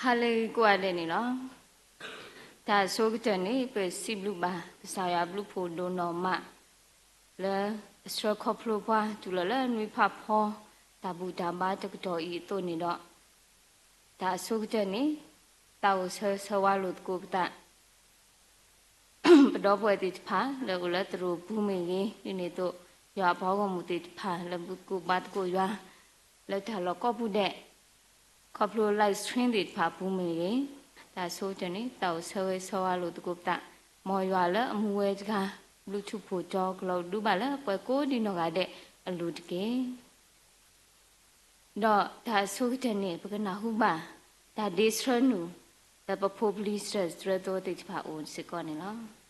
ဟါလၢဂ့ၤကိးဂၤဒဲးန့ၣ်လီၤ. တၢ်အဆိကတၢၢ်န့ၣ် ပစံးဘျုးဘၣ်ကစၢ်ယွၤဘျုးဖှိၣ်ဒိၣ်နီၢ်မး လၢအဆှၢခီဖျိပှၤတုၤလီၤလၢနွံဖးဖီ တၢ်ဘူၣ်တၢ်ဘါတကတီၢ်အံၤအသိးန့ၣ်ဒီး တၢ်အဆိကတၢၢ်န့ၣ် သးအိၣ်ဆၢဂ့ၤဆၢဝါလိာ်သကိးပသး ပဒီပုၢ်ဝဲၢ်သ့ၣ်တဖၣ် လၢအိၣ်လၢသရိာ်ပူၤမ့ၢ်ဂ့ၤ, ဒ်န့ၣ်အသိး ယွၤအပှၤဂီၢ်မုၢ်သ့ၣ်တဖၣ် လၢဘူၣ်သကိးဘါသကိးယွၤ လၢတၢ်လီၢ်ကိးပူၤဒဲး, ခီဖျိ live stream သ့ၣ်တဖၣ်အပူၤမ့ၢ်ဂ့ၤ, တၢ်အဆိကတၢၢ်န့ၣ် သးအိၣ်ဆၢဂ့ၤဆၢဝါလိာ်သကိးပသး, မ်ယွၤလၢအမူဝဲတဂၤ ဘျုးထူၣ်ဖှိၣ်တီ ကလီၤဒူဘၣ်လၢပှၤကိးဒံနီၢ်ဂၤဒဲးအလိၤတက့ၢ်. ဒီးတၢ်အဆိကတၢၢ်န့ၣ် ပကနၢ်ဟူဘၣ် တၢ်ဒ့ဆှၢနုာ် လၢပဖိပလံၤစၢၤတြၢၤသိသ့ၣ်တဖၣ်အအိၣ်စ့ၢ်ကီးန့ၣ်လီၤ.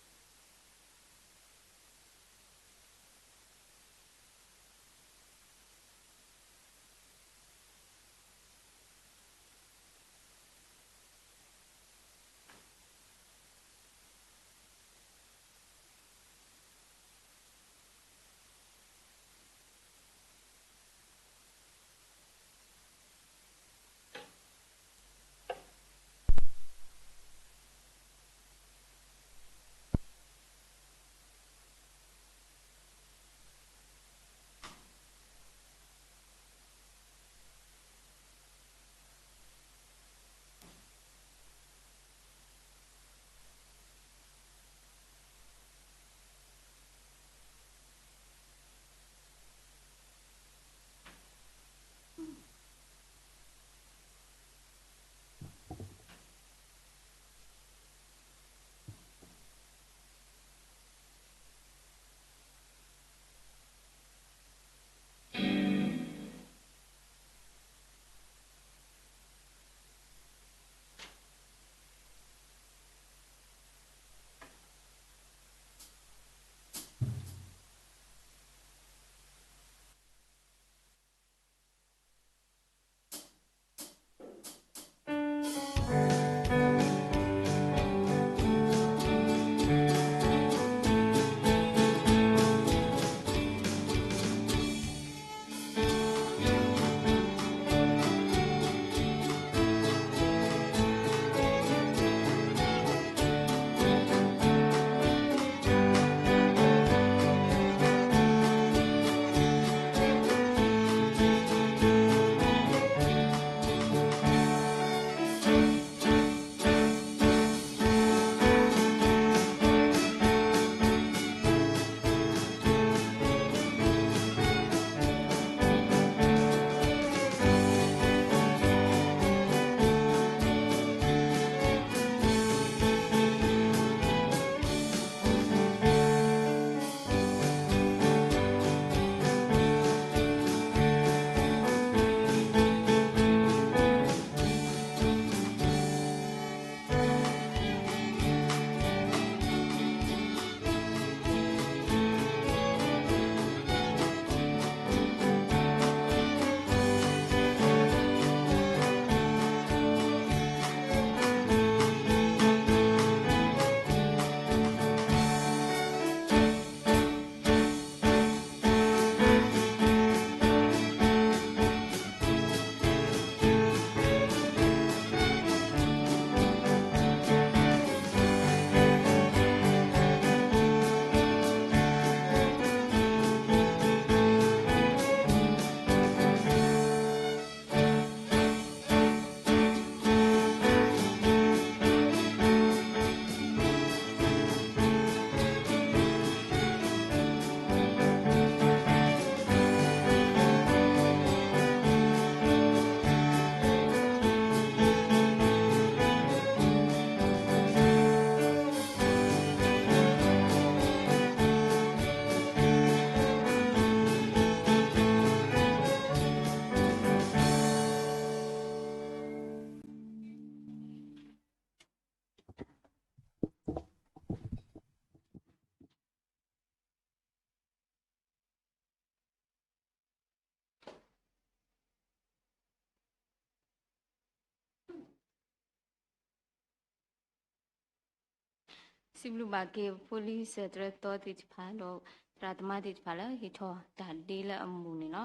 စံးဘျုးဘၣ်က့ၤ ဖိလံၤစၢၤတြၢၤသီသ့ၣ်တဖၣ်ဒီး သရၣ်သမါသ့ၣ်တဖၣ်လၢဟ့ၣ်ထီၣ်တၢ်ဒ့လၢအမူးန့ၣ်လီၤ.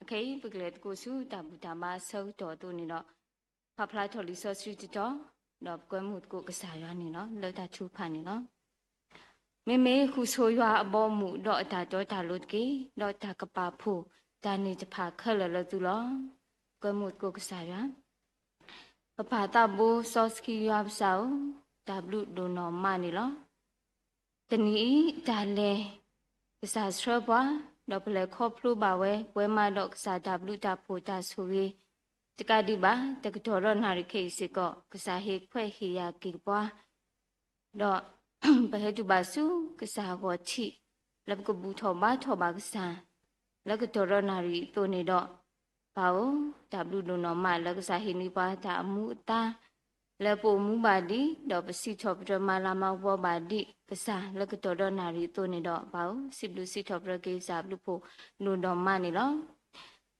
အခဲအံၤ ပကလဲၤသကိးဆူတၢ်ဘူၣ်တၢ်ဘါအဆၢကတီၢ်အသိးန့ၣ်ဒီး ပဖျါထီၣ်လံာ်စီဆှံတတီၤ, ဒီးပကွဲမုာ်သကိးကစၢ်ယွၤန့ၣ်လီၤ. လၢတၢ်ထုကဖၣ်န့ၣ်လီၤ. မ့မ့ၢ်ဃုဆိယွၤအဘီအမုၢ် ဒီးအတၢ်တီတၢ်လိၤတက့ၢ်. ဒီးတၢ်ကပာ်ဖှိၣ်တၢ်န့ၣ်တဖၣ်ခဲလၢာ်လၢသုလီၤ. ပကွဲမုာ်သကိးကစၢ်ယွၤ. ပပၢ်သးဘိစီဆှံယွၤပစၢ်ဧၢ, တၢ်ဘျုးဒိၣ်နီၢ်မးန့ၣ်လီၤ. တနံၤအံၤတၢ်လဲၤ ကစၢ်ဆှၢပှၤ, ဒီးပလဲၤခီဖျိဘၣ်ဝဲ ပဝဲမးဒီးကစၢ်တၢ်ဘျုးတၢ်ဖှိၣ်တၢ်ဆိၣ်ဂ့ၤ တကးဒံးဘၣ် တကတီၢ်ဒီးနၣ်ရံၣ်ခဲအံၤစ့ၢ်ကီး ကစၢ်ဟ့ၣ်ခွဲးဟ့ၣ်ယာ်က့ၤပှၤ ဒီး ပဟဲတုၤဘၣ်ဆူကစၢ်အဂီၢ်ထံး လၢပကဘူၣ်ထီၣ်ဘါထီၣ်ဘၣ်ကစၢ် လၢကတီၢ်ဒီးနၣ်ရံၣ်အသိးန့ၣ်ဒီး ပၢ်ဧၢ, တၢ်ဘျုးဒိၣ်နီၢ်မးလၢကစၢ်ဟ့ၣ်န့ၢ်ပှၤတၢ်အမူအသါ လၢပအိၣ်မူဘၣ်ဒံး ဒီးပစံးထီၣ်ပတြၢၤမၤလၤမၤကပီၤဘၣ်ဒံးကစၢ် လၢကတီၢ်ဒီးနၣ်ရံၣ်အသိးန့ၣ်ဒီး ပၢ်ဧၢ, စံးဘျုးစံးထီၣ်ပတြၢၤက့ၤကစၢ်ဘျုးဖှိၣ်ဒိၣ်နီၢ်မးန့ၣ်လီၤ.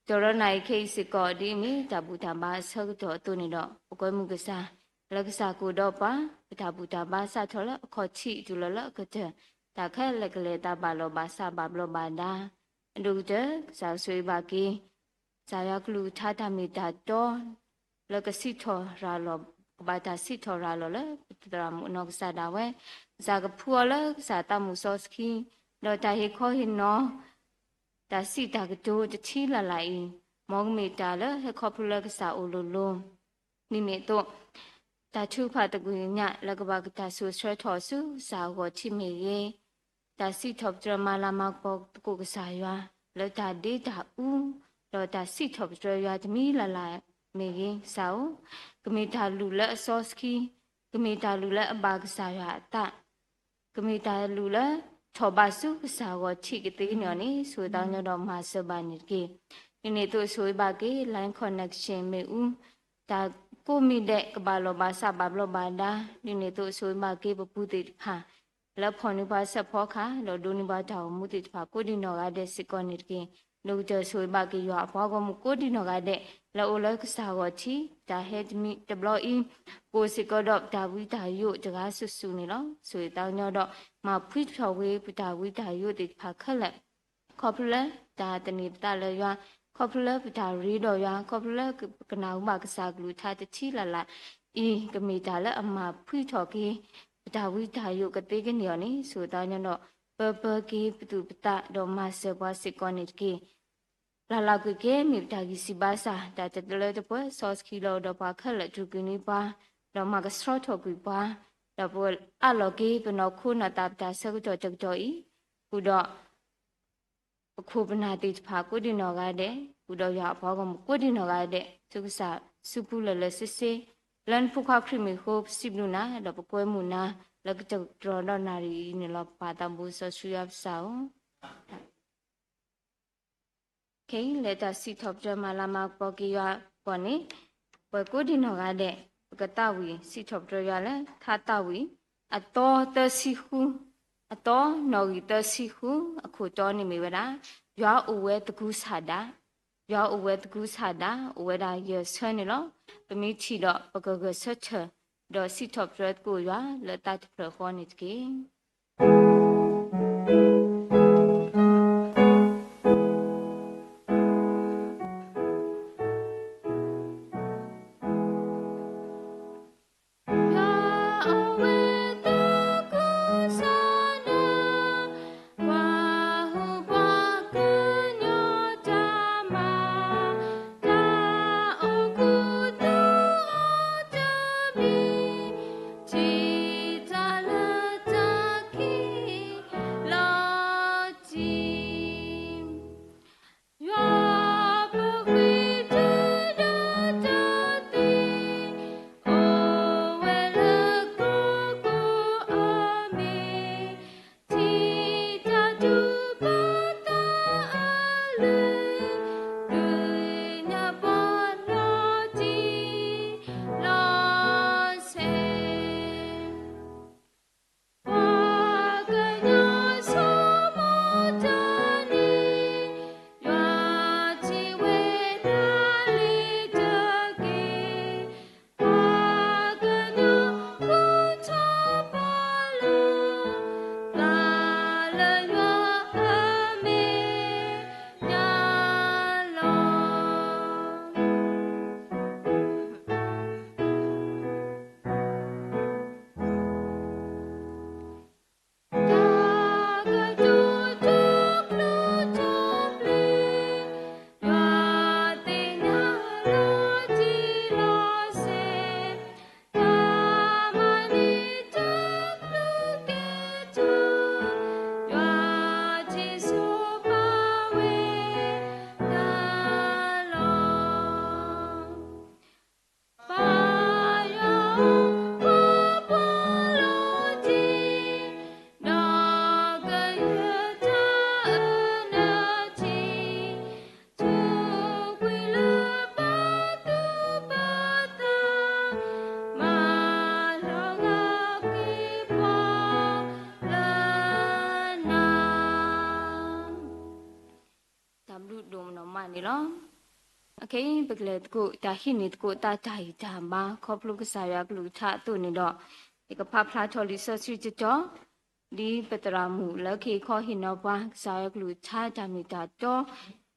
ကတီၢ်ဒီးနၣ်ရံၣ်ခဲအံၤစ့ၢ်ကီး ဒ်အမ့ၢ်တၢ်ဘူၣ်တၢ်ဘါအဆၢကတီၢ်အသိးန့ၣ်ဒီး ပကွဲမုာ်ကစၢ် လၢကစၢ်ကအိၣ်ဒီးပှၤ ပတၢ်ဘူၣ်တၢ်ဘါစးထီၣ်လၢအခီၣ်ထံးတုၤလီၤလၢအကတၢၢ် တၢ်ခဲလၢာ်ကလဲၤအသးဘၣ်လီၢ်ဘၣ်စးဘၣ်ဘျီးဘၣ်ဒါ အဒိၣ်ကတၢၢ် ကစၢ်ကဆိၣ်ဂ့ၤဘၣ်က့ၤ ကစၢ်ယွၤကလုၢ်ကထါတၢ်မ့ၢ်တၢ်တီ လၢကစံးထီၣ်ရၤလီၤ ကဘၣ်တၢ်စံးထီၣ်ရၤလီၤလၢပသရၣ်မုၣ်အနီၢ်ကစၢ်ဒၣ်ဝဲ ကစၢ်ကဖှူအီၤလၢကစၢ်သးမုၣ်စီဆှံ ဒီးတၢ်ဟ့ၣ်ခီဟ့ၣ်နီၤ တၢ်စံးတၢ်ကတိၤတထံလၢ်လၢ်အံၤ မ်ကမ့ၢ်တၢ်လၢဟဲခီဖျိလၢကစၢ်အိၣ်လိၤလိၤ ဒ်န့ၣ်အသိး တၢ်ထုကဖၣ်သကွံာ်ကညးလၢကဘၣ်ကတၢၢ်ဆိၣ်ဆှၢထီၣ်ဆူကစၢ်အဂီၢ်ထံးမ့ၢ်ဂ့ၤ, တၢ်စံးထီၣ်ပတြၢၤမၤလၤမၤကပီၤသကိးကစၢ်ယွၤ လၢတၢ်ဒ့တၢ်အူ, ဒီးတၢ်စံးထီၣ်ပတြၢၤယွၤတမံၤလၢ်လၢ်မ့ၢ်ဂ့ၤ ကစၢ်ဧၢ, ကမ့ၢ်တၢ်လုၢ်လၢအစီဆှံ, ကမ့ၢ်တၢ်လုၢ်လၢအဘၣ်ကစၢ်ယွၤအသး ကမ့ၢ်တၢ်လုၢ်လၢ ထီၣ်ဘးဆူကစၢ်ဂီၢ်ထံးကသ့န့ၣ်အီၤန့ၣ် ဆိၣ်ဂ့ၤသးကညီၤဒီးမၤစၢၤဘၣ်န့ၣ်တက့ၢ်. ဒ်န့ၣ်အသိးဆိၣ်ဂ့ၤဘၣ်က့ၤ line connection မ့ၣ်အူ, တၢ်ကိးမံၤဒဲးကဘၣ်လီၢ်ဘၣ်စးဘၣ်ဘျီးဘၣ်ဒါ, ဒ်န့ၣ်အသိးဆိၣ်ဂ့ၤဘၣ်က့ၤပပူၤသ့ၣ်တဖၣ် လၢဖီၣ်န့ၢ်ပှၤဆၢဖီခါ ဒီးဒိးန့ၢ်ဘၣ်တၢ်အိၣ်မူသ့ၣ်တဖၣ်ကိးဒံးနီၢ်ဂၤဒဲးစ့ၢ်ကီးန့ၣ်တက့ၢ်. ဒိၣ်ကတၢၢ်ဆိၣ်ဂ့ၤဘၣ်က့ၤယွၤအပှၤဂီၢ်မုၢ်ကိးဒံးနီၢ်ဂၤဒဲး လၢအအိၣ်လၢကစၢ်ဂီၢ်ထံး တၢ်ဟဲတမံၤတဘျီအံၤ ကအိၣ်စ့ၢ်ကီးဒီးပတၢ်ဝံတၢ်ယိးတဂၤစုာ်စုာ်န့ၣ်လီၤ. ဆိၣ်ဂ့ၤသးကညီၤဒီး မၤဖှံထီၣ်ဝဲပတၢ်ဝံတၢ်ယိးသ့ၣ်တဖၣ်ခဲလၢာ် ခီဖျိလၢတၢ်သန့ၤပသးလၢယွၤ, ခီဖျိလၢပတၢ်ရ့ဒီးယွၤ, ခီဖျိလၢပကနၣ်ဟူဘၣ်ကစၢ်ကလုၢ်ကထါတထံလၢ်လၢ်အံၤ ကမ့ၢ်တၢ်လၢအမၤဖှံထီၣ်က့ၤ ပတၢ်ဝံတၢ်ယိးကသ့ကန့ၢ်အီၤန့ၣ် ဆိၣ်ဂ့ၤသးကညီၤဒီး ပၢပၢက့ၤပသူၣ်ပသးဒီးမၤစၢၤပှၤစ့ၢ်ကီးန့ၣ်တက့ၢ်. လၢ်လၢ်ကွံာ်က့ၤမ့ၢ်ပတၢ်ဂံၢ်စၢ်ဘါစၢ် တၢ်တလၢတပှဲၤစီဆှံလၢအိၣ်ဒီးပှၤခဲလၢာ် တြူာ်ကွံာ်န့ၢ်ပှၤ ဒီးမၤကဆှီထီၣ်ကွံာ်ပှၤ ဒီးပအးလီၤက့ၤပနီၢ်ခိနီၢ်သးပတၢ်ဆၢကတီၢ်တကတီၢ်အံၤ ဃုာ်ဒီး ပခိၣ်ပနၢ်သ့ၣ်တဖၣ်ကိးဒံးနီၢ်ဂၤဒဲး, ဃုာ်ဒီးယွၤအပှၤဂီၢ်မုၢ်ကိးဒံးနီၢ်ဂၤဒဲး, ဆူကစၢ်စုပူၤလၢာ်လၢာ်ဆ့ဆ့, လၢနဖိခွါခရံာ်မံၤအဃိ ပစံးဘျုးနၤ ဒီးပကွဲမုာ်နၤ လၢကတၢၢ်ကတီၢ်ဒီးနၣ်ရံၣ်အံၤန့ၣ်လီၤ. ပၢ်သးဘိစီဆှံယွၤပစၢ်ဧၢ ခဲအံၤလၢတၢ်စံးထီၣ်ပတြၢၤမၤလၤမၤကပီၤက့ၤယွၤအဂီၢ်န့ၣ်, ပှၤကိးဒံးနီၢ်ဂၤဒဲး ပကသးဝံၣ်စံးထီၣ်ပတြၢၤယွၤလၢ ထါသးဝံၣ် အသီသၢဆံဃု, အသီနီၣ်ဂံၢ်သၢဆံဃု အခိၣ်တီန့ၣ်မ့ၢ်ဝဲဒၣ် ယွၤအိၣ်ဝဲသကူစၢ်ဒၣ်, ယွၤအိၣ်ဝဲသကူစၢ်ဒၣ် အိၣ်ဝဲဒၣ်ယဲၢ်ဆၢန့ၣ်လီၤ. ပမ့ၢ်ထံၣ်ဒီးပကဂဲၤဆၢထၢၣ် ဒီးစံးထီၣ်ပတြၢၤသကိးယွၤလၢသးတဖျၢၣ်ဃီန့ၣ်တက့ၢ်. ခဲအံၤ ပကလဲၤသကိးတၢ်ဟံးန့ၢ်သကိးသးတၢ်ဂံၢ်တၢ်ဘါ ခီဖျိကစၢ်ယွၤကလုၢ်ကထါအသိးန့ၣ်ဒီး, ယကဖးဖျါထီၣ်လံာ်စီဆှံတတီၤ, ဒ်ပသရၣ်မုၣ်လၢကဟ့ၣ်ခီဟ့ၣ်နီၤပှၤ ကစၢ်ယွၤကလုၢ်ကထါတၢ်မ့ၢ်တၢ်တီ,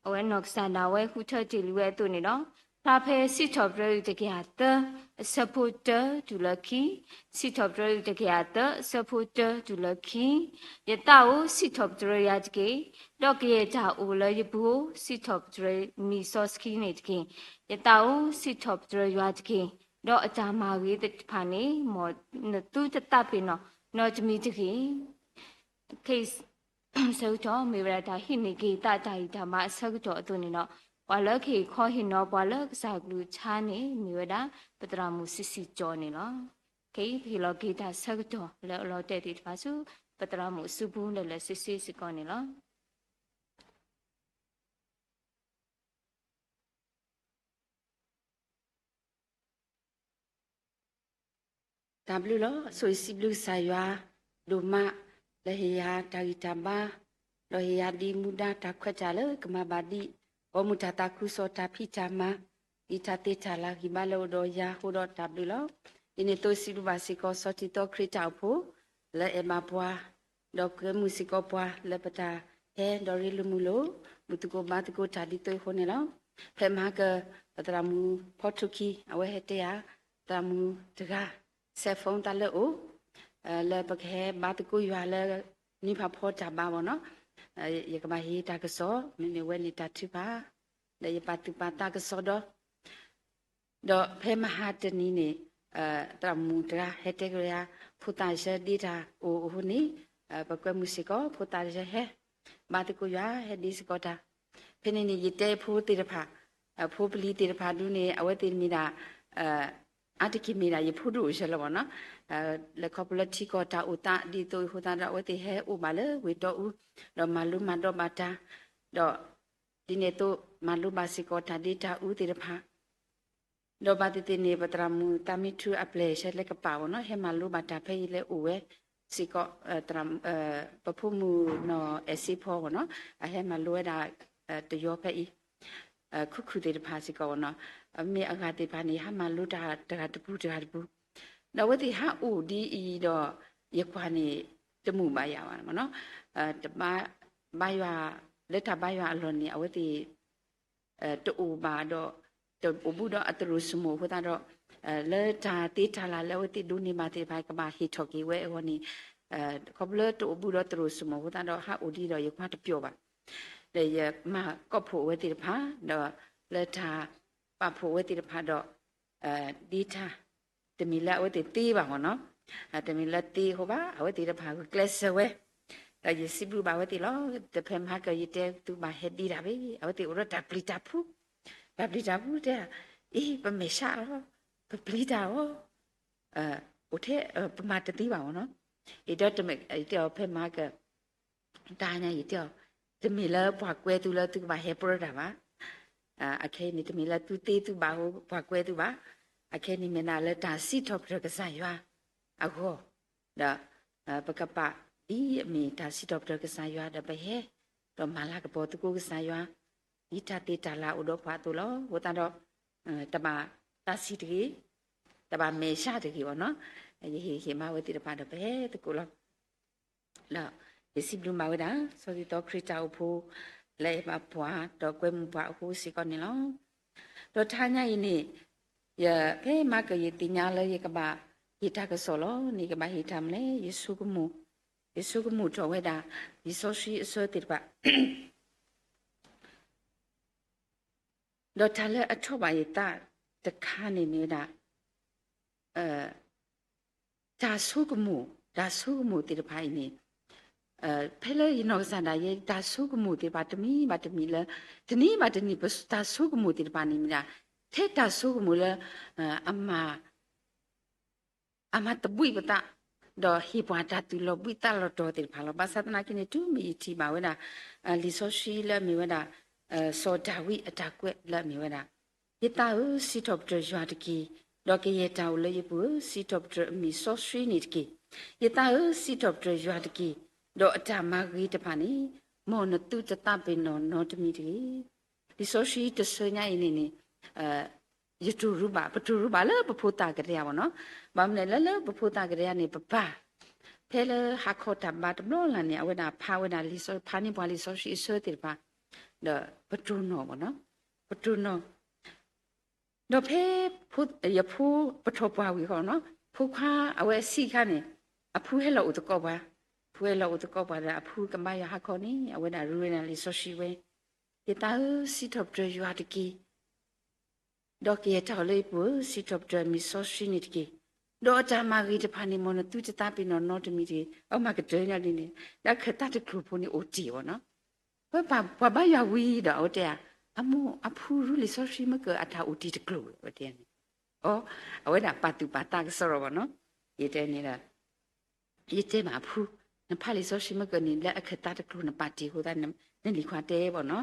အဝဲနီၢ်ကစၢ်ဒၣ်ဝဲဃုထၢတ့ၢ်လံဝဲအသိးန့ၣ်ဒီး, ဖျါဖဲစံးထီၣ်ပတြၢၤတကယၤသၢ အဆၢဖိတၢတုၤလၢခံ, စံးထီၣ်ပတြၢၤတကယၤသၢ အဆၢဖိတၢတုၤလၢခံ, ယသးဧၢ စံးထီၣ်ပတြၢၤယွၤတက့ၢ်, ဒီးကယဲၢ်တၢ်အိၣ်လၢယပူၤဧၢ, စံးထီၣ်ပတြၢၤမံၤစီဆှံန့ၣ်တက့ၢ်. ယသးဧၢ စံးထီၣ်ပတြၢၤယွၤတက့ၢ်, ဒီးအတၢ်မၤဂ့ၤသ့ၣ်တဖၣ်န့ၣ် မ်နသုတသးပ့ၤနီၣ်နီတမံၤတဂ့ၤ. ခဲအံၤဆၢကတီၢ် မ့ၢ်ဝဲဒၣ်တၢ်ဟံးန့ၢ်က့ၤသးတၢ်ဂံၢ်တၢ်ဘါအဆၢကတီၢ်အသိးန့ၣ်ဒီး, ပှၤလၢကဟ့ၣ်ခီဟ့ၣ်နီၤပှၤလၢကစၢ်ကလုၢ်ကထါန့ၣ် မ့ၢ်ဝဲဒၣ် ပသရၣ်မုၣ်စံးစံးကၠီန့ၣ်လီၤ. ခဲအံၤ ပဟ့ၣ်လီၤက့ၤတၢ်ဆၢကတီၢ်လၢအလီၤတဲာ်သ့ၣ်တဖၣ်ဆူ ပသရၣ်မုၣ်အစုပူၤလၢာ်လၢာ်ဆ့ဆ့စ့ၢ်ကီးန့ၣ်လီၤ. တၢ်ဘျုးလီၤ. ဆိၣ်ဂ့ၤစံးဘျုးကစၢ်ယွၤ ဒိၣ်မးလၢဟ့ၣ်ယၤတၢ်ဂံၢ်တၢ်ဘါ, ဒီးဟ့ၣ်ယၤဒ်မူဒါတၢ်ခွဲးတၢ်ယာ်လၢကမၤဘၣ်ဒ် ပိာ်မုၣ်တၢ်သးခုကစီၣ်တၢ်ဖံးတၢ်မၤ, ဒ်တၢ်သ့တၢ်လၤဂံၢ်ဘါလၢအိၣ်ဒီးယၤအဃိဒီးတၢ်ဘျုးလီၤ. ဒ်န့ၣ်အသိးစံးဘျုးဘၣ်စ့ၢ်ကီး စီၤတံၤသီခရံာ်တၢ်အိၣ်ဖှိၣ် လၢအဲၣ်ဘၣ်ပှၤ ဒီးကွဲမုာ်စ့ၢ်ကီးပှၤလၢပတၢ်ဟဲဒီးရ့လိာ်မုာ်လိာ် ဘူၣ်သကိးဘါသကိးတၢ်ဒ်သိးအဃိန့ၣ်လီၤ. ဖဲမဟါက ပသရၣ်မုၣ်ဖီထိၣ်ခံ အဝဲဟဲတဲယၤ သရၣ်မုၣ်တဂၤ cell phone တၢ်လၢအိၣ် လၢပကဟဲဘါသကိးယွၤလၢ နွံဖးဖီတၢ်ဘါဘၣ်နီၤ, ယကဘၣ်ဟ့ၣ်တၢ်ကစီၣ် မ့မ့ၢ်ဝဲန့ၣ်တၢ်ထုကဖၣ် ဒီးယပာ်သူၣ်ပာ်သးကစီဒီ ဒီးဖဲမဟါတနံၤန့ၣ် သရၣ်မုၣ်တဂၤဟဲတဲက့ၤယၤ ဖိသၣ်ယဲဒ့တၢ်အိၣ်အဃိန့ၣ် ပကွဲမုာ်စ့ၢ်ကီး ဖိသၣ်ယဲဟဲ ဘါသကိးယွၤ ဟဲဒ့စ့ၢ်ကီးတၢ်. ဖဲန့ၣ်န့ၣ် ယတဲဖိသ့ၣ်တဖၣ် ဖိပလံၤသ့ၣ်တဖၣ်ဒုန့ၣ် အဝဲသ့ၣ်မ့ၢ်ဒၣ် အါတက့ၢ်မ့ၢ်ဒၣ်ယဖိဒိၣ်အဆၢလၢၤဘၣ်နီၤ, လၢခီဖျိလၢထံကီၢ်တၢ်အိၣ်သးဒ်သိးအဃိသတးဒီး အဝဲသ့ၣ်ဟဲအိၣ်ဘၣ်လၢဝ့ၢ်တီအူ ဒီးမၤလိမၤဒိးဘၣ်တၢ်, ဒီးဒ်န့ၣ်အသိး မၤလိဘၣ်စ့ၢ်ကီးတၢ်ဒ့တၢ်အူသ့ၣ်တဖၣ် ဒီးဘၣ်သ့ၣ်သ့ၣ်န့ၣ် ပသရၣ်မုၣ်သးမံထူအပျဲၢ်ဆဲလၢကပာ်ဘၣ်နီၤ ဟဲမၤလိဘၣ်တၢ်ဖဲအံၤလၢအိၣ်ဝဲစ့ၢ်ကီး, ပဖိမုၣ်နီၢ်အဲၣ်စ့ဖီဘၣ်နီၤ အဟဲမၤလိဝဲဒၣ် တယီဖဲအံၤ ခုၣ်ခုၣ်သ့ၣ်တဖၣ်စ့ၢ်ကီးဘၣ်နီၤ, မ့ၢ်အဂၤသ့ၣ်တဖၣ်န့ၣ် ဟးမၤလိတၢ်တဂၤတပူၤတဂၤတပူၤ, ဒီးအဝဲသ့ၣ်ဟးအိၣ်ဒ်အံၤဒီး ယကွၢ်န့ၣ် တမုာ်ဘၣ်ယၤဘၣ်နီၤ, တဘါ ဘါယွၤ လၢတၢ်ဘါယွၤအလီၢ်န့ၣ် အဝဲသ့ၣ် တအိၣ်ဘၣ်ဒီး တအိၣ်ဘူးဒီးအတရူးစမိၣ်အဃိသတးဒီး လၢတၢ်သ့တၢ်လၢ်လၢအဝဲသ့ၣ်ဒိးန့ၢ်ဘၣ်သ့ၣ်တဖၣ် ကဘၣ်ဟ့ၣ်ထီၣ်က့ၤဝဲအဂီၢ်န့ၣ်, ခီဖျိလၢတအိၣ်ဘူးဒီးတရူးစမိၣ်အဃိသတးဒီး ဟးအိၣ်ဒ်ဒီးယကွၢ်တပျီၣ်ဘၣ်, ဒီးယမၤကိးဖှိၣ်အဝဲသ့ၣ်တဖၣ် ဒီးလၢတၢ်ပာ်ဖှိၣ်အဝဲသ့ၣ်တဖၣ်ဒီး ဒ့တၢ် တမ့ၢ်လၢအဝဲသ့ၣ်သ့ဘၣ်မ့ၢ်နီၤ, တမ့ၢ်လၢသ့အဃိဘၣ် အဝဲသ့ၣ်တဖၣ်ဂုာ်ကျဲးစၢးဝဲ, ဒီးယစံးဘျုးဘၣ်အဝဲသ့ၣ်လီၤ. တဖဲမဟါကယတဲသုဘၣ်ဟဲဒ့တၢ်ဘၣ် အဝဲသ့ၣ်အိၣ်ဒီးတၢ်ပျံၤတၢ်ဖုး, တၢ်ပျံၤတၢ်ဖုးတဲ, အံၤ ပမဲာ်ဆှးလီၤ, ပပျံၤတၢ်လီၤ, အိၣ်ထဲ ပမၤတသ့ဘၣ်မ့ၢ်နီၤ, ယတဲအီၤဖဲမဟါက တၢ်ညါယတဲအီၤ, တမ့ၢ်လၢပှၤကွဲသုလၢသုကဘၣ်ဟဲပြၢတၢ်ဘၣ်, အခဲအံၤန့ၣ် တမ့ၢ်လၢသုသ့သုဘၣ်အဃိ ပှၤကွဲသုဘၣ်, အခဲအံၤန့ၣ်မ့ၢ်ဒၣ်လၢတၢ်စံးထီၣ်ပတြၢၤကစၢ်ယွၤအဂီၢ်, ဒီး ပကပာ်ဒ်အမ့ၢ်တၢ်စံးထီၣ်ပတြၢၤကစၢ်ယွၤ ဒီးပဟဲ ဒီးမၤလၤကပီၤသကိးကစၢ်ယွၤ ဒ်တၢ်သ့တၢ်လၢ်အိၣ်ဒီးပှၤအသိးလီၤ. အဃိသတးဒီး တဘၣ်သးဆံးတဂ့ၤ, တဘၣ်မဲာ်ဆှးတဂ့ၤဘၣ်နီၤ, ယဟ့ၣ်ဂံၢ်ဟ့ၣ်ဘါဝဲသ့ၣ်တဖၣ်ဒီးပဟဲသကိးလီၤ. ဒီးယစံးဘျုးဘၣ်ဝဲဒၣ် စီၤတံၤသီခရံာ်တၢ်အိၣ်ဖှိၣ် လၢအဲၣ်ဘၣ်ပှၤ ဒီးကွဲမုာ်ပှၤအဃိစ့ၢ်ကီးန့ၣ်လီၤ. ဒီးတဟါညါအံၤန့ၣ် ယဖဲမၤကၤယသ့ၣ်ညါလၢယကဘၣ်ဟ့ၣ်တၢ်ကစီၣ်လီၤန့ၣ် ယကဘၣ်ဟ့ၣ်တၢ်မနုၤလဲၣ်, ယဆိကမိၣ်, ယဆိကမိၣ်ထီၣ်ဝဲဒၣ် လံာ်စီဆှံအဆၢသ့ၣ်တဖၣ် ဒီးတၢ်လၢအထီၣ်ဘၣ်ယသးတခါန့ၣ်မ့ၢ်ဝဲဒၣ် တၢ်ဆိကမိၣ်, တၢ်ဆိကမိၣ်သ့ၣ်တဖၣ်အံၤန့ၣ် ဖဲလၢယနီၢ်ကစၢ်ဒၣ်ယဲ တၢ်ဆိကမိၣ်သ့ၣ်တဖၣ်တမံၤဘၣ်တမံၤလၢ တနံၤဘၣ်တနံၤ တၢ်ဆိကမိၣ်သ့ၣ်တဖၣ်န့ၣ်မ့ၢ်ဒၣ် ထဲတၢ်ဆိကမိၣ်လၢ အမၤ အမၤသဘှံးပသး ဒီးဟ့ၣ်ပှၤတၢ်သူၣ်လီၤဘှံးသးလီၤတီၤသ့ၣ်တဖၣ်လီၤ. ဘၣ်ဆၣ်သနာ်က့န့ၣ် တုၤမ့ၢ်ယထံၣ်ဘၣ်ဝဲဒၣ် လံာ်စီဆှံလၢအမ့ၢ်ဝဲဒၣ် စီၤဒၤဝံးအတၢ်ကွဲးလၢအမ့ၢ်ဝဲဒၣ် ယသးဧၢ, စံးထီၣ်ပတြၢၤယွၤတက့ၢ်, ဒီးကယဲၢ်တၢ်အိၣ်လၢယပူၤဧၢ, စံးထီၣ်ပတြၢၤအမံၤစီဆှံန့ၣ်တက့ၢ်. ယသးဧၢ, စံးထီၣ်ပတြၢၤယွၤတက့ၢ်, ဒီးအတၢ်မၤဂ့ၤတဖၣ်န့ၣ် မ်နသုတသးပ့ၤနီၣ်နီတမံၤတဂ့ၤ. လံာ်စီဆှံတဆၢညါအံၤန့ၣ်န့ၣ် ယတိၢ်ရူးဘၣ်, ပတိၢ်ရူးဘၣ်လၢပဖိသၣ်ကတၢၢ်ယၤဘၣ်နီၤ. ဘၣ်မနုၤလဲၣ်လၢပဖိသၣ်ကတၢၢ်ယၤန့ၣ် ပပၢ် ဖဲလၢဟါခီတၢ်ဘါတဘျီလၢ်န့ၣ် အဝဲဒၣ်ဖးဝဲဒၣ်လံာ်စီ, ဖးန့ၢ်ပှၤလံာ်စီဆှံအဆၢသ့ၣ်တဖၣ်, ဒီးပတိၢ်နီၣ်ဘၣ်နီၤ, ပတိၢ်နီၣ် ဒီးဖဲ ယဖိပထီၣ်ပှၢ်ဝံၤဃီနီၤ, ဖိခွါအဝဲအဆံးအခါန့ၣ် အဖုဟဲလီၤအိၣ်သကိးပှၤ, ဖုဟဲလီၤအိၣ်သကိးပှၤဒီး အဖုကဘါယွၤဟါခီန့ၣ် အဝဲဒၣ်ရူဝဲဒၣ်လံာ်စီဆှံဝဲ, ယသးဧၢ, စံးထီၣ်ပတြၢၤယွၤတက့ၢ်. ဒီးကယဲၢ်တၢ်အီၤလၢယပူၤဧၢ, စံးထီၣ်ပတြၢၤမ့ၢ်စီဆှံန့ၣ်တက့ၢ်. ဒီးအတၢ်မၤဂ့ၤတဖၣ်န့ၣ် မ်နသုတသးပ့ၤနီၣ်နီတမံၤတဂ့ၤ. အမၤကတၢၢ်ညါဒ်န့ၣ် လၢအခၢၣ်သးတကျိၤဖိန့ၣ်အိၣ်တ့ၢ်ဘၣ်နီၤ. ပှၤဘါယွၤဝံၤဒီး အဝဲတဲဧါ, အမိၢ်အဖုရူလံာ်စီဆှံမ့ၢ်ကၢအတၢ်အိၣ်တ့ၢ်တကျိၤ အဝဲတဲန့ၣ်. အိ အဝဲဒၣ်ပာ်သူၣ်ပာ်သးကစီဒီဘၣ်နီၤ. ယတဲန့ၣ်ဒီး ယတဲမးအဖု, နဖးလံာ်စီဆှံမ့ၢ်ကၢန့ၣ် လၢအခၢၣ်သးတကျိၤနပာ်တ့ၢ်အဃိသတး နလံၤခွါတဲဘၣ်နီၤ.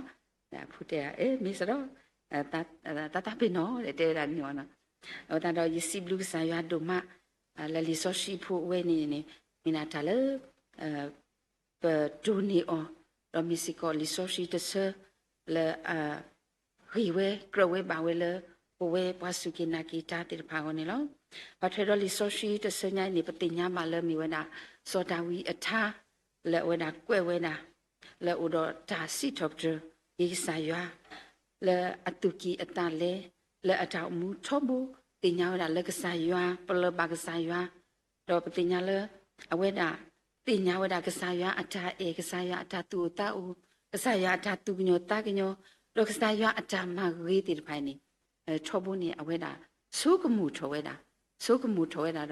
အဖုတဲဧါ, အ့ မ့ၢ်စ့ၢ်ဒီး သးသးပ့ၤနီၣ် တဲဝဲဒၣ်န့ၣ်ဘၣ်နီၤ. အဃိသတးဒီး ယစံးဘျုးကစၢ်ယွၤဒိၣ်မး လၢလံာ်စီဆှံဖိအဝဲန့ၣ်န့ၣ် မ့ၢ်ဒၣ်တၢ်လၢ ပတိၢ်န့ၢ်အီၤ, ဒီးမ့ၢ်စ့ၢ်ကီးလံာ်စီဆှံတဆၢလၢ ဂ့ၤဝဲကြၢးဝဲဘၣ်ဝဲလၢ ပဝဲပှၤစူၢ်က့ၤနာ်က့ၤတၢ်သ့ၣ်တဖၣ်အဂီၢ်န့ၣ်လီၤ. ဘၣ်ထွဲဒီးလံာ်စီဆှံတဆၢညါအံၤန့ၣ် ပသ့ၣ်ညါဘၣ်လၢမ့ၢ်ဝဲဒၣ် စီၤဒၤဝံးအထါ လၢအဝဲဒၣ်ကွဲးဝဲဒၣ် လၢအအိၣ်ဒီးတၢ်စံးထီၣ်ပတြၢၤ က့ၤကစၢ်ယွၤ လၢအသူၣ်ကံၢ်အသးလဲ လၢအတၢ်အိၣ်မူထီဘိ သ့ၣ်ညါဝဲဒၣ်လၢကစၢ်ယွၤ ပလၢၢ်ဘၣ်ကစၢ်ယွၤ ဒီးပသ့ၣ်ညါလၢ အဝဲဒၣ် သ့ၣ်ညါဝဲဒၣ်ကစၢ်ယွၤအတၢ်အဲၣ် ကစၢ်ယွၤအတၢ်သူၣ်အိၣ်သးအိၣ် ကစၢ်ယွၤအတၢ်သူၣ်ကညီၤသးကညီၤ ဒီးကစၢ်ယွၤအတၢ်မၤဂ့ၤသ့ၣ်တဖၣ်န့ၣ် ထီဘိန့ၣ် အဝဲဒၣ် ဆိကမိၣ်ထီၣ်ဝဲဒၣ်, ဆိကမိၣ်ထီၣ်ဝဲဒၣ်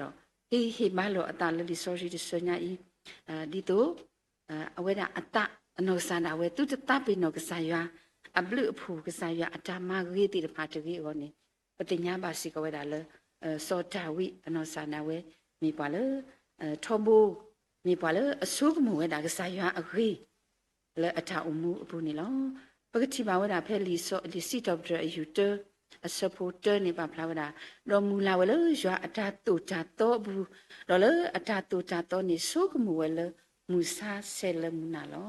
ဒီး ဟ့ၣ်ဟ့ၣ်ဘါလီၤအသးလၢလံာ်စီဆှံတဆၢညါအံၤ ဒ်သိး အဝဲဒၣ်အသးအနီၢ်ကစၢ်ဒၣ်ဝဲ သုတသးပ့ၤနီၣ်ကစၢ်ယွၤ အဘျုးအဖှိၣ် ကစၢ်ယွၤအတၢ်မၤဂ့ၤသ့ၣ်တဖၣ်တဂ့ၤအဂီၢ်န့ၣ် ပသ့ၣ်ညါဘၣ်စ့ၢ်ကီးဝဲဒၣ်လၢ စီၤဒၤဝံးအနီၢ်ကစၢ်ဒၣ်ဝဲ မ့ၢ်ပှၤလၢ ထီဘိ မ့ၢ်ပှၤလၢအဆိကမိၣ်ဝဲဒၣ်ကစၢ်ယွၤအဂ့ၢ် လၢအတၢ်အိၣ်မူအပူၤန့ၣ်လီၤ. ပကထံၣ်ဘၣ်ဝဲဒၣ်ဖဲလံာ်စံးထီၣ်ပတြၢၤအယူၢ်တၢ အဆၢဖိတၢန့ၣ်ပာ်ဖျါဝဲဒၣ်, ဒီးမုၢ်လၢ်ဝဲလၢယွၤအတၢ်သိၣ်တၢ်သီအပူၤ, ဒီးလၢအတၢ်သိၣ်တၢ်သီန့ၣ် ဆိကမိၣ်ဝဲလၢမုၢ်ဆါဆဲးလၢမုၢ်နၤ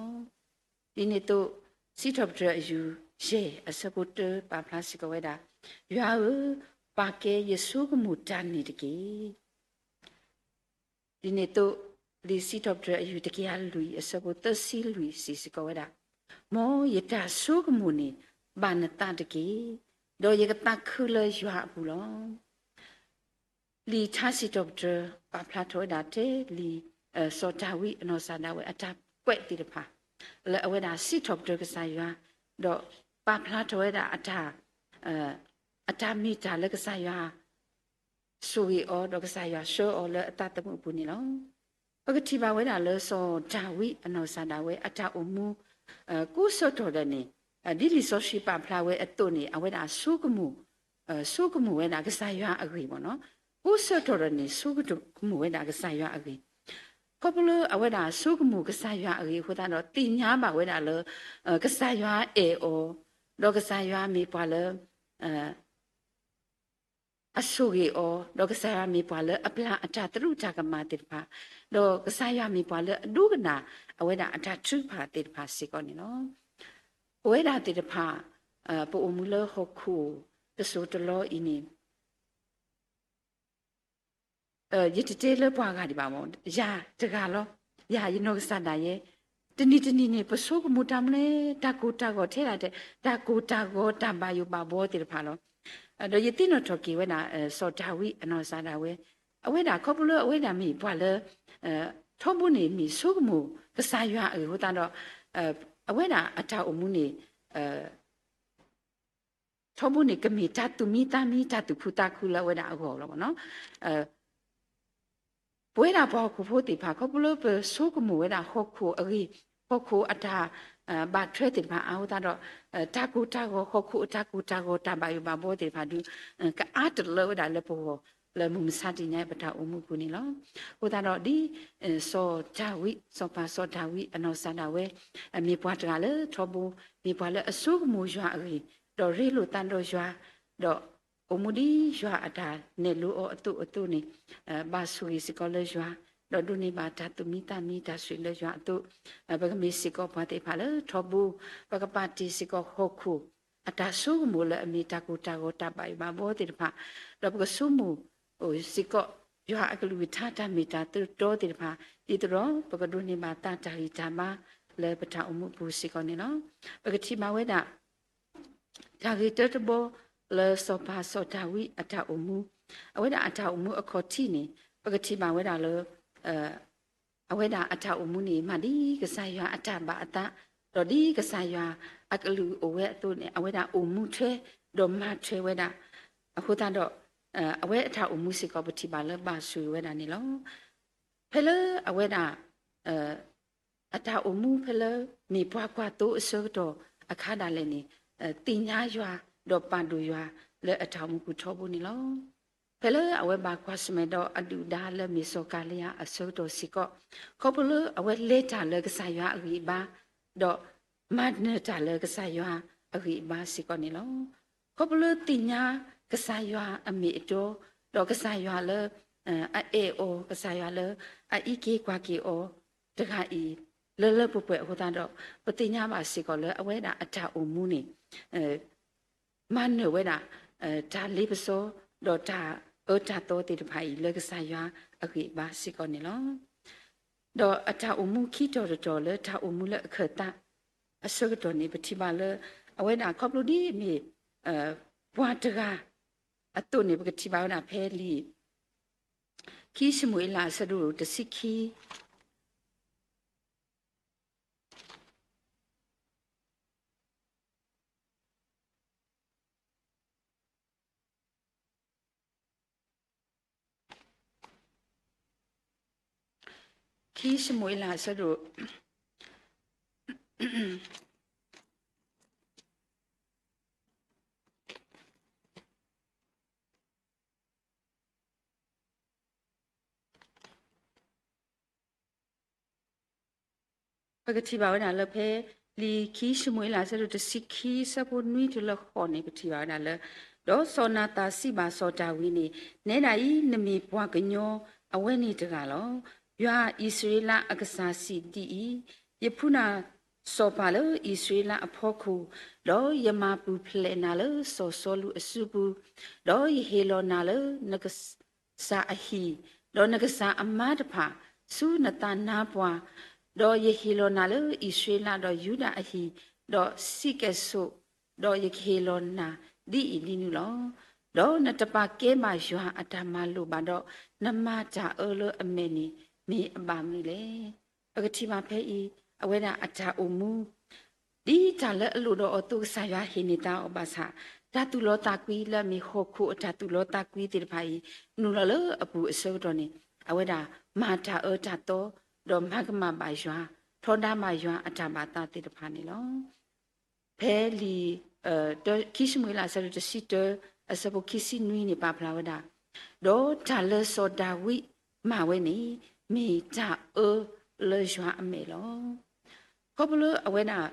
လီၤ. ဒ်န့ၣ်အသိး စံးထီၣ်ပတြၢၤအယူၢ်ယဲၢ် အဆၢဖိတၢပာ်ဖျါစ့ၢ်ကီးဝဲဒၣ်, ယွၤဧၢ, ပာ်ကဲယဆိကမိၣ်တၢ်န့ၣ်တက့ၢ်. ဒ်န့ၣ်အသိး လံာ်စံးထီၣ်ပတြၢၤအယူၢ်တကယၤလွံၢ် အဆၢဖိသၢဆံလွံၢ်စံးစ့ၢ်ကီးဝဲဒၣ်, မ်ယတၢ်ဆိကမိၣ်န့ၣ် ဘၣ်နသးတက့ၢ်, ဒီးယကသးခုလၢယွၤအပူၤလီၤ. လံာ်ထါစံးထီၣ်ပတြၢၤ ပာ်ဖျါထီၣ်ဝဲဒၣ်ထဲလံာ် စီၤဒၤဝံးအနီၢ်ကစၢ်ဒၣ်ဝဲအတၢ်ကွဲးသ့ၣ်တဖၣ် လၢအဝဲဒၣ်စံးထီၣ်ပတြၢၤကစၢ်ယွၤ, ဒီးပာ်ဖျါထီၣ်ဝဲဒၣ်အတၢ် အတၢ်မ့ၢ်တၢ်လၢကစၢ်ယွၤ ဆိၣ်ဂ့ၤအီၤ ဒီးကစၢ်ယွၤဆှၢအီၤလၢအသးသမူအပူၤန့ၣ်လီၤ. ပကထံၣ်ဘၣ်ဝဲဒၣ်လၢစီၤဒၤဝံးအနီၢ်ကစၢ်ဒၣ်ဝဲအတၢ်အိၣ်မူ ကိးဆၢထီၣ်ဒီးန့ၣ် ဒ်လံာ်စီဆှံပာ်ဖျါဝဲအသိးန့ၣ် အဝဲဒၣ်ဆိကမိၣ် ဆိကမိၣ်ဝဲဒၣ်ကစၢ်ယွၤအဂ့ၢ်ဘၣ်နီၤ. ကိးဆၢထီၣ်ဒီးန့ၣ်ဆိကမိၣ်ဝဲဒၣ်ကစၢ်ယွၤအဂ့ၢ်, ခီဖျိလၢအဝဲဒၣ်ဆိကမိၣ်ကစၢ်ယွၤအဂ့ၢ်အဃိသတးဒီး သ့ၣ်ညါဘၣ်ဝဲဒၣ်လၢ ကစၢ်ယွၤအဲၣ်အီၤ, ဒီးကစၢ်ယွၤမ့ၢ်ပှၤလၢ အဆိၣ်ဂ့ၤအီၤ, ဒီးကစၢ်ယွၤမ့ၢ်ပှၤလၢအပျၢ်အတၢ်သရူးတၢ်ကမၣ်သ့ၣ်တဖၣ်, ဒီးကစၢ်ယွၤမ့ၢ်ပှၤလၢအဒိကနၣ်အဝဲဒၣ်အတၢ်ထုကဖၣ်သ့ၣ်တဖၣ်စ့ၢ်ကီးန့ၣ်လီၤ. ပဝဲဒၣ်သ့ၣ်တဖၣ် ပအိၣ်မူလၢဟီၣ်ခိၣ်တစိၢ်တလီၢ်အံၤန့ၣ် ယတတဲလၢပှၤဂၤဒံးဘၣ်မး, ယၤတဂၤလီၤ. ယၤယနီၢ်ကစၢ်ဒၣ်ယဲ, တနံၤတနံၤန့ၣ် ပဆိကမိၣ်တၢ်မနုၤလဲၣ်, တၢ်ကိၢ်တၢ်ဂီၤထဲဒၣ်တဲ, တၢ်ကိၢ်တၢ်ဂီၤတၢ်ဘၣ်ယိၣ်ဘၣ်ဘှီသ့ၣ်တဖၣ်လီၤ. ဒီးယသ့ၣ်နီၣ်ထီၣ်က့ၤဝဲဒၣ် စီၤဒၤဝံးအနီၢ်ကစၢ်ဒၣ်ဝဲ, အဝဲဒၣ်ခီဖျိလၢအဝဲဒၣ်မ့ၢ်ပှၤလၢ ထီဘိန့ၣ်မ့ၢ်ဆိကမိၣ်ကစၢ်ယွၤအဂ့ၢ်အဃိသတးဒီး အဝဲဒၣ်အတၢ်အိၣ်မူန့ၣ် ထီဘိန့ၣ်ကမ့ၢ်တၢ်သူၣ်မံသးမံ တၢ်သူၣ်ခုသးခုလၢအဝဲဒၣ်အဂီၢ်လီၤနီၤ. ပဝဲဒၣ်ပှၤဟီၣ်ခိၣ်ဖိသ့ၣ်တဖၣ် ခီဖျိလၢပဆိကမိၣ်ဝဲဒၣ်ဟီၣ်ခိၣ်အဂ့ၢ်, ဟီၣ်ခိၣ်အတၢ်ဘၣ်ထွဲသ့ၣ်တဖၣ်အဃိသတးဒီး တၢ်ကိၢ်တၢ်ဂီၤ ဟီၣ်ခိၣ်အတၢ်ကိၢ်တၢ်ဂီၤ တၢ်ဘၣ်ယိၣ်ဘၣ်ဘှီသ့ၣ်တဖၣ်ဒုး ကအါတလၢဝဲဒၣ်လၢပဂီၢ် လၢမုၢ်မဆါတနံၤညါပတၢ်အိၣ်မူအပူၤန့ၣ်လီၤ. အဃိသတးဒီးဒ် စီၤဒၤဝံး စီၤပၤစီၤဒၤဝံးအနီၢ်ကစၢ်ဒၣ်ဝဲ မ့ၢ်ပှၤတဂၤလၢထီဘိ မ့ၢ်ပှၤလၢအဆိကမိၣ်ယွၤအဂ့ၢ်, ဒီးရ့လိာ်သးဒီးယွၤ, ဒီးအိၣ်မူဒ်ယွၤအတၢ်နဲၣ်လိအီၤအသိးအသိးန့ၣ် ဘၣ်ဆိၣ်ဂ့ၤစ့ၢ်ကီးလၢယွၤ, ဒီးဒိးန့ၢ်ဘၣ်တၢ်သူၣ်မံသးမံတၢ်ဆိၣ်ဂ့ၤလၢယွၤအသိး, ပကမ့ၢ်စ့ၢ်ကီးပှၤသ့ၣ်တဖၣ်လၢထီဘိ, ပကပာ်တ့ၢ်စ့ၢ်ကီးဟီၣ်ခိၣ် အတၢ်ဆိကမိၣ်လၢအမ့ၢ်တၢ်ကိၢ်တၢ်ဂီၤတၢ်ဘၣ်ယိၣ်ဘၣ်ဘီသ့ၣ်တဖၣ်, ဒီးပကဆိကမိၣ်စ့ၢ်ကီး ယွၤအကလုၢ်ကထါတၢ်မ့ၢ်တၢ်တီသ့ၣ်တဖၣ်, ဒ်သိးဒီး ပကဒိးန့ၢ်ဘၣ်သးတၢ်ဂံၢ်တၢ်ဘါလၢပတၢ်အိၣ်မူအပူၤစ့ၢ်ကီးန့ၣ်လီၤ. ပကထံၣ်ဘၣ်ဝဲဒၣ် တၢ်ဂ့ၢ်တၢတဘီလၢစီၤပၤစီၤဒၤဝံးအတၢ်အိၣ်မူ, အဝဲဒၣ်အတၢ်အိၣ်မူအခီၣ်ထံးန့ၣ် ပကထံၣ်ဘၣ်ဝဲဒၣ်လၢ အဝဲဒၣ်အတၢ်အိၣ်မူန့ၣ် မ့ၢ်ဒ်ကစၢ်ယွၤအတၢ်ဘၣ်အသး, ဒီးဒ်ကစၢ်ယွၤအကလုၢ်အိၣ်ဝဲအသိးန့ၣ် အဝဲဒၣ်အိၣ်မူထွဲ ဒီးမၤထွဲဝဲဒၣ်, အဃိသတးဒီး အဝဲအတၢ်အိၣ်မူစ့ၢ်ကီး ပထံၣ်ဘၣ်လၢဘၣ်ဆိၣ်ဂ့ၤဝဲဒၣ်န့ၣ်လီၤ. ဖဲလၢအဝဲဒၣ် အတၢ်အိၣ်မူဖဲလၢမ့ၢ်ပှၤကွၢ်သိအဆၢကတီၢ်အခါဒၣ်လဲာ်န့ၣ် သ့ၣ်ညါယွၤ ဒီးပာ်ဒိၣ်ယွၤလၢအတၢ်အိၣ်မူပူၤထီဘိန့ၣ်လီၤ. ဖဲလၢအဝဲဘၣ်ကွၢ်ဆၢၣ်မဲာ်ဒီးအဒုၣ်ဒါလၢမ့ၢ်စီၤကၤလံယၤအဆၢကတီၢ်စ့ၢ်ကီး, ခီဖျိလၢအဝဲလဲၤတၢ်လၢကစၢ်ယွၤအဂံၢ်အဘါ, ဒီးမၤနၢၤတၢ်လၢကစၢ်ယွၤအဂံၢ်အဘါစ့ၢ်ကီးန့ၣ်လီၤ. ခီဖျိလၢသ့ၣ်ညါကစၢ်ယွၤအမ့ၢ်အတီ, ဒီးကစၢ်ယွၤလၢ အအဲၣ်အီၤ, ကစၢ်ယွၤလၢအအံးက့ၤကွၢ်က့ၤအီၤတဂၤအံၤ လၢလၢပှဲၤပှဲၤအဃိသတးဒီး ပသ့ၣ်ညါဘၣ်စ့ၢ်ကီးလၢအဝဲဒၣ်အတၢ်အိၣ်မူန့ၣ် မၤနၢၤဝဲဒၣ် တၢ်လ့ပစီ ဒီးတၢ်အၢတၢ်သီသ့ၣ်တဖၣ်အံၤ လၢကစၢ်ယွၤအဂံၢ်အဘါစ့ၢ်ကီးန့ၣ်လီၤ. ဒီးအတၢ်အိၣ်မူခံတီၤတတီၤလၢတၢ်အိၣ်မူလၢအခၢၣ်သးအဆၢကတီၢ်န့ၣ် ပထံၣ်ဘၣ်လၢ အဝဲဒၣ်ခီဖျိဒ်အမ့ၢ် ပှၤတဂၤအသိးန့ၣ် ပကထံၣ်ဘၣ်ဝဲဒၣ်ဖဲလံာ် ခံၡမူၤအ့လးအဆၢဒိၣ်တဆံခံ ခံၡမူၤအ့လးအဆၢဒိၣ် ပကထံၣ်ဘၣ်ဝဲဒၣ်လၢဖဲ လံာ်ခံၡမူၤအ့လးအဆၢဒိၣ်တဆံခံ အဆၢဖိနွံတုၤလၢဃိးန့ၣ် ပထံၣ်ဘၣ်ဝဲဒၣ်လၢ ဒီးစီၤနၤသၣ်စံးဘၣ်စီၤဒၤဝံးန့ၣ်, နဲဒၣ်အံၤ နမ့ၢ်ပှၤကညီအဝဲန့ၣ်တဂၤလီၤ. ယွၤအံၣ်စရ့လးအကစၢ်စံးဒ်အံၤ, ယဖှူနၤစီၤပၤလၢအံၣ်စရ့လးအဖီခိၣ်, ဒီးယမၤပူၤဖျဲးနၤလၢစီၤစီလူးအစုပူၤ, ဒီးယဟ့ၣ်လီၤနၤလၢနက စၢ်အဟံၣ်, ဒီးနကစၢ်အမါတဖၣ် ဆူနသးနါပှၢ်, ဒီးယဟ့ၣ်လီၤနၤလၢအံၣ်စရ့လးဒီးယူဒၤအဟံၣ်, ဒီးစံးကဲၣ်ဆိး, ဒီးယကဟ့ၣ်လီၤနၤဒ်အံၤဒ်နုၤလီၤ. ဒီးနတပာ်ကဲဘၣ်ယွၤအတၢ်မၤလိာ်ဘၣ်ဒီး, နမၤတၢ်အၢလၢအမဲာ်န့ၣ် မ့ၢ်အဘၣ်မနုၤလဲၣ်. ပကထံၣ်ဘၣ်ဖဲအံၤ အဝဲဒၣ်အတၢ်အိၣ်မူ ဒ်တၢ်လၢအလိၣ်ဒီးအီၤအသိး ကစၢ်ယွၤဟ့ၣ်န့ၢ်သါအီၤဘၣ်ဆၣ်, တၢ်သူၣ်လီသးကွံလၢအမ့ၢ်ဟီၣ်ခိၣ်အတၢ်သူၣ်လီသးကွံသ့ၣ်တဖၣ်အံၤ နုာ်လီၤလၢအပူၤအဆၢကတီၢ်န့ၣ် အဝဲဒၣ်မၤတၢ်အၢတၢ်သီ ဒီးမၤကမၣ်ဘၣ်ယွၤ, ထီဒါဘၣ်ယွၤအတၢ်ဘၣ်သးသ့ၣ်တဖၣ်န့ၣ်လီၤ. ဖဲလံာ် ခံၡမူၤအ့လး အဆၢဒိၣ်တဆံတၢ အဆၢဖိခံဆံနွံန့ၣ် ပာ်ဖျါဝဲဒၣ်, ဒီးတၢ်လၢစီၤဒၤဝံးမၤဝဲန့ၣ် မ့ၢ်တၢ်အၢလၢယွၤအမဲာ်လီၤ. ခီဖျိလၢအဝဲဒၣ်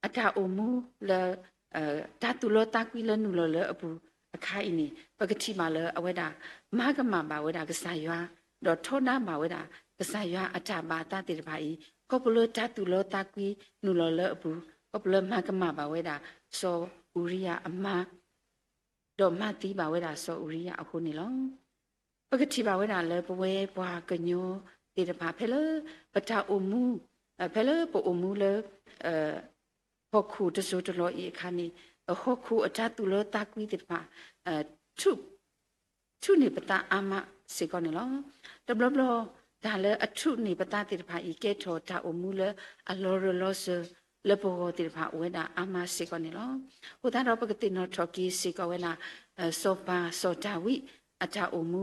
အတၢ်အိၣ်မူလၢ တၢ်သူၣ်လီသးကွံလၢနုာ်လီၤလၢအပူၤအခါအံၤန့ၣ် ပကထံၣ်ဘၣ်လၢအဝဲဒၣ် မၤကမၣ်ဘၣ်ဝဲဒၣ်ကစၢ်ယွၤ, ဒီးထီဒါဘၣ်ဝဲဒၣ် ကစၢ်ယွၤအတၢ်ဘၣ်အသးသ့ၣ်တဖၣ်အံၤ ခီဖျိလၢတၢ်သူၣ်လီသးကွံနုာ်လီၤလၢအပူၤ, ခီဖျိလၢမၤကမၣ်ဘၣ်ဝဲဒၣ် စီၤအူၤရံယၤအမါ ဒီးမၤသံဘၣ်ဝဲဒၣ်စီၤအူၤရံယၤအဃိန့ၣ်လီၤ. ပကထံၣ်ဘၣ်ဝဲဒၣ်လၢပဝဲပှၤကညီသ့ၣ်တဖၣ် ဖဲလၢပတၢ်အိၣ်မူ, ဖဲလၢပအိၣ်မူလၢ ဟီၣ်ခိၣ်တစိၢ်တလီၢ်အံၤအခါန့ၣ် ဟီၣ်ခိၣ်အတၢ်သူၣ်လီသးကွံသ့ၣ်တဖၣ် ထုး ထုးန့ၢ်ပသးအါမးစ့ၢ်ကီးန့ၣ်လီၤ. တဘျီဘျီ တၢ်လၢအထုးန့ၢ်ပသးသ့ၣ်တဖၣ်အံၤ ကဲထီၣ်တၢ်အိၣ်မူလၢအလီၤရၢၢ်လီၤစၢၤလၢပဂီၢ်သ့ၣ်တဖၣ်အိၣ်ဝဲဒၣ်အါမးစ့ၢ်ကီးန့ၣ်လီၤ. အဃိသတးဒီး ပကသ့ၣ်နီၣ်ထီၣ်က့ၤစ့ၢ်ကီးဝဲဒၣ် စီၤပၤစီၤဒၤဝံးအတၢ်အိၣ်မူ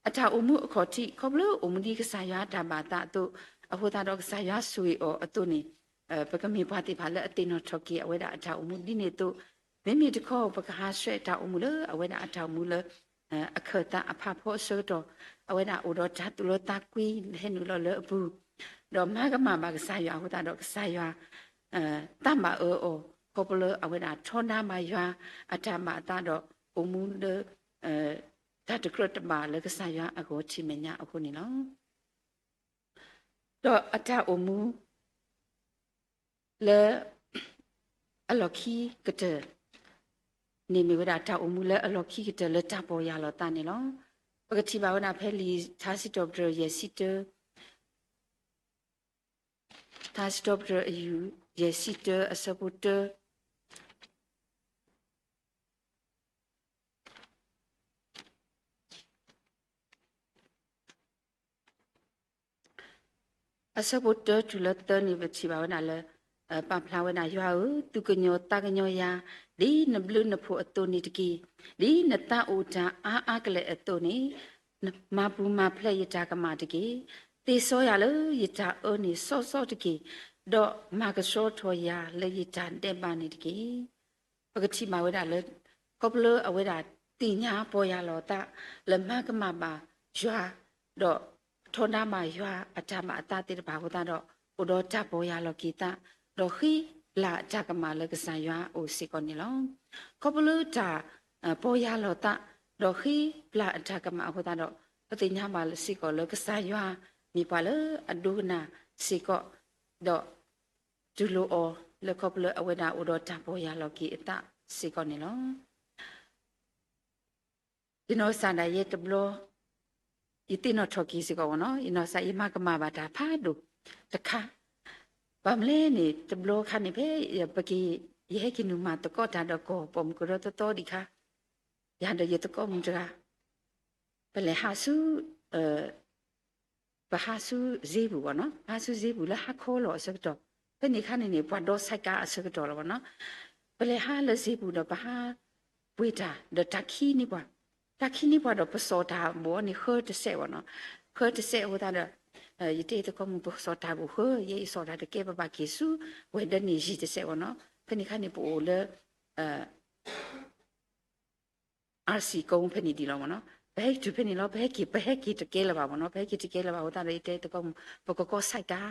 အတၢ်အိၣ်မူအခီၣ်ထံး ခီဖျိအိၣ်မူဒ်ကစၢ်ယွၤတၢ်ဘၣ်သးအသိး, အဃိသတးဒီးကစၢ်ယွၤဆိၣ်ဂ့ၤအီၤအသိးန့ၣ်, ပကမ့ၢ်ပှၤသ့ၣ်တဖၣ်လၢအသ့ၣ်နီၣ်ထီၣ်က့ၤအဝဲဒၣ်အတၢ်အိၣ်မူဒ်န့ၣ်အသိး, မ့မ့ၢ်တခီ ပကဟးဆှဲးတၢ်အိၣ်မူလၢအဝဲဒၣ်အတၢ်အိၣ်မူလၢ အခၢၣ်သးအဖးဖီအဆၢကတီၢ်, အဝဲဒၣ်အိၣ်ဒီးတၢ်သူၣ်လီသးကွံဟဲနုာ်လီၤလၢအပူၤ, ဒီးမၤကမၣ်ဘၣ်ကစၢ်ယွၤအဃိသတးဒီး ကစၢ်ယွၤ သးဘၣ်အၢအီၤ ခီဖျိလၢအဝဲဒၣ်ထီဒါဘၣ်ယွၤအတၢ်ဘၣ်အသးဒီး အိၣ်မူလၢ တၢ်တကြၢးတဘၣ်လၢကစၢ်ယွၤအဂီၢ်ထံးမဲာ်ညါအဃိန့ၣ်လီၤ. ဒီးအတၢ်အိၣ်မူ လၢ အလီၢ်ခံကတၢၢ်န့ၣ်မ့ၢ်ဝဲဒၣ်တၢ်အိၣ်မူလၢအလီၢ်ခံကတၢၢ်လၢတၢ်ပီၢ်ယၢ်လီၤသးန့ၣ်လီၤ. ပကထံၣ်ဘၣ်ဝဲဒၣ်ဖဲလံာ်ထါစံးထီၣ်ပတြၢၤယဲၢ်ဆံတၢ ထါစံးထီၣ်ပတြၢၤအယူၢ် ယဲၢ်ဆံတၢ အဆၢဖိတၢ အဆၢဖိတၢတုၤလၢသၢန့ၣ် ပထံၣ်ဘၣ်ဝဲဒၣ်လၢ ပာ်ဖျါဝဲဒၣ် ယွၤဧၢ, သူၣ်ကညီၤသးကညီၤယၤ ဒ်နဘျုးနဖှိၣ်အသိးန့ၣ်တက့ၢ်. ဒ်နသးအိၣ်တၢ်အါအါကလဲာ်အသိးန့ၣ် မၤပူၤမၤဖျဲးယတၢ်ကမၣ်တက့ၢ်. သ့စီယၤလၢယတၢ်အၢန့ၣ်စီစီတက့ၢ်. ဒီးမၤကဆှီထီၣ်ယၤလၢယတၢ်ဒဲးဘးန့ၣ်တက့ၢ်. ပကထံၣ်ဘၣ်ဝဲဒၣ်လၢ ခီဖျိအဝဲဒၣ်သ့ၣ်ညါပီၢ်ယၢ်လီၤသး လၢမၤကမၣ်ဘၣ်ယွၤ ဒီးထီဒါဘၣ်ယွၤအတၢ်ဘၣ်အသးသ့ၣ်တဖၣ်အဃိသတးဒီး အိၣ်ဒီးတၢ်ပီၢ်ယၢ်လီၤက့ၤသး ဒီးဃ့ပျၢ်အတၢ်ကမၣ်လၢကစၢ်ယွၤအအိၣ်စ့ၢ်ကီးန့ၣ်လီၤ. ခီဖျိလၢတၢ် ပီၢ်ယၢ်လီၤသး ဒီးဃ့ပျၢ်အတၢ်ကမၣ်အဃိသတးဒီး ပသ့ၣ်ညါဘၣ်စ့ၢ်ကီးလၢကစၢ်ယွၤ မ့ၢ်ပှၤလၢအဒိကနၣ်စ့ၢ်ကီး ဒီး တူၢ်လိာ်အီၤလၢခီဖျိအဝဲဒၣ်အိၣ်ဒီးတၢ်ပီၢ်ယၢ်လီၤက့ၤအသးစ့ၢ်ကီးန့ၣ်လီၤ. ယနီၢ်ကစၢ်ဒၣ်ယဲတဘျီ ယသ့ၣ်နီၣ်ထီၣ်က့ၤစ့ၢ်ကီးဘၣ်နီၤ, ယနီၢ်ကစၢ်ယမၤကမၣ်ဘၣ်တၢ်ဖးဒိၣ်တခါ, ဘၣ်မနုၤလဲၣ်န့ၣ် တဘျီခါန့ၣ်ဖဲ ပက့ၤ ယဟဲက့ၤနုာ်မၤသကိးတၢ်ဒီးကီၢ်ပိာ်မုၣ်ကရၢသီသီဒံးခါ, ယၤဒီးယသကိးမုၣ်တဂၤ ပလဲၤဟးဆူ ပဟးဆူစ့ပူၤဘၣ်နီၤ, ပဟးဆူစ့ပူၤလၢဟါခီလီၤအဆၢကတီၢ်, ဖဲန့ၣ်ခါန့ၣ်န့ၣ် ပှၤဒီးဆဲးကါအဆၢကတီၢ်လီၤဘၣ်နီၤ, ပလဲၤဟးလၢစ့ပူၤဒီးပဟးပှ့ၤတၢ် ဒီးတၢ်ခံန့ၢ်ပှၤ, တၢ်ခံန့ၢ်ပှၤဒီးပစီၣ်တၢ်ဘိၣ်အီၤန့ၣ် ဃၢတစဲးဘၣ်နီၤ, ဃၢတစဲးအဃိသတးဒီး ယတဲသကိးမုၣ် ပစီၣ်တၢ်ဘိၣ်ဃၢ ယဲအံၤစီၣ်တၢ်တကဲ ပဘၣ်က့ၤဆူ ဝဲၤဒၢးန့ၣ်ယံာ်တစဲးဘၣ်နီၤ, ဖဲန့ၣ်ခါန့ၣ် ပအိၣ်လၢ အါစံၣ်ကိဖဲန့ၣ်ဒံးလီၤမ့ၢ်နီၤ, ပဟဲက့ၤတုၤဖဲန့ၣ်လီၤ, ပဟဲက့ၤ ပဟဲက့ၤတကဲလၢၤဘၣ်မ့ၢ်နီၤ, ပဟဲက့ၤတကဲလၢၤဘၣ်အဃိသတးဒီး ယတဲသကိးမုၣ် ပကကိးဆဲးကါ,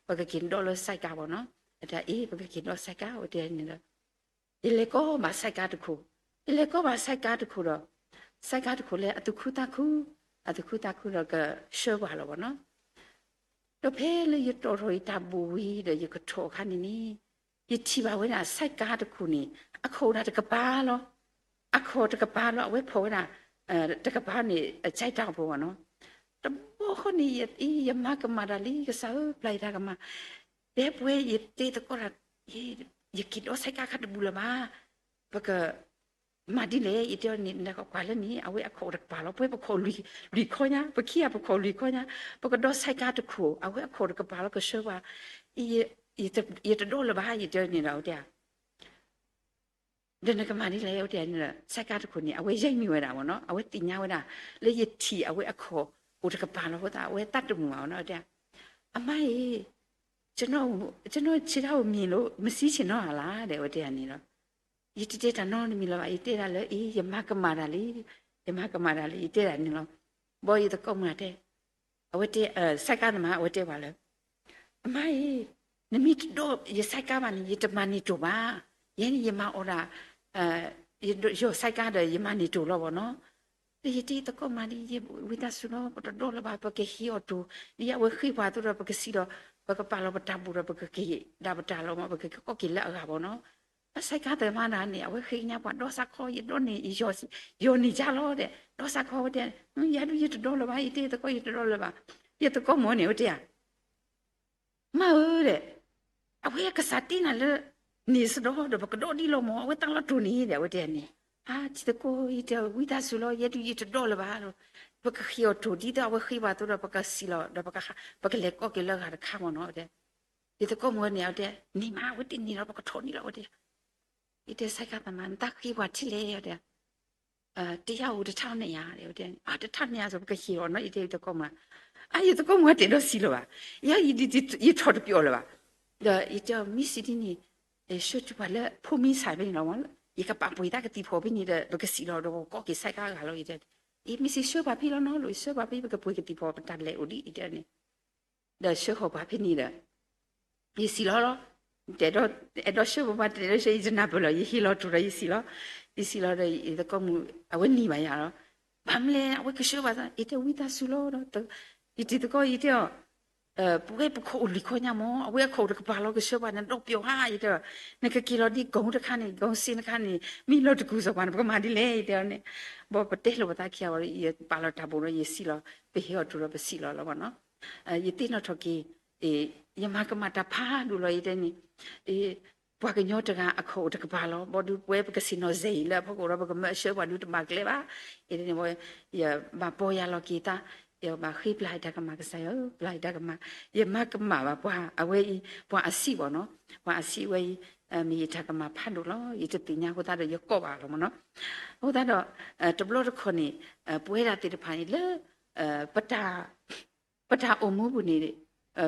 ပကက့ၤဒီးလၢဆဲးကါမ့ၢ်နီၤ, အတၢ်အ့ၣ် ပကက့ၤဒီးဆဲးကါ ဝဲတဲန့ၣ်ဒီး ယလဲၤကိးဘၣ်ဆဲးကါတခိၣ်, ယလဲၤကိးဘၣ်ဆဲးကါတခိၣ်ဒီး ဆဲးကါတခိၣ်လၢအသူၣ်ခုသးခု, အသူၣ်ခုသးခုဒီးကဆှၢပှၤလီၤမ့ၢ်နီၤ, ဒီးဖဲလၢယတီၣ်ထီၣ်ယတၢ်ဘိၣ်ဝံၤဒီးယကထီၣ်အခါန့ၣ်န့ၣ် ယထံၣ်ဘၣ်ဝဲဒၣ်ဆဲးကါတခိၣ်န့ၣ် အခိၣ်ဒၣ်တကပၤလီၤ, အခိၣ်တကပၤလီၤ, အဝဲဖီၣ်ဝဲဒၣ် တကပၤန့ၣ် အကၢတၢ်အိၣ်ဖှိၣ်ဘၣ်နီၤ, တဘျီဃီန့ၣ် ယမၤကမၣ်တၢ်လံ ကစၢ်ဧၢ ပျၢ်ယတၢ်ကမၣ်, တဲပှဲၤယတဲသကိးတၢ် ယက့ၤဒီးဆဲးကါခါတဘူၣ်လၢၤဘၣ်, ပက မၤဒ်လဲၣ် ယတဲန့ၣ် နကွၢ်လၢန့ၣ် အဝဲအခိၣ်တကပၤလီၤ, ပဝဲပခိၣ်လွံၢ်ခီညါ, ပခံဂၤပခိၣ်လွံၢ်ခီညါ, ပကဒီးဆဲးကါတခိၣ် အဝဲအခိၣ်တကပၤလီၤ ကဆှၢပှၤ, ယတဒီးလၢၤဘၣ် ယတဲန့ၣ်ဒီး အဝဲတဲ ဒီးနကမၤဒ်လဲၣ် အဝဲတဲန့ၣ်ဒီး ဆဲးကါတခိၣ်န့ၣ် အဝဲယဲၢ်မံၤဝဲဒၣ်မ့ၢ်နီၤ, အဝဲသ့ၣ်ညါဝဲဒၣ် လၢယထံၣ်အဝဲအခိၣ်အိၣ်တကပၤလီၤအဃိသတး အဝဲသးတမုာ်ဘၣ်နီၤ, အဝဲတဲ အမါအံၤ ကျွန်တော် ကျွန်တော်ခြေထောက်ကို မြင်လို့ မစီးချင်တော့တာလား တဲ့ အဝဲတဲန့ၣ်လီၤ. ယတတဲတၢ်နီတမံၤလၢၤဘၣ်, ယတဲဒၣ်လၢ အ့ ယမၤကမၣ်တၢ်လံ, ယမၤကမၣ်တၢ်လံ ယတဲဒၣ်န့ၣ်လီၤ. ဘီယသကိးမုၣ်တဲ, အဝဲတဲ ဆဲးကါသမား အဝဲတဲပှၤလၢ အမါအံၤ နမ့ၢ်တဒီးယဆဲးကါဘၣ်န့ၣ် ယတမၤန့ၢ်တိၢ်ဘၣ်, ယဲန့ၣ် ယမၤအီၣ်ဒၣ် ယီၤဆဲးကါဒီး ယမၤန့ၢ်တိၢ်လီၤဘၣ်နီၤ. ဒီးယတဲသကိးမုၣ်ဒီး ယဝံသးစူၤလီၤ ပတဒီးလၢၤဘၣ် ပကဟ့ၣ်အီၤတိၢ်, ဒ်အဝဲဃ့ပှၤအသိးဒီး ပကစံးဒီး ပကပာ်လီၤပတၢ်ဘူၣ်ဒီး ပကက့ၤဒၣ်ပတၢ်လီၤမး ပကက့ၤကိးက့ၤလၢအဂၤဘၣ်နီၤ. အဆဲးကါသမားန့ၣ် အဝဲဃ့ကညးပှၤဒီးစးခီ ယဒီးန့ၣ် ယီၤန့ၢ်ယါလီၤ ဒီးစးခီဝဲတဲ ယၤဒုးယတဒီးလၢၤဘၣ် ယတဲသကိး ယတဒီးလၢၤဘၣ်. ယသကိးမုၣ်န့ၣ် အဝဲတဲဧါ မါဧၢ ဒီး အဝဲကစၢ်တ့နၤလၢ န့ၣ်စဒီး ဒီးပကဒီးဒ်လီၤမး အဝဲသးလီၤတိၢ်န့ၣ် ဒီးအဝဲတဲန့ၣ်. အါ တံၤသကိး ယတဲဝံသးစူၤလီၤ ယဲဒုးယတဒီးလၢၤဘၣ်လီၤ. ပကဃ့အီၤတိၢ်ဒ်သိးအဝဲဃ့ပှၤအသိးဒီး ပကစံးလီၤ ဒီး ပကလဲၤကိးက့ၤလၢအဂၤတခါမးနီၤ တဲ. ယသကိးမုၣ်န့ၣ် အဝဲတဲ န့ၢ်မး အဝဲတဲန့ၢ်လီၤ ပကထီၣ်န့ၣ်လီၤ အဝဲတဲ. ယတဲဆဲးကါသမား နသးဃ့ပှၤထံလဲၣ် အဝဲတဲ တယါအိၣ်တထါန့ၣ်ဧါ တဲ အတထါန့ၣ်ဧါ စ့ၢ်ကီး ပကဟ့ၣ်အီၤနီၤ ယတဲယသကိးမုၣ်. အါ ယသကိးမုၣ်တဲဒီးစံးလီၤဘၣ်. ယၤ ယထီၣ်တပျီၢ်လၢၤဘၣ်. ဒီးယတဲအီၤ မ့ၢ်စံးဒ်န့ၣ် ဆှၢတုၤပှၤလၢဖိမံဆၣ်ဖဲန့ၣ်လီၤ. ယကပာ်ပှ့ၤတၢ်ကသံၣ်ဖီၣ်ဖဲန့ၣ်ဒီး ပကစံးလီၤဒီး ပကကိးက့ၤဆဲးကါအဂၤလီၤ ယတဲ. အ့ မ့ၢ်စံးဆှၢပှၤဖဲလီၤနီၤ လိာ်ဆှၢပှၤဖဲ ပကပှ့ၤကသံၣ်ဖီၣ်ပတၢ်လဲၤအိၣ်ဒ် ယတဲန့ၣ်. ဒီးဆှၢဃီၤပှၤဖဲန့ၣ်ဒီး ယစံးလီၤလီၤ. တဲဒီး အဲၣ်ဒိးဆှၢပှၤ တဲဒီးဆှၢ ယတနၢ်ပၢၢ်လီၤ ယဟ့ၣ်လီၤတိၢ်ဒီးယစံးလီၤ. ယစံးလီၤဒီး ယသကိးမုၣ် အဝဲန့ၢ်ဘၣ်ယၤလီၤ. ဘၣ်မနုၤလဲၣ် အဝဲကဆှၢပှၤသး ယတဲဝံသးစူၤလီၤဒီး ယတံၤသကိး ယတဲအီၤ ပဝဲပခိၣ်အိၣ်လွံၢ်ခီညါမ့ၢ် အဝဲအခိၣ်တကပၤလီၤကဆှၢပှၤန့ၣ် ဒီးပျီၤဧါ ယတဲ, နကက့ၤလီၤဒ်ကိတခါန့ၣ် ကိစ့တခါန့ၣ် မ့ၢ်လီၤတကူၣ်စီၤပှၤန့ၣ် ပကမၤဒ်လဲၣ် ယတဲန့ၣ်, ဘၣ်ပတဲလိာ်ပသးခံဂၤဝဲ ယပာ်လီၤတၢ်ဘိးဒီးယစံးလီၤ ပဟ့ၣ်အီၤတုၤဒီးပစံးလီၤလီၤဘၣ်နီၤ, ယသ့ၣ်နီၣ်ထီၣ်က့ၤ, ယမၤကမၣ်တၢ်ဖးဒိၣ်လီၤ ယတဲန့ၣ်, ပှၤကညီတဂၤအခိၣ်အိၣ်တကပၤလီၤ ဘၣ်ဒီးပဝဲပကဆ့ၣ်နီၤစဲအံၤလၢအဖီခိၣ်ဒီး ပကမၢအဆှၢပှၤဒုးတဘၣ်ကျဲဘၣ်, ယတဲန့ၣ်ဝဲ, ယဘၣ်ပီၢ်ယၢ်လီၤက့ၤသး, ယဘၣ်ဃ့ပျၢ်ယတၢ်ကမၣ်ကစၢ်ယွၤဧၢ ပျၢ်ယတၢ်ကမၣ်, ယမၤကမၣ်ဘၣ်ပှၤအဝဲအံၤ ပှၤအဆံးဘၣ်နီၤ, ပှၤအဆံးဝဲအံၤ, မ့ၢ်ယတၢ်ကမၣ်ဖးဒိၣ်လီၤ ယတသ့ၣ်ညါအဃိသတးဒီးယကိးဘၣ်လီၤမ့ၢ်နီၤ, အဃိသတးဒီး, တဘျီတခီၣ်န့ၣ်, ပဝဲဒၣ်သ့ၣ်တဖၣ်န့ၣ်လၢ, ပတၢ်အိၣ်မူပူၤန့ၣ်,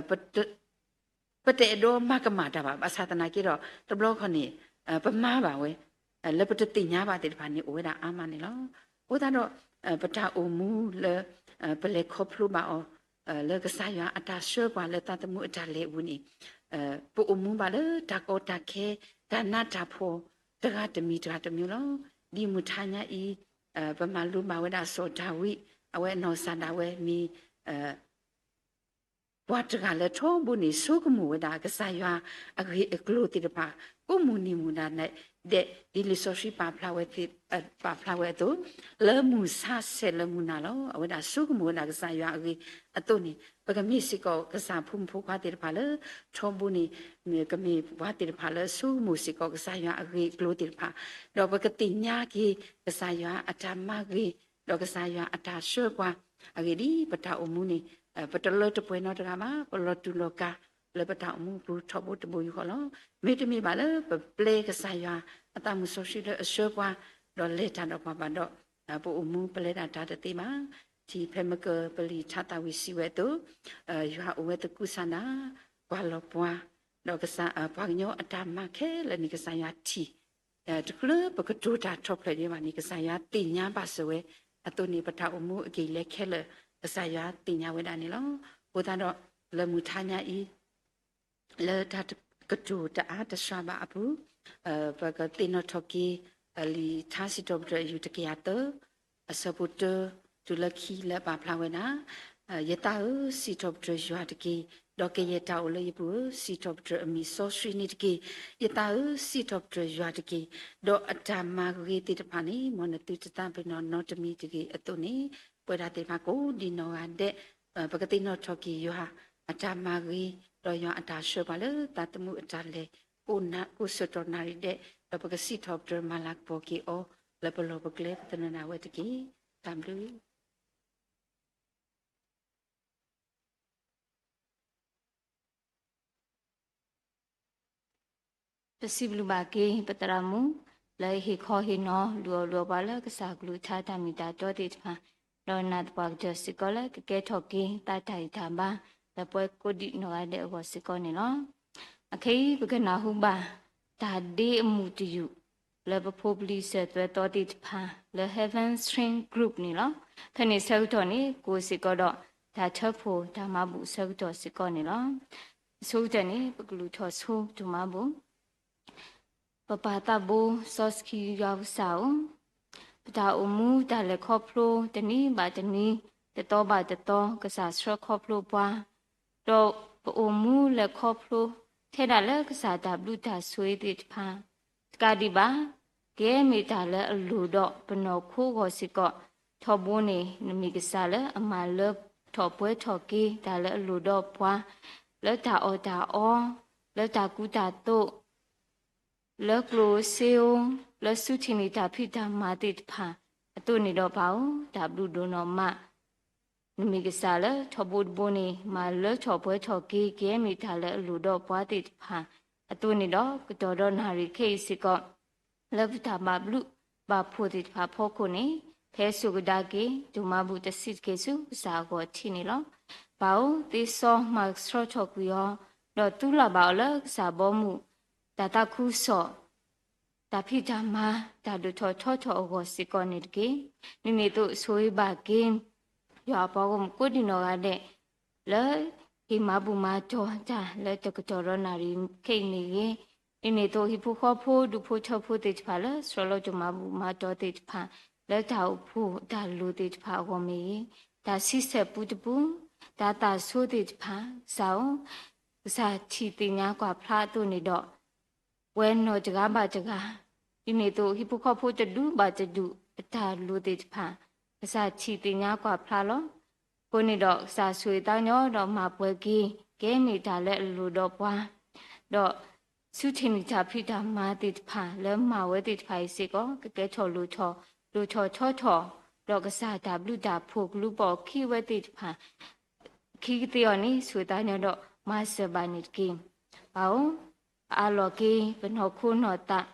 ပတအဲၣ်ဒိးမၤကမၣ်တၢ်ဘၣ် ဘၣ်ဆၣ်သနာ်က့ဒီး တဘျီတခီၣ်န့ၣ်, ပမၤဘၣ်ဝဲ, လၢပတသ့ၣ်ညါဘၣ်သ့ၣ်တဖၣ်န့ၣ် အိၣ်ဝဲဒၣ်အါမးန့ၣ်လီၤ. အဃိသတးဒီး, ပတၢ်အိၣ်မူလၢ, ပလဲၤခီဖျိဘၣ်အီၤ, လၢကစၢ်ယွၤအတၢ်ဆှၢပှၤလၢသးသမူအတၢ်လဲၤအပူၤန့ၣ်, ပအိၣ်မူဘၣ်လၢတၢ်ကီတၢ်ခဲ, တၢ်နးတၢ်ဖှီၣ်, တဂၤတမံၤတဂၤတမံၤလီၤ. ဒ်မုၢ်ထါညါအံၤ, ပမၤလိဘၣ်ဝဲဒၣ်စီၤဒၤဝံး, အဝဲအနီၢ်ကစၢ်ဒၣ်ဝဲမ့ၢ် ပှၤတဂၤလၢထီဘိန့ၣ် ဆိကမိၣ်ဝဲဒၣ်ကစၢ်ယွၤအဂ့ၢ်အကျိၤသ့ၣ်တဖၣ်, ကိးမုၢ်နံၤမုၢ်နၤဒဲး, ဒ်လံာ်စီဆှံပာ်ဖျါဝဲ, ပာ်ဖျါဝဲအသိး, လၢမုၢ်ဆါဆဲးလၢမုၢ်နၤလီၤ. အဝဲဒၣ်ဆိကမိၣ်ဝဲဒၣ်ကစၢ်ယွၤအဂ့ၢ်အသိးန့ၣ်, ပကမ့ၢ်စ့ၢ်ကီးကစၢ်ဖိမုၣ်ဖိခွါသ့ၣ်တဖၣ်လၢထီဘိန့ၣ်, ကမ့ၢ်ပှၤသ့ၣ်တဖၣ်လၢဆိကမိၣ်စ့ၢ်ကီးကစၢ်ယွၤအဂ့ၢ်အကျိၤသ့ၣ်တဖၣ်, ဒီးပကသ့ၣ်ညါက့ၤကစၢ်ယွၤအတၢ်မၤဂ့ၤ, ဒီးကစၢ်ယွၤအတၢ်ဆှၢပှၤအဂ့ၢ်ဒ်ပတၢ်အိၣ်မူန့ၣ်, ပတလၢတပှဲၤနီတဂၤဘၣ်, ပလီၤတူာ်လီၤကာ်လၢပတၢ်အိၣ်မူအပူၤထီဘိတဘိယူၢ်ဃီလီၤ. မ့တမ့ၢ်ဘၣ်လၢပပျဲကစၢ်ယွၤအသးမုၢ်စီဆှံလၢအဆှၢပှၤ, ဒီးလဲၤတၢ်ဒီးပှၤဘၣ်ဒီး, ပအိၣ်မူပလဲၤဒၣ်တၢ်တသ့ဘၣ်. ထံၣ်ဖဲမကၢၢ်ပလံာ်ထါသးဝံၣ်စံးဝဲအသိး, ယွၤအိၣ်ဝဲသကူစၢ်နၤ, ကွၢ်လီၤပှၤ, ဒီးပှၤကညီအတၢ်မၤခဲလၢာ်န့ၣ် ကစၢ်ယွၤထံၣ် တချုးပကတိၤတၢ်ထီၣ်ဖျဲးဒံးဘၣ်န့ၣ် ကစၢ်ယွၤသ့ၣ်ညါဘၣ်စၢၤဝဲအသိးန့ၣ် ပတၢ်အိၣ်မူအက့ၢ်အလဲခဲလၢာ် ကစၢ်ယွၤသ့ၣ်ညါဝဲဒၣ်န့ၣ်လီၤ. အဃိသတးဒီး လၢမုၢ်ထါညါအံၤ လၢတၢ်ကတိၤတအါတစှၤဘၣ်အပူၤ, ပကသ့ၣ်နီၣ်ထီၣ်က့ၤ လံာ်ထါစံးထီၣ်ပတြၢၤအယူၢ်တကယၤသၢ အဆၢဖိတၢ တုၤလၢခံလၢအပာ်ဖျါဝဲဒၣ်, ယသးဧၢ, စံးထီၣ်ပတြၢၤယွၤတက့ၢ်. ဒီးကယဲၢ်တၢ်အိၣ်လၢယပူၤဧၢ, စံးထီၣ်ပတြၢၤအမံၤစီဆှံန့ၣ်တက့ၢ်. ယသးဧၢ, စံးထီၣ်ပတြၢၤယွၤတက့ၢ်. ဒီးအတၢ်မၤဂ့ၤသ့ၣ်တဖၣ်န့ၣ် မ်နသုတသးပ့ၤနီၣ်နီတမံၤတဂ့ၤအသိးန့ၣ်, ပဝဲဒၣ်သ့ၣ်တဖၣ်ကိးဒံးနီၢ်ဂၤဒဲး, ပကသ့ၣ်နီၣ်ထီၣ်က့ၤယွၤအတၢ်မၤဂ့ၤ, ဒီးယွၤအတၢ်ဆှၢပှၤလၢသးသမူအတၢ်လဲၤ, ကိးဆၢကတီၢ်နၣ်ရံၣ်ဒဲး, ဒီးပကစံးထီၣ်ပတြၢၤမၤလၤကပီၤက့ၤအီၤ, လၢပလီၢ်ပကျဲပသနၢၣ်ဒၣ်ဝဲတက့ၢ်. တၢ်ဘျုး ပစံးဘျုးဘၣ်က့ၤ ပသရၣ်မုၣ် လၢဟ့ၣ်ခီဟ့ၣ်နီၤ လုၢ်အီၣ်လုၢ်အီပှၤလၢကစၢ်ကလုၢ်ကထါတၢ်မ့ၢ်တၢ်တီသ့ၣ်တဖၣ်, ဒီးနာ်သပှၢ်ကတၢၢ်စ့ၢ်ကီးလၢကကဲထီၣ်က့ၤ သးတၢ်ဂံၢ်တၢ်ဘါ လၢပဝဲကိးဒံးနီၢ်ဂၤဒဲးအဂီၢ်စ့ၢ်ကီးန့ၣ်လီၤ. အခဲအံၤ ပကနၢ်ဟူဘၣ် တၢ်ဒ့အမူးတယူာ် လၢပဖိပလံၤစၢၤသွဲၣ်သီသ့ၣ်တဖၣ် လၢ Heaven Stream Group န့ၣ်လီၤ. ဖဲန့ၣ်ဆၢကတီၢ်န့ၣ် ကိးစ့ၢ်ကီးဒီး တၢ်ထၢဖှိၣ်တၢ်မၤဘူၣ်ဆၢကတီၢ်စ့ၢ်ကီးန့ၣ်လီၤ. အဆိကတၢၢ်န့ၣ် ပကလူၤထီၣ်ဆိတၢ်မၤဘူၣ် ပပၢ်သးဘိစီဆှံယွၤကစၢ်ဧၢ, ပတၢ်အိၣ်မူတၢ်လဲၤခီဖျိတနံၤဘၣ်တနံၤ, တသီဘၣ်တသီ ကစၢ်ဆှၢခီဖျိပှၤ, ဒီးပအိၣ်မူလဲၤခီဖျိ ထဲဒၣ်လၢကစၢ်တၢ်ဘျုးတၢ်ဆိၣ်ဂ့ၤသ့ၣ်တဖၣ်, တကးဒံးဘၣ် ကယဲၢ်မ့ၢ်တၢ်လၢအလိၣ်ဒီးပနီၢ်ခိအဂီၢ်စ့ၢ်ကီး, ထီဘိန့ၣ် နမ့ၢ်ကစၢ်လၢအမၤလၢထီၣ်ပှဲၤထီၣ်က့ၤတၢ်လၢအလိၣ်ဒီးပှၤ, လၢတၢ်အီၣ်တၢ်အီ, လၢတၢ်ကူတၢ်သိး လၢကျိၣ်ဧိၤစ့ဧိၤ, လၢဆူထံၣ်န့ၢ်တၢ်ဖံးတၢ်မၤသ့ၣ်တဖၣ်, အသိးန့ၣ်ဒီးပၢ်ဧၢ, တၢ်ဘျုးဒိၣ်နီၢ်မး, နမ့ၢ်ကစၢ်လၢထီဘိတဘိန့ၣ် မၤလၢထီၣ်ပှဲၤထီၣ်က့ၤ ကယဲၢ်မ့ၢ်တၢ်လၢအလိၣ်ဒီးပှၤသ့ၣ်တဖၣ်, အသိးန့ၣ်ဒီး ကတီၢ်ဒီးနၣ်ရံၣ်ခဲအံၤစ့ၢ်ကီး လၢပတၢ်ဘၣ်ဘျုးဘၣ်ဖှိၣ်သ့ၣ်တဖၣ်အဖီခိၣ်န့ၣ်, ဖဲစိၤကဒါက့ၤ ဒိၣ်မၤဘူၣ်တဆံးတက့ၢ်ဆူကစၢ်အဂီၢ်ထံးန့ၣ်လီၤ. ပၢ်ဧၢ, သ့စီမၤကဆှီထီၣ်ကွံာ်အီၤ, ဒီးသူလီၤဘၣ်အီၤလၢကစၢ်ဘီမုၢ်, တၢ်သးခုကစီၣ်, တၢ်ဖံးတၢ်မၤ, တၢ်ဒိၣ်ထီၣ်ထီထီၣ်အဂီၢ်စ့ၢ်ကီးန့ၣ်တက့ၢ်. ဒ်န့ၣ်အသိးဆိၣ်ဂ့ၤဘၣ်က့ၤ ယွၤအပှၤဂီၢ်မုၢ်ကိးဒံးနီၢ်ဂၤဒဲး လၢဟ့ၣ်မၤဘူၣ်မၤတီၤတၢ်လၢတကတီၢ်ဒီးနၣ်ရံၣ်ခဲအံၤမ့ၢ်ဂ့ၤ, ဒ်န့ၣ်အသိး ဟံၣ်ဖိဃီဖိဒူၣ်ဖိထၢဖိသ့ၣ်တဖၣ်လၢ ဆှၢလီၤတၢ်မၤဘူၣ်မၤတီၤသ့ၣ်တဖၣ် လၢတၢ်အိၣ်ဖှိၣ်တၢ်လိၤသ့ၣ်တဖၣ်အဂီၢ်မ့ၢ်ဂ့ၤ, တၢ်ဆံဆဲၣ်ပူတပူ, တၢ် တၢ်သးဆိသ့ၣ်တဖၣ်, ကစၢ်ဧၢ, ကစၢ်ထံၣ်သ့ၣ်ညါကွၢ်ဖျါအသိးန့ၣ်ဒီး, ပဝဲနီၢ်တဂၤဘၣ်တဂၤ, ဒ်န့ၣ်အသိး ဟံၣ်ဖိဃီဖိတဒူၣ်ဘၣ်တဒူၣ် အတၢ်လိၣ်သ့ၣ်တဖၣ်, ကစၢ်ထံၣ်သ့ၣ်ညါကွၢ်ဖျါလီၤ. အဃိန့ၣ်ဒီး ကစၢ်ဆိၣ်ဂ့ၤသးကညီၤဒီးမၤပှဲၤက့ၤ ကဲန့ၣ်တၢ်လၢအလိၣ်ဒီးပှၤ, ဒီးဆူထံၣ်န့ၢ်တၢ်ဖံးတၢ်မၤသ့ၣ်တဖၣ် လၢမၤဝဲသ့ၣ်တဖၣ်အံၤစ့ၢ်ကီး ကကဲထီၣ်လိၣ်ထီၣ်, လိၣ်ထီၣ်ထီထီၣ်, ဒီးကစၢ်တၢ်ဘျုးတၢ်ဖှိၣ်ကလူၤပိာ်ခံဝဲသ့ၣ်တဖၣ် ခံကသ့အီၤန့ၣ် ဆိၣ်ဂ့ၤသးကညီၤဒီးမၤစၢၤဘၣ်န့ၣ်တက့ၢ်. ပၢ်ဧၢ, ပအးလီၤက့ၤပနီၢ်ခိနီၢ်သး,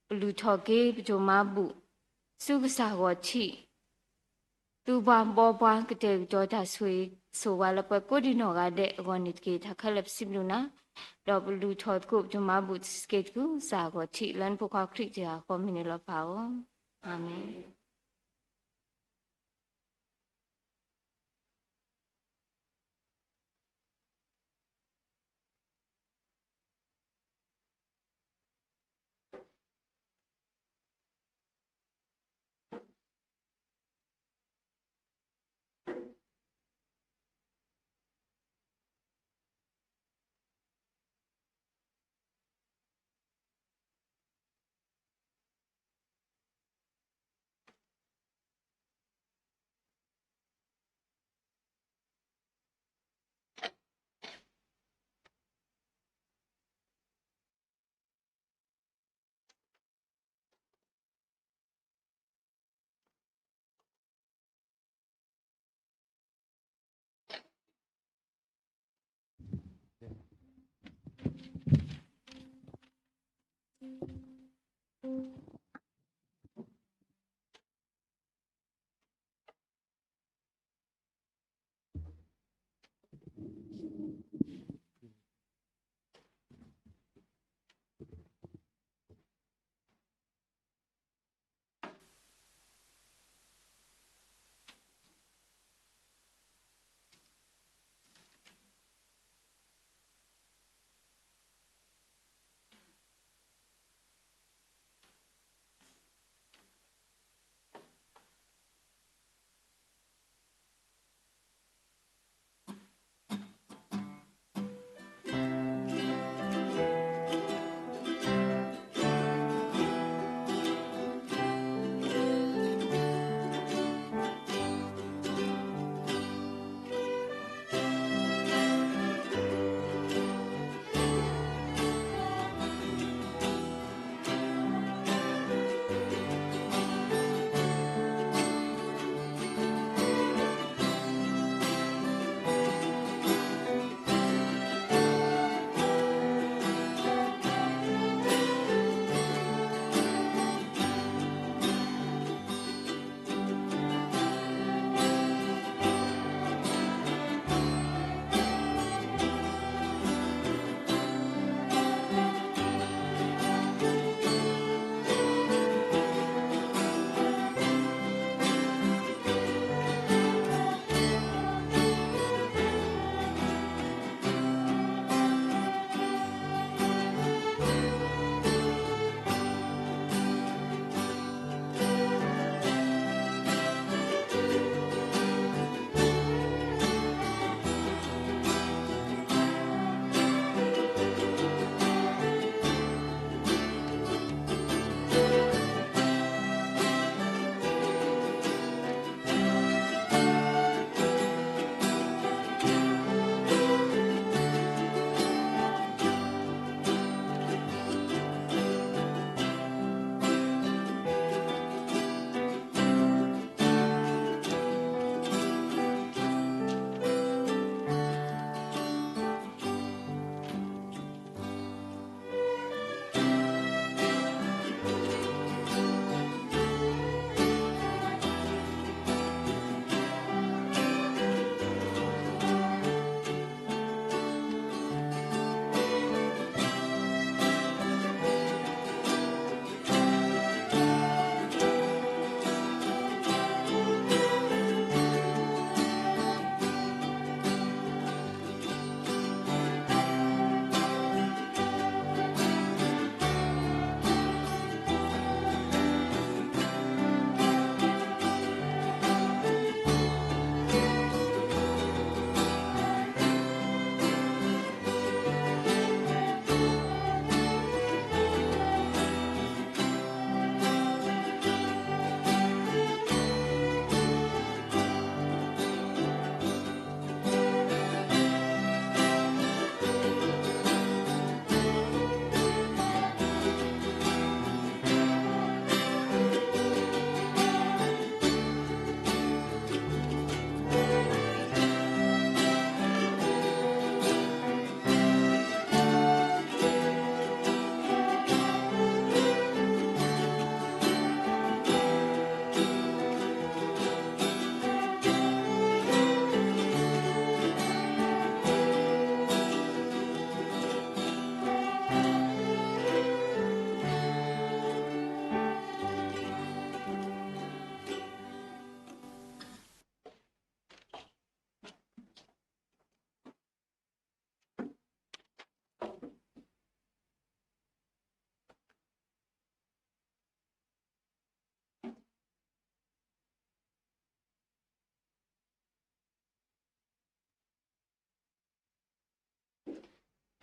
ပလုၢ်ထီၣ်က့ၤပဒိၣ်မၤဘူၣ်, ဆူကစၢ်ဂီၢ်ထံး, သူပှၤဘီပှၤ ကတဲာ်ကတီၤတၢ်ဆိၣ်ဂ့ၤဆိၣ်ဝါလၢပှၤကိးဒံးနီၢ်ဂၤဒဲးအဂီၢ်န့ၣ်တက့ၢ်. တၢ်ခဲလၢာ်ပစံးဘျုးနၤ, ဒီးပလုၢ်ထီၣ်သကိးပဒိၣ်မၤဘူၣ်စ့ၢ်ကီး ကစၢ်ဂီၢ်ထံး လၢနဖိခွါခရံာ်တဂၤအဃိ မ့ၢ်န့ၣ်လီၤပၢ်ဧၢ, အၤမ့ၣ်.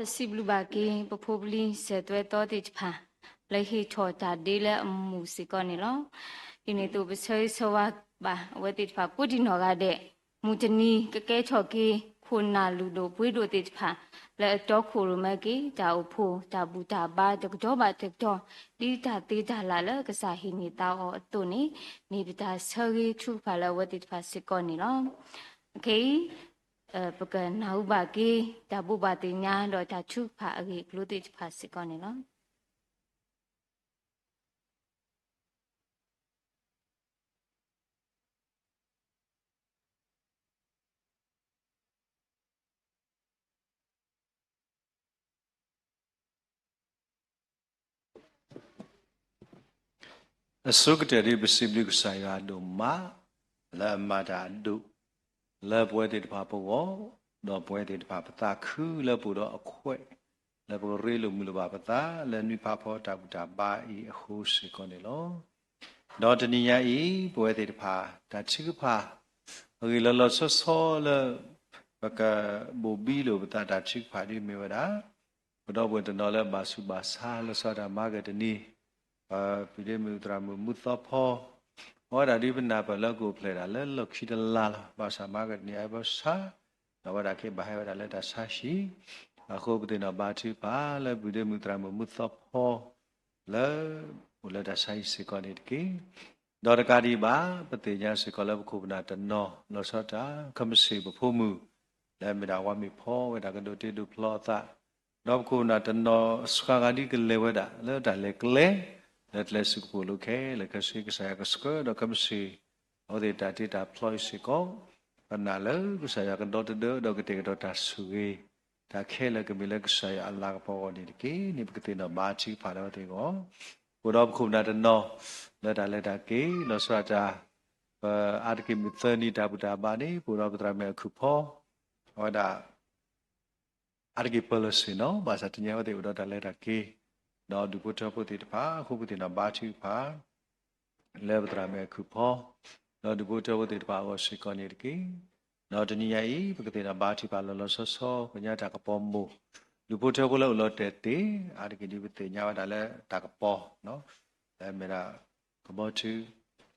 ပစံးဘျုးဘၣ်က့ၤ ပဖိပလံၤစၢၤသွဲၣ်သီသ့ၣ်တဖၣ် လၢဟ့ၣ်ထီၣ်တၢ်ဒ့လၢအမူးစ့ၢ်ကီးန့ၣ်လီၤ. ဒ်န့ၣ်အသိး ပဆၢဂ့ၤဆၢဝါဘၣ် အဝဲသ့ၣ်တဖၣ်ကိးဒံနီၢ်ဂၤဒဲး, မုၢ်တနံၤကကဲထီၣ်က့ၤ ခိၣ်နၢ်လုၢ်ဒိၣ်ပှ့ၤဒိၣ်သ့ၣ်တဖၣ် လၢအတီခိၣ်ရိၣ်မဲက့ၤ တၢ်အိၣ်ဖှိၣ်တၢ်ဘူၣ်တၢ်ဘါတကတီၢ်ဘၣ်တကတီၢ် ဒ်တၢ်သ့တၢ်လၢ်လၢကစၢ်ဟ့ၣ်န့ၢ်သးအီၤအသိးန့ၣ် မ့ၢ်ပတၢ်ဆၢဂ့ၤထုကဖၣ်လၢအဝဲသ့ၣ်တဖၣ်စ့ၢ်ကီးန့ၣ်လီၤ. ခဲအံၤ ပကနၢ်ဟူဘၣ်က့ၤ တၢ်ဘိးဘၣ်သ့ၣ်ညါ ဒီးတၢ်ထုကဖၣ်အဂ့ၢ်အကျိၤသ့ၣ်တဖၣ်စ့ၢ်ကီးန့ၣ်လီၤ. အဆိကတၢၢ်ဒ်ပစံးဘျုးကစၢ်ယွၤဒိၣ်မး လၢအမၤတၢ်အဒိၣ် လၢပဝဲသ့ၣ်တဖၣ်ပဂီၢ်, ဒီးပဝဲသ့ၣ်တဖၣ်ပသးခုလၢပအိၣ်ဒီးအခွဲး, လၢပကရ့လိာ်မုာ်လိာ်ဘၣ်ပသး လၢနွံဖးဖီတၢ်ဘူၣ်တၢ်ဘါအံၤအဃိစ့ၢ်ကီးန့ၣ်လီၤ. ဒီးတနံၤညါအံၤ ပဝဲသ့ၣ်တဖၣ် တၢ်ထုကဖၣ် အဂ့ၢ်လီၤလီၤဆီဆီလၢ ပကဘိၣ်ဘံလိာ်ပသးတၢ်ထုကဖၣ်ဒ်မ့ၢ်ဝဲဒၣ် ပဒီပုၢ်ဝဲၢ်တနီၤလၢဘၣ်ဆူးဘၣ်ဆါ လီၤဆီဒၣ်တၢ်မၤကတနံၤ, ပပုၢ်ဒ့မုၣ်သရၣ်မုၣ်မူသီဖီ အဝဲဒၣ်ဒ်ပနၢ်ပၢၢ်လၢကအိၣ်ဖျဲၣ်ဒၣ်လၢလီၢ်ခံတလါလီၤ. ဘၣ်ဆၣ်မၤကတနံၤအဘၣ်ဆၣ် ဒီးအဝဲဒၣ်က့ၤဘၣ်ဟဲဝဲဒၣ်လၢတၢ်ဆါဟံၣ်, အဃိပသ့ၣ်နီၣ်ဘါထုကဖၣ်လၢပပုၢ်ဒ့မုၣ်သရၣ်မုၣ်မူသီဖီ လၢ အိၣ်လၢတၢ်ဆါဟံၣ်စ့ၢ်ကီးန့ၣ်တက့ၢ်. ဒီးတကးဒံးဘၣ် ပသ့ၣ်ညါစ့ၢ်ကီးလၢပခိၣ်ပနၢ်တနီၤ လီၤဆီဒၣ်တၢ် ခဲမုၢ်ဆ့ၣ်ပဖိမုၣ် လၢအမ့ၢ်ဒၣ်ဝါမ့ၢ်ဖီဝဲဒၣ်ကဒိးတ့ဒိးဖျီအသး, ဒီးပခိၣ်ပနၢ်တနီၤစှၤဂၤဒ်ကလဲၤဝဲဒၣ်လၢတၢ်လဲၤကျဲ လၢကျဲစူးကပိာ်လိခဲလၢာ်ခဲဆ့ ကစၢ်ယွၤကဆှၢဒီးခဲမုၢ်ဆ့ၣ် အဝဲသ့ၣ်တၢ်တ့တၢ်ဖျီအံၤစ့ၢ်ကီး, ပနာ်လၢကစၢ်ယွၤကဒီသဒၢဒီးကတဲာ်ကတီၤတၢ်ဆိၣ်ဂ့ၤ တၢ်ခဲလၢာ်ကမ့ၢ်လၢကစၢ်ယွၤအလၤကပီၤအဂီၢ်န့ၣ်တက့ၢ်. န့ၣ်ပကသ့ၣ်နီၣ်ဘါထုကဖၣ်လၢအဝဲသ့ၣ်အဂီၢ်, အိၣ်ဒီးပခိၣ်ပနၢ်တနီၤ လၢတၢ်လဲၤတၢ်က့ၤ လီၤဆီဒၣ်တၢ် ပအါတက့ၢ်မုၢ်သၢနံၤတၢ်ဘူၣ်တၢ်ဘါန့ၣ် ပအိၣ်ဒီးပသရၣ်မုၣ်အခီၣ်ဖီ အဝဲဒၣ် အါတက့ၢ်ပၢၢ်လီၤဆ့ၣ်နီၤ ဘၣ်ဆၣ်တနံၤအံၤအဝဲသ့ၣ်အိၣ်ဒီးတၢ်လဲၤတၢ်က့ၤ ဒီးဒူၣ်ဖိထၢဖိသ့ၣ်တဖၣ် အဃိပကသ့ၣ်နီၣ်ဘါထုကဖၣ် လၢပသရၣ်မုၣ်အခီၣ်ဖီ ဒီးဒူၣ်ဖိထၢဖိသ့ၣ်တဖၣ်အဂီၢ်စ့ၢ်ကီးန့ၣ်တက့ၢ်. ဒီးတနံၤညါအံၤ ပကသ့ၣ်နီၣ်ဘါထုကဖၣ်လီၤလီၤဆီဆီ ပညါတၢ်ကပီၤမိၢ် ဒူၣ်ဖိထၢဖိလၢအိၣ်လီၤတဲာ်သ့ၣ် အါတက့ၢ်ဒ်ပသ့ၣ်ညါဝဲဒၣ်လၢတၢ်ကပီၤ လၢအမ့ၢ်ဒၣ် ကဘီထု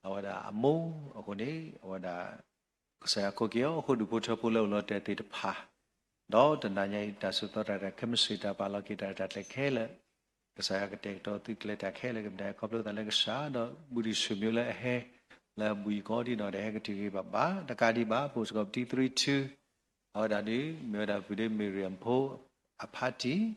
အဝဲဒၣ်အမိၢ်အဃိန့ၣ် အဝဲဒၣ် ကစၢ်ယွၤကိးက့ၤအီၤ အဃိဒူၣ်ဖိထၢဖိလၢအိၣ်လီၤတဲာ်သ့ၣ်တဖၣ် ဒီးတနံၤညါအံၤ တၢ်စိာ်သီတၢ်ရဲၣ်တၢ်ကျဲၤ ခဲမုၢ်ဆ့ၣ်တၢ်ပာ်လီၤက့ၤတၢ်ရဲၣ်တၢ်ကျဲၤခဲလၢာ် ကစၢ်ယွၤကတဲာ်ကတီၤသုကျဲၤတၢ်ခဲလၢာ် ကမ့ၢ်ဒၣ်ခီဖျိသးလၢကစၢ် ဒီးဘူးဒံၣ်ဆူၣ်မံၤလၢအဟဲ လၢအဘူးအံၤကိးဒံးနီၢ်ဒီး ဟဲကတုၤဂ့ၤဘၣ်ဘၣ် တကးဒံးဘၣ် ပအိၣ်စ့ၢ်ကီးပတံၤသရံၣ်ထူ အဝဲဒၣ်ဒ် မ့ၢ်ဝဲဒၣ်ပုၢ်ဒ့မုၣ်မံၤရံယၣ်ဖိ အဖါတံၢ်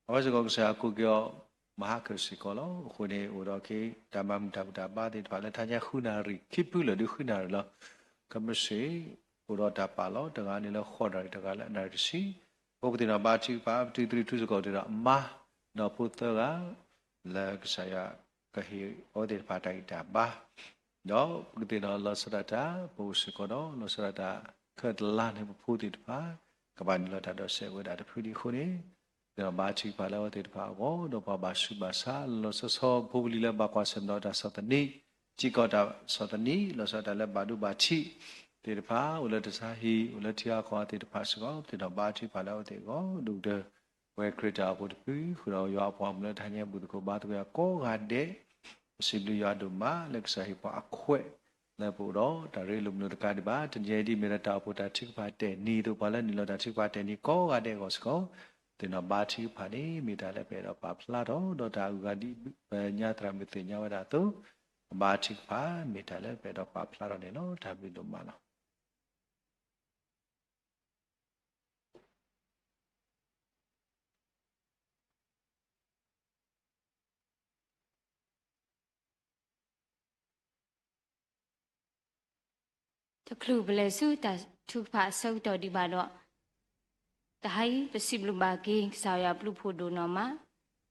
အဝဲစ့ၢ်ကီးကစၢ်ယွၤကိးက့ၤအီၤ မဟါကၢၢ်စ့ၢ်ကီးလီၤ. အဃိန့ၣ် အိၣ်ဒီးက့ၤတၢ်မၤမုာ်တၢ်ဘူၣ်တၢ်ဘါသ့ၣ်တဖၣ်လၢ တဟါညါဃုနၣ်ရံၣ် ခံဖုလၢာ်ဒ်ဃုနၣ်ရံၣ်လီၤ. ခဲမုၢ်ဆ့ၣ် အိၣ်ဒီးတၢ်ပာ်လီၤ တဂၤန့ၣ်လၢဃိးနၣ်ရံၣ် တဂၤလၢအနၣ်ရံၣ်တဆံ ပကသ့ၣ်နီၣ်ဘါထုကဖၣ် ပတံၤသရံၣ်ထူစ့ၢ်ကီး တုၤဒီးအမါ ဒီးဖိသၢဂၤ လၢကစၢ်ယွၤကဟ့ၣ်အဝဲသ့ၣ်တဖၣ်တၢ်ဂံၢ်တၢ်ဘါ ဒီးပကသ့ၣ်နီၣ်လီၤဆီဒၣ်တၢ် ပအိၣ်စ့ၢ်ကီးဒီး လီၤဆီဒၣ်တၢ် ခဲအံၤတလါန့ၣ် ပဖိသ့ၣ်တဖၣ် ကဘၣ်နုာ်လီၤတၢ်ဒီးစဲးဝဲဒၣ်တဖုဒံးအဃိန့ၣ် ပသ့ၣ်နီၣ်ဘါထုကဖၣ်လၢအဝဲသ့ၣ်တဖၣ်အဂီၢ် ဒီးပှၤဘၣ်ဆူးဘၣ်ဆါ လီၤဆီဆီ ဖိပလံၤလၢဘၣ်ကွၢ်ဆၢၣ်မဲာ်ဒီးတၢ်ဆီၣ်သနံး ထံကီၢ်တၢ်ဆီၣ်သနံး လီၤဆီဒၣ်တၢ်လၢဘၣ်ဒိဘၣ်ထံးသ့ၣ်တဖၣ် အိၣ်လၢတၢ်ဆါဟံၣ် အိၣ်လၢထံဂၤကီၢ်ဂၤသ့ၣ်တဖၣ်စ့ၢ်ကီး ပသ့ၣ်နီၣ်ဘါထုကဖၣ်လၢအဝဲသ့ၣ်အဂီၢ် ဒိၣ်ကတၢၢ် ပဝဲခရံာ်တၢ်အိၣ်ဖှိၣ်တဖု ဃုာ်ဒီးယွၤအပှၤမုၣ်လၢတဟါညါ ဘူၣ်သကိးဘါသကိးယွၤကိးဂၤဒဲး ပစံးဘျုးယွၤဒိၣ်မး လၢကစၢ်ဟ့ၣ်ပှၤအခွဲး လၢပအိၣ်ဒီးတၢ်ရ့လိာ်မုာ်လိာ်တကးဒံးဘၣ် တနံၤအံၤဒ်မ့ၢ်ဒီးတၢ်အိၣ်ဖှိၣ်တၢ်ထုကဖၣ်တဲာ်နံၤအသိး ပှၤလၢနုာ်လီၤတၢ်ထုကဖၣ်တဲာ်နံၤကိးဂၤဒဲးအဂီၢ်စ့ၢ်ကီး သ့ၣ်နီၣ်ဘါထုကဖၣ်န့ၣ် မ့ၢ်တၢ်လၢပအဲၣ်ဒိးပာ်ဖျါထီၣ် ဒီးတၢ်အဂုၤအဂၤဒ်ပညါသရၣ်မုၣ်သ့ၣ်ညါဝဲဒၣ်အသိး ဘါထုကဖၣ် မ့ၢ်တၢ်လၢပအဲၣ်ဒိးပာ်ဖျါထီၣ်န့ၣ်လီၤ. တၢ်ဘျုးဒိၣ်မးလီၤ. တချုးပလဲၤဆူတၢ်ထုကဖၣ်အဆၢကတီၢ်ဒံးဘၣ်ဒီး တဟါအံၤ ပစံးဘျုးဘၣ်က့ၤ ကစၢ်ယွၤအဘျုးဖှိၣ်ဒိၣ်နီၢ်မး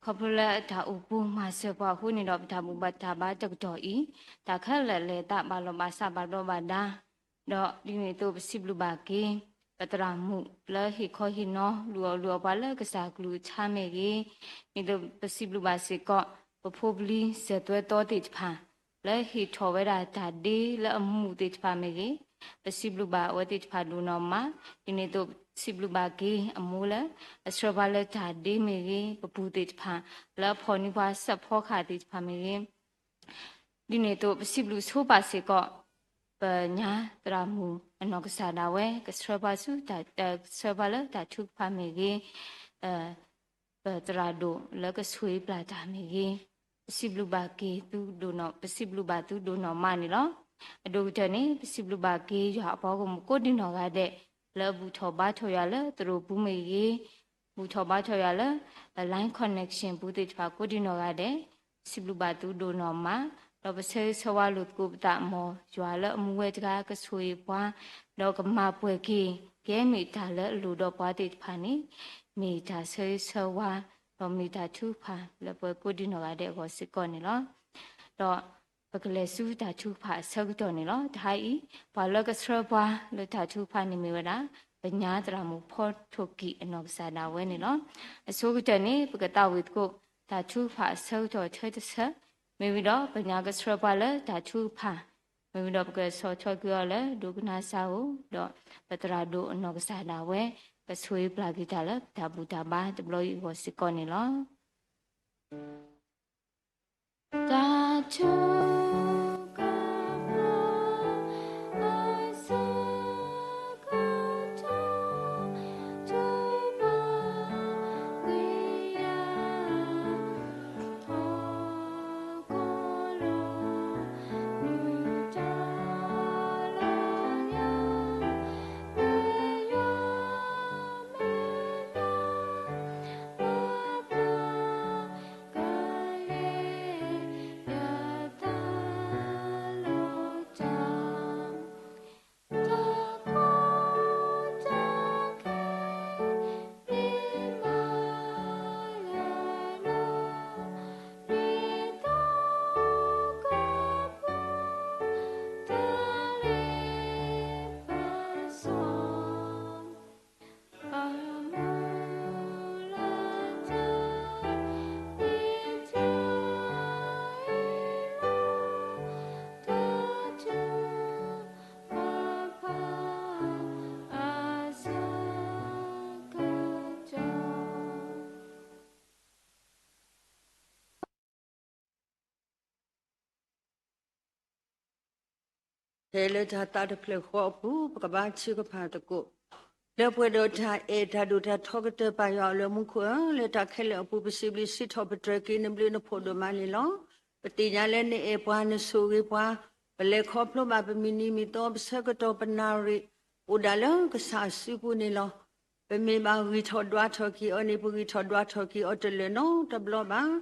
ခီဖျိလၢအတၢ်အိၣ်ဘူးမၤစၢၤပှၤအဃိန့ၣ်ဒီး ပတၢ်ဘူၣ်ဘၣ်တၢ်ဘါတကတီၢ်အံၤ တၢ်ခဲလၢာ်လဲၤသးဘၣ်လီၤဘၣ်စးဘၣ်ဒီးဘၣ်ဒါ ဒီးဒ်န့ၣ်အသိးပစံးဘျုးဘၣ်က့ၤ ပသရၣ်မုၣ်လၢဟ့ၣ်ခီဟ့ၣ်နီၤ လုၢ်အီၣ်လုၢ်အီပှၤလၢကစၢ်ကလုၢ်ကထါမ့ၢ်ဂ့ၤ, ဒ်သိးပစံးဘျုးဘၣ်စ့ၢ်ကီး ပဖိပလံၤစၢၤသွဲၣ်သီသ့ၣ်တဖၣ် လၢဟ့ၣ်ထီၣ်ဝဲဒၣ်တၢ်ဒ့လၢအမူးသ့ၣ်တဖၣ်မ့ၢ်ဂ့ၤ, ပစံးဘျုးဘၣ်အဝဲသ့ၣ်တဖၣ်ဒိၣ်နီၢ်မး, ဒ်န့ၣ်အသိး ပစံးဘျုးဘၣ်က့ၤအမိၢ်လၢ အဆှၢပှၤလၢတၢ်ဒ့မ့ၢ်ဂ့ၤ, ပပူၤသ့ၣ်တဖၣ် လၢအဖီၣ်န့ၢ်ပှၤစဲးဖီကဟၣ်သ့ၣ်တဖၣ်မ့ၢ်ဂ့ၤ, ဒ်န့ၣ်အသိး ပစံးဘျုးဆိပာ်စ့ၢ်ကီး ပညါသရၣ်မုၣ်အနီၢ်ကစၢ်ဒၣ်ဝဲ ကဆှၢပှၤဆူတၢ်, ကဆှၢပှၤလၢတၢ်ထုကဖၣ်မ့ၢ်ဂ့ၤ, ပသရၣ်ဒိၣ်လၢကဆိၣ်ဂ့ၤပျၢ်တၢ်မ့ၢ်ဂ့ၤ, ပစံးဘျုးဘၣ်က့ၤသုဒိၣ်နီၢ်, ပစံးဘျုးဘၣ်သုဒိၣ်နီၢ်မးန့ၣ်လီၤ. အဒိၣ်ကတၢၢ်န့ၣ် ပစံးဘျုးဘၣ်က့ၤယွၤအပှၤဂီၢ်မုၢ်ကိးဒံနီၢ်ဂၤဒဲး လၢဘူၣ်ထီၣ်ဘါထီၣ်ယွၤလၢသရိာ်ပူၤမ့ၢ်ဂ့ၤ, ဘူၣ်ထီၣ်ဘါထီၣ်ယွၤလၢ line connection ပူၤသ့ၣ်တဖၣ်ကိးဒံနီၢ်ဂၤဒဲး, ပစံးဘျုးဘၣ်သုဒိၣ်နီၢ်မး, ဒီးပဆၢဂ့ၤဆၢဝါလိာ်သကိးပသးမ်ယွၤလၢအမူဝဲတဂၤကဆိၣ်ဂ့ၤပှၤ, ဒီးကမၤပှဲၤက့ၤ ကဲမ့ၢ်တၢ်လၢအလိၣ်ဒီးပှၤသ့ၣ်တဖၣ်န့ၣ် မ့ၢ်တၢ်ဆၢဂ့ၤဆၢဝါ, ဒီးမ့ၢ်တၢ်ထုကဖၣ်လၢပှၤကိးဒံနီၢ်ဂၤဒဲးအဂီၢ်စ့ၢ်ကီးန့ၣ်လီၤ. ဒီးပကလဲၤဆူတၢ်ထုကဖၣ်အဆၢကတီၢ်န့ၣ်လီၤ. တဟါအံၤ ပှၤလၢကဆှၢပှၤလၢတၢ်ထုကဖၣ်န့ၣ်မ့ၢ်ဝဲဒၣ် ပညါသရၣ်မုၣ်ဖီထိၣ်ကံၢ်အနီၢ်ကစၢ်ဒၣ်ဝဲန့ၣ်လီၤ. အဆိကတၢၢ်န့ၣ် ပကသးဝံၣ်သကိး တၢ်ထုကဖၣ်အဆၢကတီၢ်ထဲတဆၢ, မ့ၢ်ဝံၤဒီးပညါကဆှၢပှၤလၢတၢ်ထုကဖၣ်, မ့ၢ်ဝံၤဒီးပကဆီၣ်ထွဲကွံာ်အီၤလၢဒိကနၣ်စၢ်ဧိၤ, ဒီးပသရၣ်ဒိၣ်အနီၢ်ကစၢ်ဒၣ်ဝဲ ကဆိၣ်ဂ့ၤပျၢ်က့ၤတၢ်လၢပတၢ်ဘူၣ်တၢ်ဘါတဘျီအံၤအဂီၢ်စ့ၢ်ကီးန့ၣ်လီၤ. တၢ်ထုကဖၣ် အဆၢကတီၢ် ထုကဖၣ် ကွံာ်ယၤ ထီၣ်ကီၢ်လီၤ နုာ်တၢ်လီၤညါ မ့ၢ်ယွၤမဲာ်ညါ လၢပျၢ် ကလဲၤ ယသးလီၤတၢ် တၢ်ကီတၢ်ခဲ မ့ၢ်မၤယၤလီၤ မ့ၢ်သီကပူၤ တၢ်လဲၤပာ်စီ ဖဲလၢတၢ်သးတဖျၢၣ်ဃီအပူၤ ပကဘါထုကဖၣ်သကိး လၢပှဲၤဒီးတၢ်အဲၣ် တၢ်ဒိၣ်တၢ်ထီကတၢၢ်ပာ်ယွၤအီၤလၢမူခိၣ်ဧၢ, လၢတၢ်ခဲလၢာ်အပူၤ ပစံးဘျုးစံးထီၣ်ပတြၢၤက့ၤနဘျုးနဖှိၣ်ဒိၣ်မးန့ၣ်လီၤ. ပသ့ၣ်ညါလၢနအဲၣ်ပှၤ နဆိၣ်ဂ့ၤပှၤ, ပလဲၤခီဖျိဘၣ်ပမုၢ်နံၤမုၢ်သီ ပဆၢကတီၢ်ပနၣ်ရံၣ် အိၣ်ဒၣ်လၢကစၢ်အစုပူၤန့ၣ်လီၤ. ပမ့ၢ်ဘၣ်ဂံၢ်ထီၣ်ဒွးထီၣ်က့ၤအီၤန့ၣ် ပဂံၢ်ထီၣ်ဒွးထီၣ်က့ၤအီၤတလၢာ်နီတဘျီဘၣ်.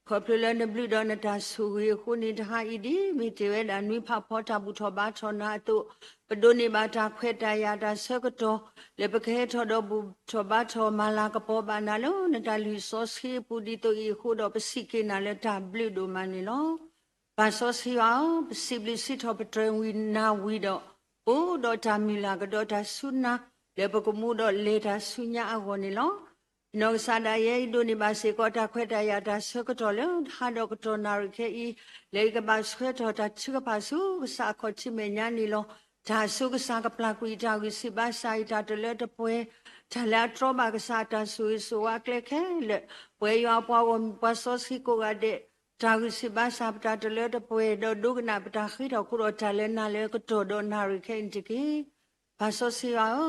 ခီဖျိလၢနဘျုးဒီးနတၢ်ဆိၣ်ဂ့ၤအဃိန့ၣ် တဟါအံၤဒ်မ့ၢ်တ့ၢ်ဝဲဒၣ်နွံဖးဖီတၢ်ဘူၣ်ထီၣ်ဘါထီၣ်နၤအသိး, ပဒိးန့ၢ်ဘၣ်တၢ်ခွဲးတၢ်ယာ်တၢ်ဆၢကတီၢ် လၢပကဟဲထီၣ်ဒီးဘူၣ်ထီၣ်ဘါထီၣ်မၤလၤကပီၤဘၣ်နၤလၢနတၢ်လုၢ်စီဆှံအပူၤဒ်သိးအံၤအဃိဒီး ပစံးက့ၤနၤလၢတၢ်ဘျုးဒိၣ်မးန့ၣ်လီၤ. ပၢ်စီဆှံယွၤဧၢ, ပစံးဘျုးစံးထီၣ်ပတြၢၤဝံၤနၤဝံၤဒီး အိၣ်ဒီးတၢ်မုၢ်လၢ်ကဒီးတၢ်စူၢ်နာ် လၢပကမူဒီးလဲၤတၢ်ဆူညါအဂီၢ်န့ၣ်လီၤ. နီၢ်ကစၢ်ဒၣ်ယဲအံၤ ဒိးန့ၢ်ဘၣ်စ့ၢ်ကီးတၢ်ခွဲးတၢ်ယာ်တၢ်ဆၢကတီၢ်လၢဟါဒီးကတီၢ်နၣ်ရံၣ်ခဲအံၤ လၢယကဘၣ်ဆှၢထီၣ်တၢ်ထုကဖၣ်ဆူကစၢ်အခီၣ်ထံးမဲာ်ညါန့ၣ်လီၤ. တၢ်ဆူကစၢ်ကပျၢ်ကွံာ်တၢ်ဂံၢ်ဆံးဘါစၢ်အံၤတၢ်တလၢတပှဲၤ, တၢ်လၢအတြီဘၣ်ကစၢ်အတၢ်ဆိၣ်ဂ့ၤဆိၣ်ဝါအကျဲခဲလၢာ်, ပဝဲယွၤအပှၤဂီၢ်မုၢ်ပှၤစီဆှံကိးဂၤဒဲး တၢ်ဂံၢ်ဆံးဘါစၢ်ပတၢ်တလၢတပှဲၤ ဒီးဒိကနၣ်ပတၢ်ဃ့ထီၣ်ခိၣ်ဒီးတၢ်လၢနၤလၢကတီၢ်ဒီးနၣ်ရံၣ်ခဲအံၤန့ၣ်တက့ၢ်. ပၢ်စီဆှံယွၤဧၢ,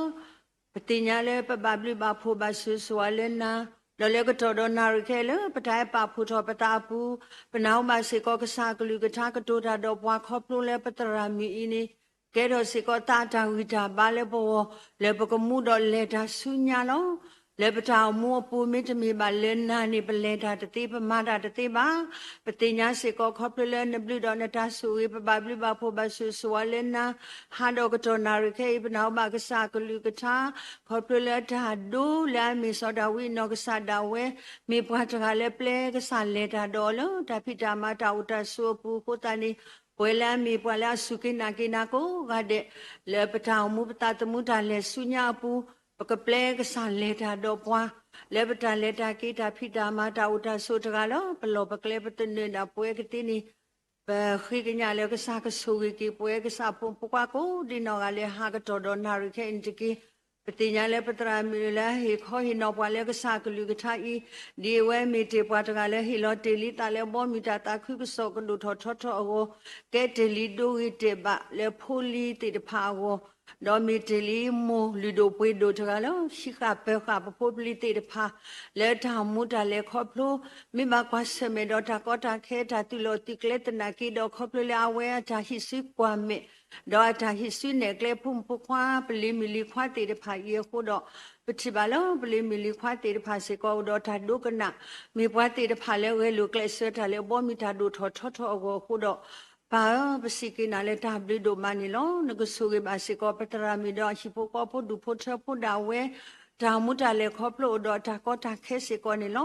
ပသ့ၣ်ညါလၢပဘၣ်ဘျုးဘၣ်ဖှိၣ်ဘၣ်ဆိၣ်ဂ့ၤဆိၣ်ဝါလၢနၤ, ဒီးလၢကတီၢ်ဒီးနၣ်ရံၣ်ခဲအံၤလၢပတၢ်အဲၣ်ပာ်ဖှိၣ်ထီၣ်ပသးအပူၤ, ပနၢ်ဟူဘၣ်စ့ၢ်ကီးကစၢ်အကလုၢ်ကထါကတိၤတၢ်ဒီးပှၤခီဖျိလၢပသရၣ်မုၣ်အံၤန့ၣ် ကဲထီၣ်စ့ၢ်ကီးသးအတၢ်ဂံၢ်တၢ်ဘါလၢပဂီၢ်, လၢပကမူဒီးလဲၤတၢ်ဆူညါလီၤ. လၢပတၢ်အိၣ်မူအပူၤ မ့တမ့ၢ်ဘၣ်လၢနၤန့ၣ် ပလဲၤတၢ်တသ့ ပမၤတၢ်တသ့ဘၣ်. ပသ့ၣ်ညါစ့ၢ်ကီးခီဖျိလၢနဘျုးဒီးနတၢ်ဆိၣ်ဂ့ၤ ပဘၣ်ဘျုးဘၣ်ဖှိၣ်ဘၣ်ဆိၣ်ဂ့ၤဆိၣ်ဝါလၢနၤ, ဟါဒီးကတီၢ်နၣ်ရံၣ်ခဲအံၤ ပနၢ်ဟူဘၣ်ကစၢ်အကလုၢ်ကထါ ခီဖျိလၢတၢ်ဒိလၢအမ့ၢ်စီၤဒၤဝံးအနီၢ်ကစၢ်ဒၣ်ဝဲ မ့ၢ်ပှၤတဂၤလၢပျဲကစၢ်လဲၤတၢ်ဒီးအီၤလၢ တၢ်ဖံးတၢ်မၤတၢ်အိၣ်တၢ်ဆိးအပူၤအဃိသတးန့ၣ်, ပဝဲလၢအမ့ၢ်ပှၤလၢအစူၢ်က့ၤနာ်က့ၤနၤကိးဂၤဒဲး, လၢပတၢ်အိၣ်မူပသးသမူတၢ်လဲၤဆူညါအပူၤ, ပကပျဲကစၢ်လဲၤတၢ်ဒီးပှၤ, လၢပတၢ်လဲၤတၢ်က့ၤတၢ်ဖံးတၢ်မၤတၢ်အိၣ်တၢ်ဆိးတဂၤလၢ ပလီၢ်ပကျဲပသနၢၣ်ဒၣ်ပဝဲကသ့န့ၣ် ပဃ့ကညးလၢကစၢ်ကဆိၣ်ဂ့ၤက့ၤပဝဲ ကစၢ်ဖိမုၣ်ဖိခွါကိးဒံနီၢ်ဂၤဒဲး ဟးကတီၢ်ဒီးနၣ်ရံၣ်ခဲအံၤန့ၣ်တက့ၢ်. ပသ့ၣ်ညါလၢပသရၣ်မုၣ်လၢအဟ့ၣ်ခီဟ့ၣ်နီၤပှၤလၢ ကစၢ်အကလုၢ်ကထါအံၤ, ဒ်အဝဲမ့ၢ်တ့ၢ်ပှၤတဂၤလၢ ဟ့ၣ်လီၤတ့ၢ်လံသးလၢ ဘီမုၢ်တၢ်သးခုကစီၣ်ကဒိၣ်ထီၣ်ထီထီၣ်အဂီၢ်, ကဲတ့ၢ်လံဒိဂ့ၤတဲာ်ဘၣ်လၢဖိလံၤသ့ၣ်တဖၣ်အဂီၢ်, ဒီးမ့ၢ်တ့ၢ်လံမိၢ်လုၢ်ဒိၣ်ပှ့ၤဒိၣ်တဂၤလၢ ဟံးဃာ်ပၢၤဃာ်ပဖိပလံၤသ့ၣ်တဖၣ် လၢတၢ်မူတၢ်လဲၤခီဖျိ, မ့ၢ်ဘၣ်ကွၢ်ဆၢၣ်မဲာ်ဒီးတၢ်ကီတၢ်ခဲ တၢ်သုးလီၢ်သုးကျဲသနာ်က့ဒီး ခီဖျိလၢအဝဲအတၢ်ဟံးစုကွၢ်မဲာ် ဒီးအတၢ်ဟံးစုနဲၣ်ကျဲ ဖိမုၣ်ဖိခွါ ပလံၤမုၣ်လံၤခွါသ့ၣ်တဖၣ်အံၤအဃိဒီး, ပထံၣ်ဘၣ်လၢပလံၤမုၣ်လံၤခွါသ့ၣ်တဖၣ်စ့ၢ်ကီး အိၣ်ဒီးတၢ်ဒိကနၣ်, မ့ၢ်ပှၤသ့ၣ်တဖၣ်လၢဂဲၤလိာ်ကျဲးစၢးတၢ်လၢ ဘီမုၢ်တၢ်ဒိၣ်ထီၣ်ထီထီၣ်အဂီၢ်အဃိဒီး, ပၢ်ဧၢ, ပစံးက့ၤနၤလၢတၢ်ဘျုးဒိၣ်မးန့ၣ်လီၤ. နကဆိၣ်ဂ့ၤဘၣ်စ့ၢ်ကီး ပသရၣ်မုၣ်ဒီးအဟံၣ်ဖိဃီဖိ ဒူၣ်ဖိထၢဖိဒၣ်ဝဲ, တၢ်မူတၢ်လဲၤခီဖျိအိၣ်ဒီးတၢ်ကီတၢ်ခဲစ့ၢ်ကီးန့ၣ်လီၤ.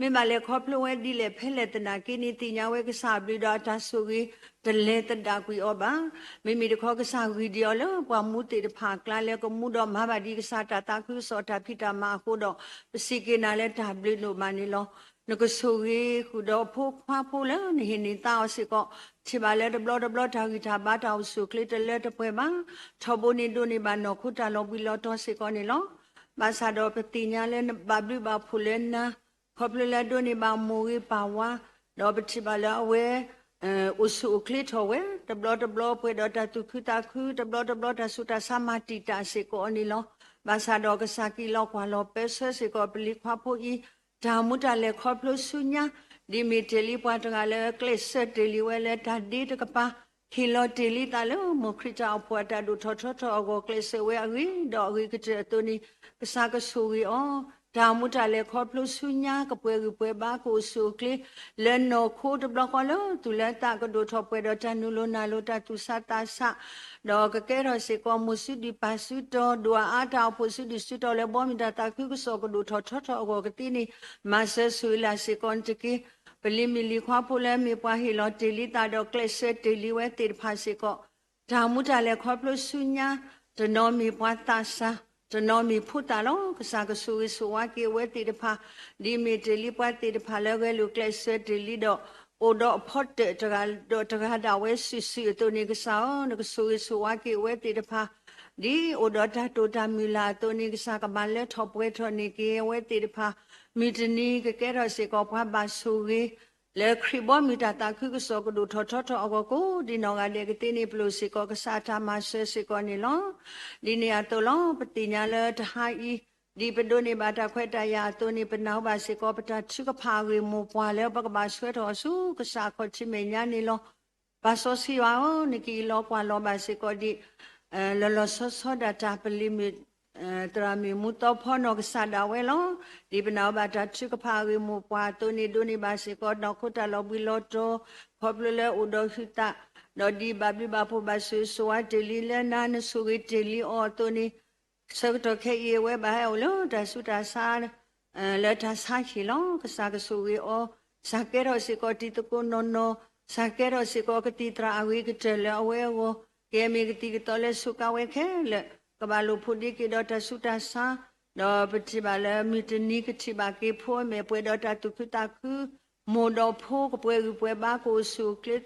မ့ၢ်ဘၣ်လဲၤခီဖျိဝဲဒ်လဲၣ်ဖဲလဲၣ်သနာ်က့န့ၣ် သ့ၣ်ညါဝဲကစၢ်အဘျုးဒီးအတၢ်ဆိၣ်ဂ့ၤ တလဲၤသဒၣ်ကွံာ်အီၤဘၣ်. မ့မ့ၢ်တခီ ကစၢ်ဂံၢ်ဒံးအီၤလၢပှၤမူသ့ၣ်တဖၣ်အကျါ လၢကမူဒီးမၤဘၣ်ဒံးကစၢ်တၢ်သးခုကစီၣ်တၢ်ဖံးတၢ်မၤအဃိဒီး, ပစံးက့ၤနၤလၢတၢ်ဘျုးဒိၣ်မးန့ၣ်လီၤ. နကဆိၣ်ဂ့ၤဃုာ်ဒီးဖိခွါဖိလၢနဟ့ၣ်န့ၢ်သါအီၤစ့ၢ်ကီး, ထံၣ်ဘၣ်လၢတဘျီတဘျီ တၢ်ဂံၢ်တၢ်ဘါတၢ်အိၣ်ဆူၣ်အိၣ်ချ့တလၢတပှဲၤဘၣ်, ထီဘိန့ၣ်ဒိးန့ၢ်ဘၣ်နီၢ်ခိတၢ်လီၤဘှံးလီၤတီၤစ့ၢ်ကီးန့ၣ်လီၤ. ဘၣ်ဆၣ်ဒီးပသ့ၣ်ညါလၢနဘၣ်ဘျုးဘၣ်ဖှိၣ်လၢနၤ, ခီဖျိလၢအဒိးန့ၢ်ဘၣ်မိၢ်ဂ့ၤပၢ်ဝါ, ဒီးပထံၣ်ဘၣ်လၢအဝဲ အိၣ်ဆူၣ်အိၣ်ချ့ထီၣ်ဝဲ, တဘျီတဘျီပှဲၤဒီးတၢ်သူၣ်ခုသးခု, တဘျီတဘျီတၢ်ဆူးတၢ်ဆါမၤတံာ်တာ်စ့ၢ်ကီးအီၤန့ၣ်လီၤ. ဘၣ်ဆၣ်ဒီးကစၢ်ကံးလီၤကွၢ်လီၤပၢဆှၢစ့ၢ်ကီးပလံၤခွါဖိအံၤ, တၢ်မူတၢ်လဲၤခီဖျိဆူညါ, ဒ်မ့ၢ်တ့ၢ်လံပှၤတဂၤလၢကျဲးစၢးတ့ၢ်လံဝဲလၢတၢ်ဒ့တကပၤ, ဟ့ၣ်လီၤတ့ၢ်လံသးလၢမိၢ်ခရံာ်တၢ်အိၣ်ဖှိၣ်အတၢ်ဒိၣ်ထီၣ်ထီထီၣ်အဂီၢ်ကျဲးစၢးဝဲအဂ့ၢ်, ဒီးအဂ့ၤကတၢၢ်အသိးန့ၣ်, ကစၢ်ကဆိၣ်ဂ့ၤအီၤ, တၢ်မူတၢ်လဲၤခီဖျိဆူညါ ကပှဲၤဂံၢ်ပှဲၤဘါကအိၣ်ဆူၣ်အိၣ်ချ့ လၢနီၢ်ခိတဘျီဃီလၢသူၣ်လၢသးကဒိၣ်ထီၣ်ပှဲၤဒီးတၢ်နုာ်လီၤနုာ်လီၤတၢ်သူၣ်ဆးသးဆး, ဒီးကကဲထီၣ်စ့ၢ်ကီးမိၢ်စုဒုၣ်ပၢ်စုတီၤ ဒိၣ်အါအါတၢ်အိၣ်ဖှိၣ်စုဒုၣ်စုတီၤလၢ ဘီမုၢ်တၢ်သးခုကစီၣ်ကဒိၣ်ထီၣ်ထီထီၣ်အဂီၢ်ကသ့န့ၣ်, မၤစၢၤဆိၣ်ဂ့ၤလၢ်စ့ၢ်ကီးန့ၣ်တက့ၢ်. ပလံၤမုၣ်လံၤခွါဖိလၢမ့ၢ်ပှၤဟ့ၣ်လီၤတ့ၢ်လံသးဒီးကျဲးစၢးတ့ၢ်လံဝဲသ့ၣ်တဖၣ်စ့ၢ်ကီး, တၢ်မူတၢ်လဲၤခီဖျိဆူညါ, တနီၤမ့ၢ်ပှၤသးစၢ်, တနီၤမ့ၢ်ဖိသၣ်လီၤ. ကစၢ်ကဆိၣ်ဂ့ၤဆိၣ်ဝါက့ၤအဝဲသ့ၣ်တဖၣ်, ဒ်မ့ၢ်တ့ၢ်လံပှၤသ့ၣ်တဖၣ်လၢဂဲၤလိာ်ကျဲးစၢးတ့ၢ်လံဒီး, အိၣ်ဒီးအဖီတၢၣ်တဂၤဒီးတဂၤဒၣ်ဝဲစုာ်စုာ်အသိးန့ၣ် ကစၢ်ဧၢ, နကဆိၣ်ဂ့ၤဆိၣ်ဝါက့ၤအဝဲသ့ၣ်တဖၣ်, ဒ်အိၣ်ဒီးတၢ်တိာ်တၢ်မုၢ်လၢ်အသိးန့ၣ် ကစၢ်ကမၤလၢထီၣ်ပှဲၤထီၣ်န့ၢ်က့ၤအဝဲသ့ၣ်တဖၣ်, မုၢ်တနံၤကကဲထီၣ်စ့ၢ်ကီးပှၤဘၣ်ဆိၣ်ဂ့ၤ လၢခရံာ်ဘီမုၢ်တၢ်သးခုကစီၣ်ကဒိၣ်ထီၣ်ထီထီၣ်အဂီၢ်ကိးဒံနီၢ်ဂၤဒဲးကသ့န့ၣ် ပလိၣ်စ့ၢ်ကီးကစၢ်အတၢ်မၤစၢၤစ့ၢ်ကီးန့ၣ်လီၤ. ဒ်န့ၣ်အသိးလီၤ. ပသ့ၣ်ညါလၢတဟါအံၤ, ဒ်ပဒိးန့ၢ်ဘၣ်တၢ်ခွဲးတၢ်ယာ်အသိးန့ၣ် ပနၢ်ဟူဘၣ်စ့ၢ်ကီး ပတၢ်ထုကဖၣ်အဂ့ၢ်မိၢ်ပှၢ်လၢပကဘၣ်ဆှၢထီၣ်အီၤဆူ ကစၢ်အခီၣ်ထံးမဲာ်ညါန့ၣ်လီၤ. ပၢ်စီဆှံယွၤဧၢ, နကအံးလီၤကွၢ်လီၤဘၣ်စ့ၢ်ကီးဒ် လီၤလီၤဆီဆီဒၣ်တၢ်ပလံၤမုၣ် သရၣ်မုၣ်မူသီဖီနီၢ်ကစၢ်ဒၣ်ဝဲလီၤ. ဒ်ပနၢ်ဟူဘၣ်တၢ်ထုကဖၣ်အဂ့ၢ်မိၢ်ပှၢ်အသိးန့ၣ် ဒိးန့ၢ်ဘၣ်စ့ၢ်ကီး နီၢ်ခိတၢ်လီၤဘှံးလီၤတီၤ ခီဖျိလၢအိၣ်ဒီးဟုသး, ဒီးဒ်ဘၣ်ဘျုးဘၣ်ဖှိၣ်ဘၣ်ဆိၣ်ဂ့ၤဆိၣ်ဝါတ့ၢ်လံလၢနၤ နဆိၣ်ဂ့ၤတ့ၢ်လံအီၤအသိးန့ၣ် ဆၢကတီၢ်ခဲအံၤအဝဲဘၣ်ဟဲအိၣ်လၢတၢ်ဆူးတၢ်ဆါ လၢတၢ်ဆါဟံၣ်လီၤ. ကစၢ်ကဆိၣ်ဂ့ၤအီၤ, ကစၢ်ကဲထီၣ်စ့ၢ်ကီးတံၤသကိးနီၢ်နီၢ်, ကစၢ်ကဲထီၣ်စ့ၢ်ကီးကသံၣ်သရၣ်အဂ့ၤကတၢၢ်လၢအဝဲအဂီၢ်, ကမ့ၢ်ကသံၣ်ကသီလၢစူးကါဝဲခဲလၢာ်, ကဘၣ်လိာ်ဖိးဒ့က့ၤဒီးတၢ်ဆူးတၢ်ဆါ, ဒီးပထံၣ်ဘၣ်လၢမုၢ်တနံၤကထံၣ်ဘၣ်က့ၤဖိအမဲာ်ပှဲၤဒီးတၢ်သူၣ်ခုသးခု, မိၢ်ဒီးဖိကပှဲၤဂံၢ်ပှဲၤဘါကအိၣ်ဆူၣ်အိၣ်ချ့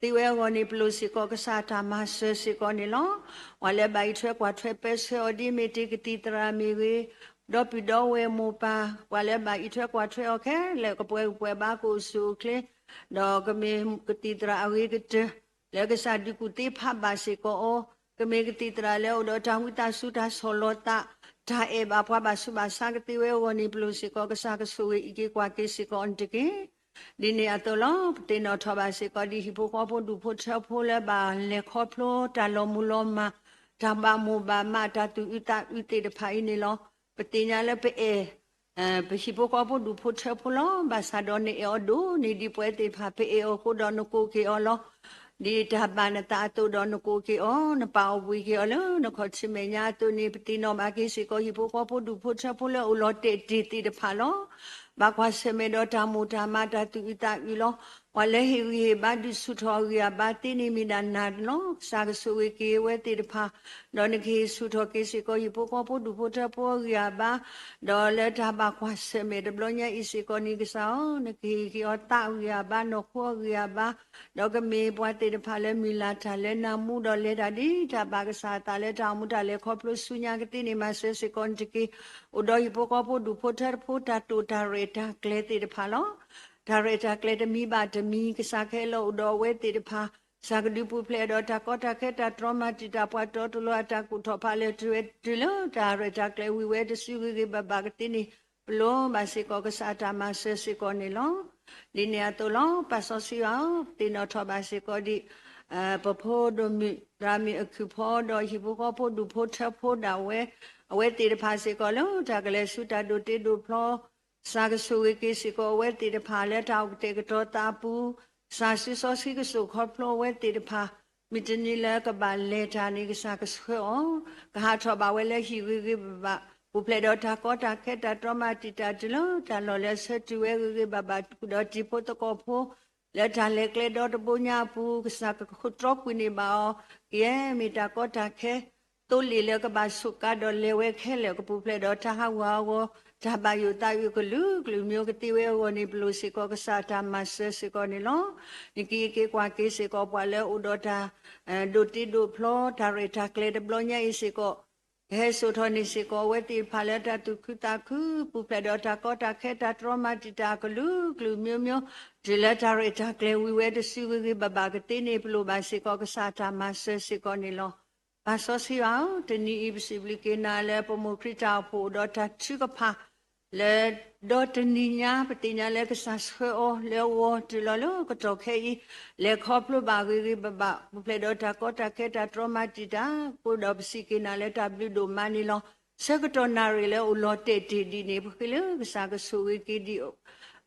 သ့ဝဲအဂီၢ်န့ၣ် ပလိၣ်စ့ၢ်ကီးကစၢ်အတၢ်မၤစၢၤစ့ၢ်ကီးန့ၣ်လီၤ. ပှၤလၢဘၣ်အံးထွဲကွၢ်ထွဲပၢဆှၢအီၤဒ်မ့ၢ်တ့ၢ်ကသံၣ်သရၣ်မ့ၢ်ဂ့ၤ, ဒီပုၢ်ဒီဝဲၢ်မိၢ်ပၢ်, ပှၤလၢဘၣ်အံးထွဲကွၢ်ထွဲအီၤခဲလၢာ် ကပှဲၤဂံၢ်ပှဲၤဘါကအိၣ်ဆူၣ်အိၣ်ချ့, ဒီးကမ့ၢ်ကသံၣ်သရၣ်အဂ့ၤကတၢၢ် လၢကစၢ်ဒုးကူၣ်သ့ဖးဘၣ်စ့ၢ်ကီးအီၤ, ကမ့ၢ်ကသံၣ်သရၣ်လၢအိၣ်ဒီးတၢ်ဝံသးစူၤတၢ်ဆီၣ်လီၤသး, တၢ်အဲၣ်ဘၣ်ပှၤဘၣ်ဆူးဘၣ်ဆါကသ့ဝဲအဂီၢ်န့ၣ် ပလိၣ်စ့ၢ်ကီးကစၢ်ကဆိၣ်ဂ့ၤအံးက့ၤကွၢ်က့ၤစ့ၢ်ကီးအီၤန့ၣ်တက့ၢ်. ဒ်န့ၣ်အသိးလီၤ. ပသ့ၣ်နီၣ်ထီၣ်ဘၣ်စ့ၢ်ကီးဒ်ဟံၣ်ဖိဃီဖိဒူၣ်ဖိထၢဖိလၢဘၣ်လဲၤခီဖျိတၢ်လီၤမုၢ်လီၤမၢ်, တၢ်ဘၣ်မိၢ်ဘၣ်မးတၢ်သူၣ်အုးသးအုးသ့ၣ်တဖၣ်အံၤန့ၣ်လီၤ. ပသ့ၣ်ညါလၢပအဲၣ် ပဟံၣ်ဖိဃီဖိဒူၣ်ဖိထၢဖိလီၤ. ဘၣ်ဆၣ်ဒီးနအဲၣ်အီၤဒိၣ်န့ၢ်ဒံးပဝဲသ့ၣ်တဖၣ် ပအဲၣ်အီၤအဃိဒီးနကိးက့ၤအီၤလီၤ. ဒ်တၢ်ဘၣ်နသးအသိးဒီးနကိးက့ၤအီၤ, နပာ်အီၤဘှံးက့ၤအီၤလၢနခီၣ်ထံးမဲာ်ညါအသိးန့ၣ် ပသ့ၣ်နီၣ်ဘၣ်က့ၤစ့ၢ်ကီး ဟံၣ်ဖိဃီဖိဒူၣ်ဖိထၢဖိလၢအိၣ်လီၤတဲာ်တ့ၢ်သ့ၣ်တဖၣ်လီၤ. ဘၣ်ကွၢ်ဆၢၣ်မဲာ်ဒီးတၢ်မိၢ်တၢ်မးတၢ်သူၣ်အုးသးအုးလီၤ. ပှၤလၢဟ့ၣ်ဂံၢ်ဟ့ၣ်ဘါဒုးဆူၣ်ထီၣ်အဂံၢ်အဘါသ့န့ၣ်မ့ၢ်ဒၣ်နၤလီၤ. ကစၢ်ကဆိၣ်ဂ့ၤက့ၤအဝဲသ့ၣ်တဖၣ်, ဒီးနကဟ့ၣ်ဆူၣ်ထီၣ်က့ၤစ့ၢ်ကီး ဟံၣ်ဖိဃီဖိဒူၣ်ဖိထၢဖိအဂံၢ်အဘါ, ဒီးလၢတၢ်ဘၣ်ကွၢ်ဆၢၣ်မဲာ်တဘျီညါအံၤစ့ၢ်ကီးန့ၣ် ကစၢ်ဧၢ, နကဟ့ၣ်က့ၤအီၤသးအဂံၢ်အဘါ နီၢ်ခိအဂံၢ်အဘါ, ဒီးကမ့ၢ်ပှၤသ့ၣ်တဖၣ်လၢမုၢ်လၢ်တၢ်လၢနၤမူဒီးလဲၤတၢ်ဒ်တၢ်ဘၣ်ကစၢ်အသးလၢတၢ်အိၣ်မူတၢ်လဲၤခီဖျိဆူညါကသ့န့ၣ် မၤစၢၤစ့ၢ်ကီးနတက့ၢ်. အိၣ်ဒီးဟံၣ်ဖိဃီဖိဒူၣ်ဖိထၢဖိတၢ်တိာ်တၢ်ရဲၣ်တၢ်ကျဲၤသ့ၣ်တဖၣ်လီၤ. တၢ်ရဲၣ်တၢ်ကျဲၤတမံၤဘၣ်တမံၤ ကစၢ်ခဲလၢာ်အိၣ်ဒီးအဝဲသ့ၣ်တဖၣ်, ကစၢ်ကဒုးပူၤဖျဲးဒီးတၢ်ကီတၢ်ခဲတၢ်တြီမၤတံာ်တာ်ပှၤတီတလိၤအတၢ်ကူၣ်ထီၣ်ဖးလဲၢ်တုၤဝဲတုၤလၢ တၢ်ရဲၣ်တၢ်ကျဲၤဝံၤဝဲတစုဂ့ၤဂ့ၤဘၣ်ဘၣ်ကသ့န့ၣ် ပလိၣ်ဘၣ်စ့ၢ်ကီးကစၢ်အတၢ်မၤစၢၤစ့ၢ်ကီးန့ၣ်လီၤ. ဒ်န့ၣ်အသိးလီၤ. ပၢ်စီဆှံဧၢ, ပသ့ၣ်နီၣ်ထီၣ်ဘၣ်စ့ၢ်ကီးဒ် ပဖိဒိၣ်မုၣ် ရၤမံၤအခူၣ်ဖီ ဒီးဟံၣ်ဖိဃီဖိဒူၣ်ဖိထၢဖိဒၣ်ဝဲ, အဝဲသ့ၣ်တဖၣ်စ့ၢ်ကီးလၢတၢ်ကလဲၤဆူတၢ်ဒိးတ့ဒိးဖျီ ကစၢ်ကဆိၣ်ဂ့ၤက့ၤစ့ၢ်ကီးအဝဲသ့ၣ်တဖၣ်လၢတၢ်အိၣ်ကတဲာ်ကတီၤသးအပူၤ, ကစၢ်စုစီဆှံကစိာ်ခီဖျိအဝဲသ့ၣ်တဖၣ်, မုၢ်တနံၤလၢကဘၣ်လဲၤတၢ်န့ၣ် ကစၢ်ကဆှၢအီၤ, ကဟးထီၣ်ဘၣ်ဝဲလၢဟံၣ်ဂ့ၤဂ့ၤဘၣ်ဘၣ်, ပူၤဖျဲးဒီးတၢ်ကီတၢ်ခဲတၢ်တြီမၤတံာ်တာ်တုၤလၢတၢ်လီၢ်လၢအဆၢတုၤဝဲဂ့ၤဂ့ၤဘၣ်ဘၣ်, ဒီးတံၤဖိသကိးဖိ လၢတၢ်လဲၤကျဲဒီတဘိညါအပူၤ ကစၢ်ကခိးတြီကွံာ်န့ၢ်ဘၣ်အီၤ, ကယဲၢ်မ့ၢ်တၢ်ကီတၢ်ခဲ သိလ့ၣ်လၢကဘၣ်ဆိးကါဒီးလဲၤဝဲခဲလၢာ် ကပူၤဖျဲးဒီးတၢ်ဟးဂူာ်ဟးဂီၤ တၢ်ဘၣ်ယိၣ်သးအုးကလုာ်ကလုာ်မ့ၢ်အိၣ်ကသ့ဝဲအဂီၢ်န့ၣ် ပလိၣ်စ့ၢ်ကီးကစၢ်အတၢ်မၤစၢၤစ့ၢ်ကီးန့ၣ်လီၤ. နကဟ့ၣ်က့ၤကွၢ်က့ၤစ့ၢ်ကီးပှၤလၢအိၣ်ဒီးတၢ် ဒိးတ့ဒိးဖျီ တၢ်ရဲၣ်တၢ်ကျဲၤတဘျီညါအံၤစ့ၢ်ကီး, ကဟဲစိာ်ထီၣ်န့ၢ်စ့ၢ်ကီးအဝဲသ့ၣ်တဖၣ်လၢတၢ်သူၣ်ခုသးခု ပူၤဖျဲးဒီးတၢ်ကီတၢ်ခဲတၢ်တြီမၤတံာ်တာ်ကလုာ်ကလုာ်မ့ၢ်မ့ၢ်, တုၤလၢတၢ်ရဲၣ်တၢ်ကျဲၤဝံၤဝဲတစုဂ့ၤဂ့ၤဘၣ်ဘၣ်ကသ့န့ၣ် ပလိၣ်ဘၣ်စ့ၢ်ကီးကစၢ်အတၢ်မၤစၢၤစ့ၢ်ကီးန့ၣ်လီၤ. ပၢ်စီဆှံဧၢ, တနံၤအံၤပစံးဘျုးက့ၤနၤလၢပမိၢ်ခရံာ်တၢ်အိၣ်ဖှိၣ်အိၣ်ဒီးတၢ်ထုကဖၣ် လၢ ဒီတနံၤညါ ပသ့ၣ်ညါလၢကစၢ်ဆှၢအီၤလၢအဂီၢ်တုၤလီၤလၢကတီၢ်ခဲအံၤ, လဲၤခီဖျိဘၣ်ဂ့ၤဂ့ၤဘၣ်ဘၣ် ပူၤဖျဲးဒီးတၢ်ကီတၢ်ခဲတၢ်တြီမၤတံာ်တာ် ဃိဒီးပစံးက့ၤနၤလၢတၢ်ဘျုးဒိၣ်မးန့ၣ်လီၤ. ဆၢကတီၢ်နၣ်ရံၣ်လၢအိၣ်လီၤတဲာ်တ့ၢ်ဒ်န့ၣ် ပဃ့လၢကစၢ်ကဆိၣ်ဂ့ၤက့ၤဒံး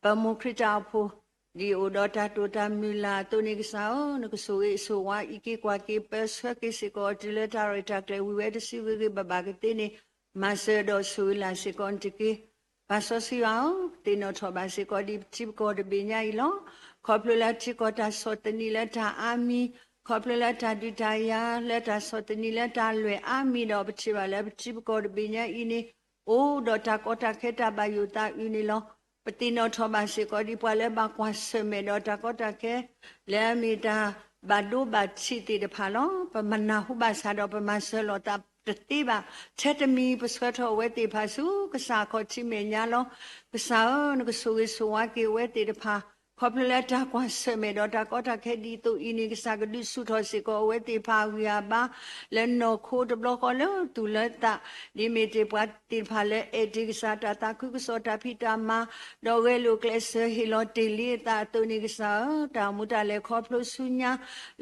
ပမိၢ်ခရံာ်တၢ်အိၣ်ဖှိၣ် ဒ်အိၣ်ဒီးတၢ်တိာ်တၢ်မုၢ်လၢ်အသိးန့ၣ် ကစၢ်ဧၢ, နကဆိၣ်ဂ့ၤဆိၣ်ဝါအံးက့ၤကွၢ်က့ၤ ပၢဆှၢက့ၤစ့ၢ်ကီးအီၤတုၤလၢတၢ်ရဲၣ်တၢ်ကျဲၤဝံၤဝဲတစုဂ့ၤဂ့ၤဘၣ်ဘၣ်ကသ့န့ၣ် မၤစၢၤဒီးဆိၣ်ဂ့ၤလၢ်စ့ၢ်ကီးနတက့ၢ်. ပၢ်စီဆှံဧၢ, ပသ့ၣ်နီၣ်ထီၣ်ဘၣ်စ့ၢ်ကီးဒ်ပထံပကီၢ်တဘ့ၣ်ညါအံၤလီၤ. ခီဖျိလၢထံကီၢ်တၢ်ဆီၣ်သနံးလၢတၢ်အါမံၤ, ခီဖျိလၢတၢ်ဒုးတၢ်ယၤ လၢတၢ်ဆီၣ်သနံးလၢတၢ်လွဲၢ်အါမံၤဒီး ပထံၣ်ဘၣ်လၢပထံပကီၢ်တဘ့ၣ်ညါအံၤန့ၣ် အိၣ်ဒီးတၢ်ကီတၢ်ခဲတၢ်ဘၣ်ယိၣ်သးအုးန့ၣ်လီၤ. ပသ့ၣ်နီၣ်ထီၣ်ဘၣ်စ့ၢ်ကီးဒ်ပှၤလၢဘၣ်ကွၢ်ဆၢၣ်မဲာ်ဒီးတၢ်ကီတၢ်ခဲ လၢအမ့ၢ်တၢ်ဘၣ်ဒိဘၣ်ထံးသ့ၣ်တဖၣ်လီၤ. ပမၤနၢ်ဟူဘၣ်ဆၣ်ဒီးပမၤစၢၤလိာ်သးတသ့ဘၣ်. ထဲတမံၤပဆှၢထီၣ်အဝဲသ့ၣ်တဖၣ်ဆူကစၢ်အခီၣ်ထံးမဲာ်ညါလီၤ. ကစၢ်ဧၢ, နကဆိၣ်ဂ့ၤဆိၣ်ဝါက့ၤအဝဲသ့ၣ်တဖၣ် ခီဖျိလၢတၢ်ကွၢ်ဆၢၣ်မဲာ်ဒီးတၢ်ကီတၢ်ခဲဒ်သိးအံၤန့ၣ် ကစၢ်ကဒုးဆူၣ်ထီၣ်စ့ၢ်ကီးအဝဲသ့ၣ်တဖၣ်အဂံၢ်အဘါ လၢနီၢ်ခိတဘျီဃီလၢသူၣ်လၢသး ဒ်မ့ၢ်တ့ၢ်ပှၤသ့ၣ်တဖၣ်လၢအဲၣ်တ့ၢ်ကစၢ်တၢ်သးခုကစီၣ်တၢ်ဖံးတၢ်မၤ ဒီးဂဲၤလိာ်ကျဲးစၢးဟ့ၣ်လီၤတ့ၢ်လံအသးအသိးန့ၣ် ကစၢ်ဧၢ, တၢ်အိၣ်မူတၢ်လဲၤခီဖျိဆူညါ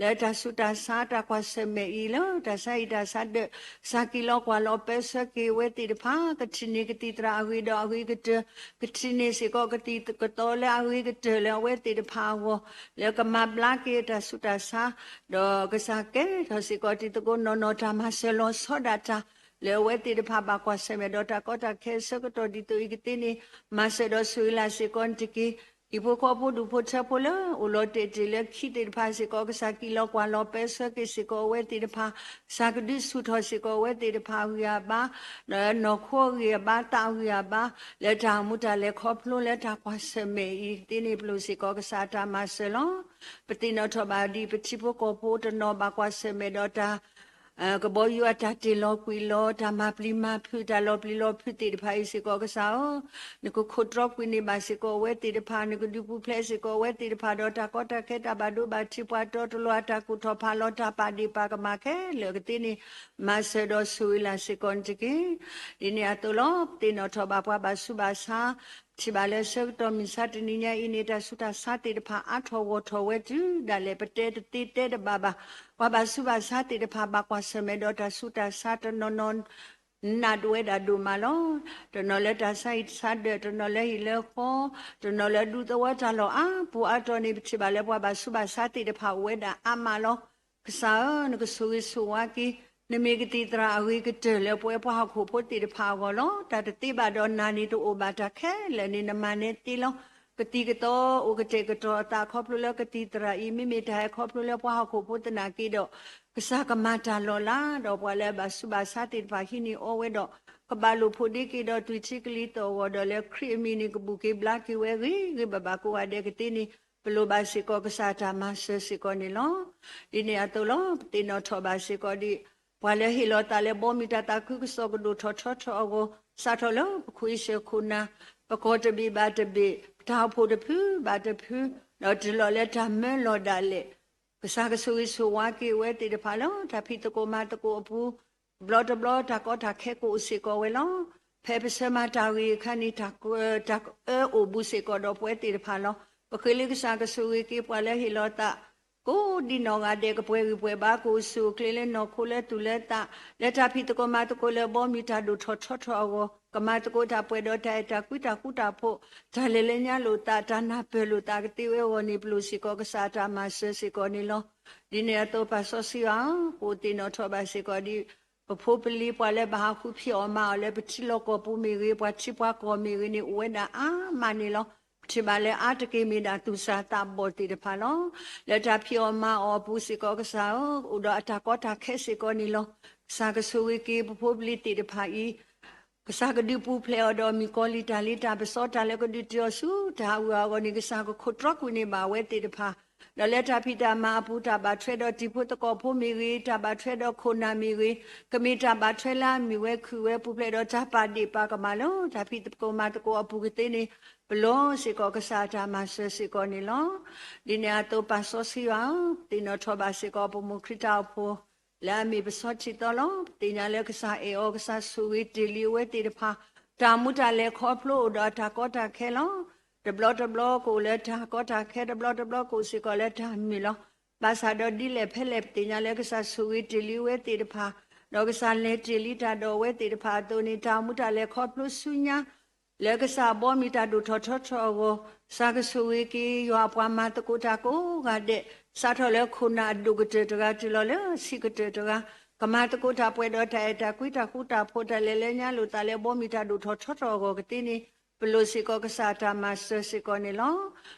လၢတၢ်ဆူးတၢ်ဆါတၢ်ကွၢ်ဆၢၣ်မဲာ်အံၤလၢ တၢ်ဆါဟံၣ်တၢ်ဆါဒၢး ကစၢ်က့ၤလီၤကွၢ်လီၤပၢဆှၢက့ၤအဝဲသ့ၣ်တဖၣ် ကထံၣ်န့ၢ်ကသံၣ်သရၣ်အဂ့ၤဒီးအဂ့ၤကတၢၢ် ကထံၣ်န့ၢ်စ့ၢ်ကီးကသံၣ်ကသီလၢအဂ့ၤကတၢၢ်လၢအဝဲသ့ၣ်တဖၣ်အဂီၢ် လၢကမၤဘျါက့ၤတၢ်ဆူးတၢ်ဆါ ဒီးကစၢ်ကဲထီၣ်စ့ၢ်ကီးတံၤသကိးနီၢ်နီၢ်တၢ်မၤစၢၤလီၤဆီဒၣ်တၢ် လၢအဝဲသ့ၣ်တဖၣ်ဘၣ်ကွၢ်ဆၢၣ်မဲာ်ဒီးတၢ်ကီတၢ်ခဲအဆၢကတီၢ်ဒ်သိးအံၤကသ့န့ၣ် မၤစၢၤဒီးဆိၣ်ဂ့ၤလၢ်စ့ၢ်ကီးနတက့ၢ်. ဟံၣ်ဖိဃီဖိဒူၣ်ဖိထၢဖိလၢအိၣ်လီၤတဲာ်တ့ၢ်လၢခံသ့ၣ်တဖၣ်စ့ၢ်ကီး ကစၢ်က့ၤလီၤကွၢ်လီၤပၢဆှၢက့ၤစ့ၢ်ကီးအဝဲသ့ၣ်တဖၣ် ကစၢ်ကဒုးဆူၣ်ထီၣ်စ့ၢ်ကီးအဝဲသ့ၣ်တဖၣ်အဂံၢ်အဘါ နီၢ်ခိအဂံၢ်အဘါ သးအဂံၢ်အဘါ လၢတၢ်အိၣ်မူတၢ်လဲၤခီဖျိလၢတၢ်ကွၢ်ဆၢၣ်မဲာ်အံၤသ့န့ၣ် ပလိၣ်စ့ၢ်ကီးကစၢ်အတၢ်မၤစၢၤလီၤ. ပသ့ၣ်နီၣ်ထီၣ်ဘၣ်ဒ်ပထံဖိကီၢ်ဖိတနီၤဘၣ်ကွၢ်ဆၢၣ်မဲာ်ဒီးတၢ် ကဘီယူၤအတၢ်တ့ၢ်လီၤကွံာ်လီၤ တၢ်မၤပျံၤမၤဖုး တၢ်လီၤပျံၤလီၤဖုးသ့ၣ်တဖၣ်အံၤစ့ၢ်ကီး ကစၢ်ဧၢ, နကခိးတြီကွံာ်န့ၢ်ဘၣ်စ့ၢ်ကီးအဝဲသ့ၣ်တဖၣ် နကဒုးပူၤဖျဲးစ့ၢ်ကီးအဝဲသ့ၣ်တဖၣ်ဒီးတၢ်ကီတၢ်ခဲတၢ်ဘၣ်ဒိဘၣ်ထံး ပှၤတီတလိၤအတၢ်ကူၣ်ထီၣ်ဖးလီၤ တၢ်ပာ်ဒ့ၣ်ပာ်ကမၣ်ခဲလၢာ်ကသ့န့ၣ် မၤစၢၤဒီးဆိၣ်ဂ့ၤလၢ်စ့ၢ်ကီးနတက့ၢ်. ဒ်န့ၣ်အသိးလီၤ. ပသ့ၣ်နီၣ်ထီၣ်ဘၣ်ပှၤဘၣ်ဆူးဘၣ်ဆါ ထံၣ်ဘၣ်လၢဆၢကတီၢ်မုၢ်ဆါတနံၤညါအံၤန့ၣ် တၢ်ဆူးတၢ်ဆါသ့ၣ်တဖၣ်အါထီၣ်ဂီၢ်ထီၣ်ဝဲတုၤဒၣ်လဲာ် ပတဲတသ့တဲတဘၣ်ဘၣ်. ပှၤဘၣ်ဆူးဘၣ်ဆါသ့ၣ်တဖၣ် ဘၣ်ကွၢ်ဆၢၣ်မဲာ်ဒီးတၢ်ဆူးတၢ်ဆါတနီၤနီၤ နာ်ဒိးဝဲဒၣ်ဒိၣ်မးလီၤ. တနီၤလၢတၢ်ဆါဟံၣ်ဆါဒၢး, တနီၤလၢဟံၣ်လၢဃီ, တနီၤလၢဒူသဝီတၢ်လီၢ်အါပူၤအါတီၤန့ၣ် ပထံၣ်ဘၣ်လၢပှၤဘၣ်ဆူးဘၣ်ဆါသ့ၣ်တဖၣ်အိၣ်ဝဲဒၣ်အါမးလီၤ. ကစၢ်ဧၢ, နကဆိၣ်ဂ့ၤဆိၣ်ဝါက့ၤ နမ့ၢ်ကသံၣ်သရၣ်အဂ့ၤကတၢၢ်လၢပဝဲပှၤဟီၣ်ခိၣ်ဖိသ့ၣ်တဖၣ်အဂီၢ်လီၤ. တၢ်တသ့ဘၣ်ဒီးနၤန့ၣ်တအိၣ်ဘၣ် တၢ်ခဲလၢာ်န့ၣ်နမၤနဲသ့လီၤ. ကသံၣ်ကသီအိၣ်ကတဲာ်ကတီၤအသးခီဖျိလၢကသံၣ်သရၣ်အံၤ မ့မ့ၢ်တၢ်ဟဲခီဖျိလၢပှၤဟီၣ်ခိၣ်ဖိသနာ်က့ဒီး ကစၢ်ကမၤတၢ်လီၤလး ဒီးပှၤလၢအဘၣ်ဆူးဘၣ်ဆါသ့ၣ်တဖၣ်ဟံးန့ၢ်အီဝဲဒီး ကဘၣ်လိာ်ဖိးဒ့က့ၤဒီးသွံၣ်ထံကလံၤသီၣ်အဂီၢ်ဒီး လၢခရံာ်အမံၤန့ၣ် ကဘူၣ်က့ၤဘျါက့ၤဝဲဂ့ၤဂ့ၤဘၣ်ဘၣ်ကိးဂၤဒဲးကသ့န့ၣ် ပလိၣ်ဘၣ်စ့ၢ်ကီးကစၢ်အတၢ်မၤစၢၤစ့ၢ်ကီးန့ၣ်လီၤ. ဒ်န့ၣ်အသိးလီၤ ပသ့ၣ်နီၣ်ထီၣ်ဘၣ်စ့ၢ်ကီးဒ် ပှၤလၢဟ့ၣ်လီၤသးလၢဘီမုၢ်တၢ်သးခုကစီၣ်ကဒိၣ်ထီၣ်ထီထီၣ်အဂီၢ် စးထီၣ်လၢပခိၣ်အ့ၡၢၣ်ခိၣ်နၢ် ပကီၢ်တဘ့ၣ်ဘၣ်တဘ့ၣ် ပတၢ်အိၣ်ဖှိၣ်တဖုဘၣ်တဖု ဒီးတုၤလီၤလၢတၢ်မၢလီၤဒၣ်လဲာ် ကစၢ်ကဆိၣ်ဂ့ၤဆိၣ်ဝါက့ၤဝဲသ့ၣ်တဖၣ်လၢ တၢ်ဖံးသကိးမၤသကိးအပူၤ တဘျီတဘျီတၢ်ကီတၢ်ခဲကအိၣ်စ့ၢ်ကီးဝဲလီၤ. ဖဲပဆၢမၤတၢ်ဂ့ၤအခါန့ၣ် တၢ်အၢအိၣ်ဘူးစ့ၢ်ကီးဒီးပဝဲသ့ၣ်တဖၣ်လီၤ. ပဃ့လၢကစၢ်ကဆိၣ်ဂ့ၤက့ၤပှၤလၢဟ့ၣ်လီၤသး ကိးဒံနီၢ်ဂၤဒဲး ကပှဲၤဂံၢ်ပှဲၤဘါကအိၣ်ဆူၣ်အိၣ်ချ့လၢနီၢ်ခိလၢသူၣ်လၢသး လၢတၢ်ဖံးသကိးမၤသကိးလၢဘီမုၢ်တၢ်ဒိၣ်ထီၣ်ထီထီၣ်အဂီၢ် ကမၤသကိးတၢ်ပှဲၤဒီးတၢ်အဲၣ်တၢ်ကွံတၢ်ဃူတၢ်ဖိး တၢ်လဲၤလၢညါလိာ်သး တၢ်နၢ်ပၢၢ်လိာ်သးကသ့ဝဲအဂီၢ်န့ၣ် ပလိၣ်စ့ၢ်ကီးကစၢ်အတၢ်မၤစၢၤစ့ၢ်ကီးန့ၣ်လီၤ. ဒ်န့ၣ်အသိးပၢ်စီဆှံဧၢ ပသ့ၣ်နီၣ်ထီၣ်ဘၣ်စ့ၢ်ကီးဒ် ပဖိပလံၤပှၤလၢဘၣ်ဟးဃုဖံးအီၣ်မၤအီၣ်လၢပထံလီၢ်ကီၢ်ပူၤမ့ၢ်ဂ့ၤ ပှၤထံပှၤကီၢ်မ့ၢ်ဂ့ၤန့ၣ် အိၣ်ဝဲဒၣ်အါမးန့ၣ်လီၤ. ပထံၣ်ဘၣ်လၢအါတက့ၢ်မ့ၢ်ဒၣ်သူၣ်စၢ်သးဘီၣ်သ့ၣ်တဖၣ်လီၤ. လၢတၢ်ဖံးအီၣ်မၤအီၣ်အပူၤစ့ၢ်ကီးကစၢ်ဧၢ အိၣ်ဒီးအတၢ်ကီတၢ်ခဲစ့ၢ်ကီးန့ၣ်လီၤ. ကစၢ်ကဆိၣ်ဂ့ၤက့ၤပဖိပလံၤသ့ၣ်တဖၣ်အံၤ ကစၢ်ကဒုးပူၤဖျဲးအီၤဒီးမုၣ်ကီၤလံၢ်တၢ်လ့တၢ်ပစီတၢ်လၢကဒုးတုၤအီၤဆူ တၢ်ဟးဂူာ်ဟးဂီၤန့ၣ် ကစၢ်ကခိးတြီကွံာ်န့ၢ်ဘၣ်အဝဲသ့ၣ်တဖၣ် ဒီးလၢတၢ်ဖံးတၢ်မၤအပူၤ တၢ်ဘၣ်ထွဲဒီးတံၤဖိသကိးဖိမ့ၢ်ဂ့ၤ, တၢ်ဘၣ်ထွဲဒီးခိၣ်နၢ်မ့ၢ်ဂ့ၤ, ကမ့ၢ်တၢ်ဘၣ်ထွဲလၢအမ့ၢ်ဝဲခုၣ်ဝဲပူၤဖျဲးဒီးတၢ်ပာ်ဒ့ၣ်ပာ်ကမၣ်လၢ တၢ်ဖံးသကိးမၤသကိးအပူၤကသ့န့ၣ် ပလီၢ်စ့ၢ်ကီးကစၢ်အတၢ်မၤစၢၤစ့ၢ်ကီးန့ၣ်လီၤ. ဒ်န့ၣ်အသိးပၢ်စီဆှံယွၤဧၢ, ပသ့ၣ်နီၣ်ထီၣ်ဘၣ်စ့ၢ်ကီး ပမိၢ်ခရံာ်တၢ်အိၣ်ဖှိၣ် လၢအမ့ၢ်ပစီထံသီလီၤ. ပသ့ၣ်ညါလၢကစၢ်အဲၣ်အီၤ ကစၢ်ဆိၣ်ဂ့ၤတ့ၢ်လံအဝဲသ့ၣ်တဖၣ်, တၢ်မူတၢ်လဲၤခီဖျိအိၣ်ဒီးအတၢ်ကီတၢ်ခဲလီၤ. တဘျီတဘျီကအိၣ်လၢတၢ်ကီတၢ်ခဲ, တဘျီတဘျီကအိၣ်စ့ၢ်ကီးလၢတၢ်မုာ်လီၤ. ဘၣ်ဆၣ်ဒီးဒ်လဲၣ်ဖဲလဲၣ် ပသ့ၣ်ညါလၢကစၢ်ဆိၣ်ဂ့ၤတ့ၢ်လံအဝဲသ့ၣ်တဖၣ်, ဒီးကစၢ်လဲၤတ့ၢ်လံတၢ်ဒီးအဝဲသ့ၣ်တဖၣ်အသိးန့ၣ် တၢ်မူတၢ်လဲၤခီဖျိဆူညါ လၢကစၢ်အဘီအမုၢ်တၢ်ဒိၣ်ထီၣ်ထီထီၣ်အဂီၢ်, ကစၢ်ကဆိၣ်ဂ့ၤက့ၤယွၤအပှၤမၤသကိးတၢ်ကိးဂၤဒဲး, စးထီၣ်လၢခိၣ်နၢ်အဒိၣ်ကတၢၢ်တဂၤတုၤလီၤလၢဆံးကတၢၢ်တဂၤ, ကမၤသကိးတၢ်ပှဲၤဒီးတၢ်အဲၣ်တၢ်ကွံတၢ်ဃူတၢ်ဖိး တၢ်လဲၤလၢညါလိာ်သးလၢအဘီအမုၢ်တၢ်ဒိၣ်ထီၣ်ထီထီၣ်အဂီၢ်ကသ့န့ၣ်, ပလိၣ်စ့ၢ်ကီးကစၢ်အတၢ်မၤစၢၤစ့ၢ်ကီးန့ၣ်လီၤ.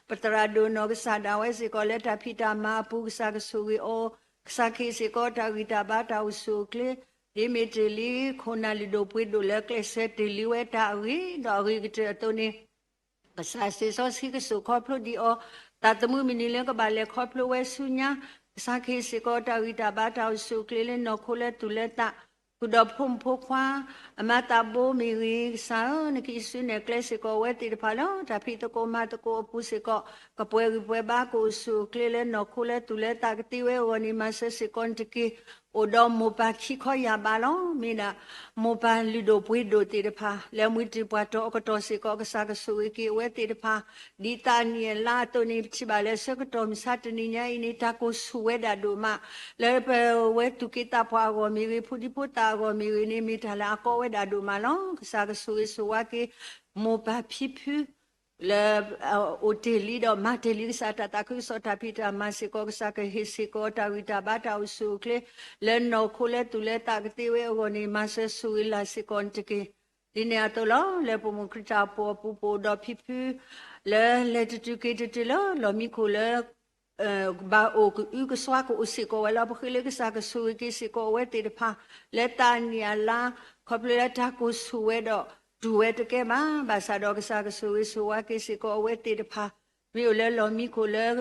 ပသရၣ်ဒိၣ်နီၢ်ကစၢ်ဒၣ်ဝဲစ့ၢ်ကီးလၢတၢ်ဖံးတၢ်မၤအပူၤ ကစၢ်ကဆိၣ်ဂ့ၤအီၤ, ကစၢ်ကဟ့ၣ်စ့ၢ်ကီးတၢ်ဂံၢ်တၢ်ဘါတၢ်အိၣ်ဆူၣ်အိၣ်ချ့ ဒ်မ့ၢ်တ့ၢ်လံခိၣ်နၢ်လုၢ်ဒိၣ်ပှ့ၤဒိၣ်လၢကျဲးစၢးတ့ၢ်လံဝဲတၢ်အဂ့ၤဒီးအဂ့ၤကတၢၢ်အသိးန့ၣ်, ကစၢ်စ့စီဆှံကစိာ်ခီဖျိဒံးအီၤ, သးသမူမုၢ်နံၤလၢကဘၣ်လဲၤခီဖျိဝဲဆူညါ, ကစၢ်ကဟ့ၣ်စ့ၢ်ကီးတၢ်ဂံၢ်တၢ်ဘါတၢ်အိၣ်ဆူၣ်အိၣ်ချ့လၢနီၢ်ခိလၢသူၣ်လၢသး, ဃုာ်ဒီးဖိမုၣ်ဖိခွါ အမါသးဘိမ့ၢ်ဂ့ၤ, ကစၢ်ဧၢ, နကဟံးစုနဲၣ်ကျဲစ့ၢ်ကီးအဝဲသ့ၣ်တဖၣ်လၢ တၢ်ဖံးသကိးမၤသကိးအပူၤစ့ၢ်ကီး, ကပှဲၤဂံၢ်ပှဲၤဘါကအိၣ်ဆူၣ်အိၣ်ချ့လၢနီၢ်ခိလၢသူၣ်လၢသးကသ့ဝဲအဂီၢ်န့ၣ် မၤစၢၤစ့ၢ်ကီးနတက့ၢ်. အိၣ်ဒီးမိၢ်ပၢ်ခံခီယၢ်ဘးလီၤ. မ့ၢ်ဒၣ် မိၢ်ပၢ်လုၢ်ဒိၣ်ပှ့ၤဒိၣ်သ့ၣ်တဖၣ် လၢမှံတံၢ်ပှၢ်တီၤအကတီၢ်စ့ၢ်ကီး ကစၢ်ကဆိၣ်ဂ့ၤက့ၤအဝဲသ့ၣ်တဖၣ်, ဒ်သးနံၣ်အလါအသိးန့ၣ် ပထံၣ်ဘၣ်လၢဆၢကတီၢ်မုၢ်ဆါတနံၤညါအံၤန့ၣ် တၢ်ကိၢ်ဆူၣ်ဝဲဒၣ်ဒိၣ်မး, လၢပဝဲသူၣ်က့သးပှၢ်အဂီၢ်မ့ၢ်ဂ့ၤ, ဖိဒံဖိသၣ်အဂီၢ်မ့ၢ်ဂ့ၤန့ၣ် မ့ၢ်တၢ်လၢအကီဝဲဒၣ်ဒိၣ်မးလီၤ. ကစၢ်ကဆိၣ်ဂ့ၤဆိၣ်ဝါက့ၤ မိၢ်ပၢ်ဖံဖု လၢ အိၣ်တ့ၢ်လံဒီးမၤတ့ၢ်လံကစၢ်တၢ်သးခုကစီၣ်တၢ်ဖံးတၢ်မၤစ့ၢ်ကီး ကစၢ်ကဟ့ၣ်စ့ၢ်ကီးတၢ်ဂံၢ်တၢ်ဘါတၢ်အိၣ်ဆူၣ်အိၣ်ချ့ လၢနီၢ်ခိလၢသူၣ်လၢသးကသ့ဝဲအဂီၢ်န့ၣ် မၤစၢၤဆိၣ်ဂ့ၤလၢ်စ့ၢ်ကီးနတက့ၢ်. ဒ်န့ၣ်အသိးလီၤ. လၢပမိၢ်ခရံာ်တၢ်အိၣ်ဖှိၣ်အပူၤ ပအိၣ်ဒီးဖံဖု လၢလဲၤတတုၤက့ၤတတုၤလၢလီၢ်မံခိၣ်လၢ ဘၣ်အိၣ်ကအုကစွါကအိၣ်စ့ၢ်ကီးဝဲလီၤ. ပဃ့လၢကစၢ်ကဆိၣ်ဂ့ၤက့ၤစ့ၢ်ကီးအဝဲသ့ၣ်တဖၣ် လၢသးနံၣ်အလါ ခီဖျိလၢတၢ်ကိၢ်ဆူၣ်ဝဲဒီး တူၢ်ဝဲတကဲဘၣ်. ဘၣ်ဆၣ်ဒီးကစၢ်ကဆိၣ်ဂ့ၤဆိၣ်ဝါက့ၤစ့ၢ်ကီးအဝဲသ့ၣ်တဖၣ် မ့ၢ်အိၣ်လၢလီၢ်မံခိၣ်လၢ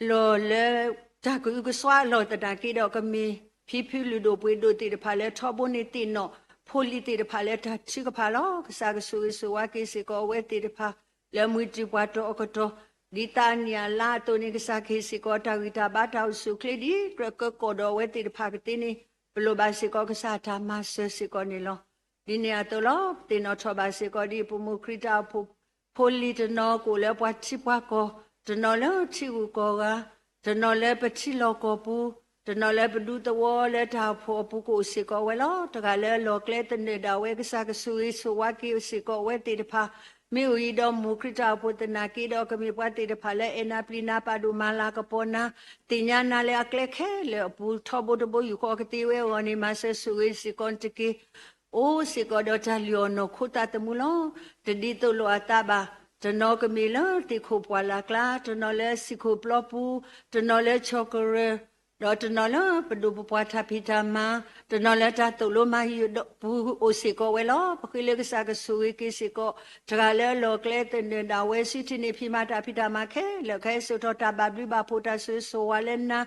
လီၢ်လၢ တၢ်ကအုကစွါအလီၢ်သနာ်က့ဒီး ကမ့ၢ်ဖံဖုလုၢ်ဒိၣ်ပှ့ၤဒိၣ်သ့ၣ်တဖၣ်လၢထီဘိန့ၣ်သ့ၣ်နီၣ် ဖိလံၤသ့ၣ်တဖၣ်လၢတၢ်ထုကဖၣ်လီၤ. ကစၢ်ကဆိၣ်ဂ့ၤဆိၣ်ဝါက့ၤစ့ၢ်ကီးအဝဲသ့ၣ်တဖၣ် လၢမှံတံၢ်ပှၢ်တီၤအကတီၢ် ဒ်သးနံၣ်အလါအသိးန့ၣ် ကစၢ်ကဟ့ၣ်စ့ၢ်ကီးတၢ်ဂံၢ်တၢ်ဘါတၢ်အိၣ်ဆူၣ်အိၣ်ချ့ဒ်ကြၢးကၢကီၢ်ဒီးအဝဲသ့ၣ်တဖၣ်ကသ့န့ၣ် ပလိၣ်ဘၣ်စ့ၢ်ကီးကစၢ်တၢ်မၤစၢၤစ့ၢ်ကီးန့ၣ်လီၤ. ဒ်န့ၣ်အသိးလီၤ. ပသ့ၣ်နီၣ်ထီၣ်ဘၣ်စ့ၢ်ကီးဒ်ပမိၢ်ခရံာ်တၢ်အိၣ်ဖှိၣ် ဖိလံၤတနီၤကအိၣ်လၢပှၤထံပှၤကီၢ်, တနီၤလၢထံဂုၤကီၢ်ဂၤ, တနီၤလၢပထံလီၢ်ကီၢ်ပူၤ, တနီၤလၢပဒူသဝီလၢတၢ်အိၣ်ဖှိၣ်အပူၤကအိၣ်စ့ၢ်ကီးဝဲလီၤ. တဂၤလၢအလီၢ်ကျဲသနၢၣ်ဒၣ်ဝဲ ကစၢ်ကဆိၣ်ဂ့ၤဆိၣ်ဝါက့ၤစ့ၢ်ကီးအဝဲသ့ၣ်တဖၣ် မ့ၢ်အိၣ်အံၤဒီးမိၢ်ခရံာ်တၢ်အိၣ်ဖှိၣ်သနာ်က့ဒီး ကမ့ၢ်ပှၤသ့ၣ်တဖၣ်လၢအဲၣ်နၤပျံၤနၤပာ်ဒိၣ်မၤလၤကပီၤနၤ, သ့ၣ်ညါနၤလၢအကျဲခဲလၢာ်အပူၤ ထီဘိတဘိယူၢ်ဃီကသ့ဝဲအဂီၢ်န့ၣ် မၤစၢၤဆိၣ်ဂ့ၤစ့ၢ်ကီးနတက့ၢ်. အိၣ်စ့ၢ်ကီးဒီးတၢ်လုၢ်အီၣ်နီၢ်ခိသးသမူလီၤ. တဒ်သိးလိာ်အသးဘၣ်. တနီၤကမ့ၢ်လၢသ့ၣ်ခိၣ်ပှၢ်လၢ်ကျါ, တနီၤလၢစံၣ်ခိၣ်ပျီပူၤ, တနီၤလၢဆီၣ်ကရၢၢ်, ဒီးတနီၤလၢပဒိၣ်ပပှၢ်တၢ်ဖံးတၢ်မၤ, တနီၤလၢတၢ်သိၣ်လိမၤယုၢ်ပူၤအိၣ်စ့ၢ်ကီးဝဲလီၤ. ပဃ့လၢကစၢ်ကဆိၣ်ဂ့ၤက့ၤစ့ၢ်ကီး တဂၤလၢအလီၢ်ကျဲသနၢၣ်ဒၣ်ဝဲ စုထံၣ်န့ၢ်ဖံးမၤတၢ်ဖံးတၢ်မၤခဲလၢာ် ကဟဲစိာ်ထီၣ်တၢ်ဘၣ်ဘျုးဘၣ်ဖှိၣ် တၢ်ဆိၣ်ဂ့ၤဆိၣ်ဝါလၢနၤ,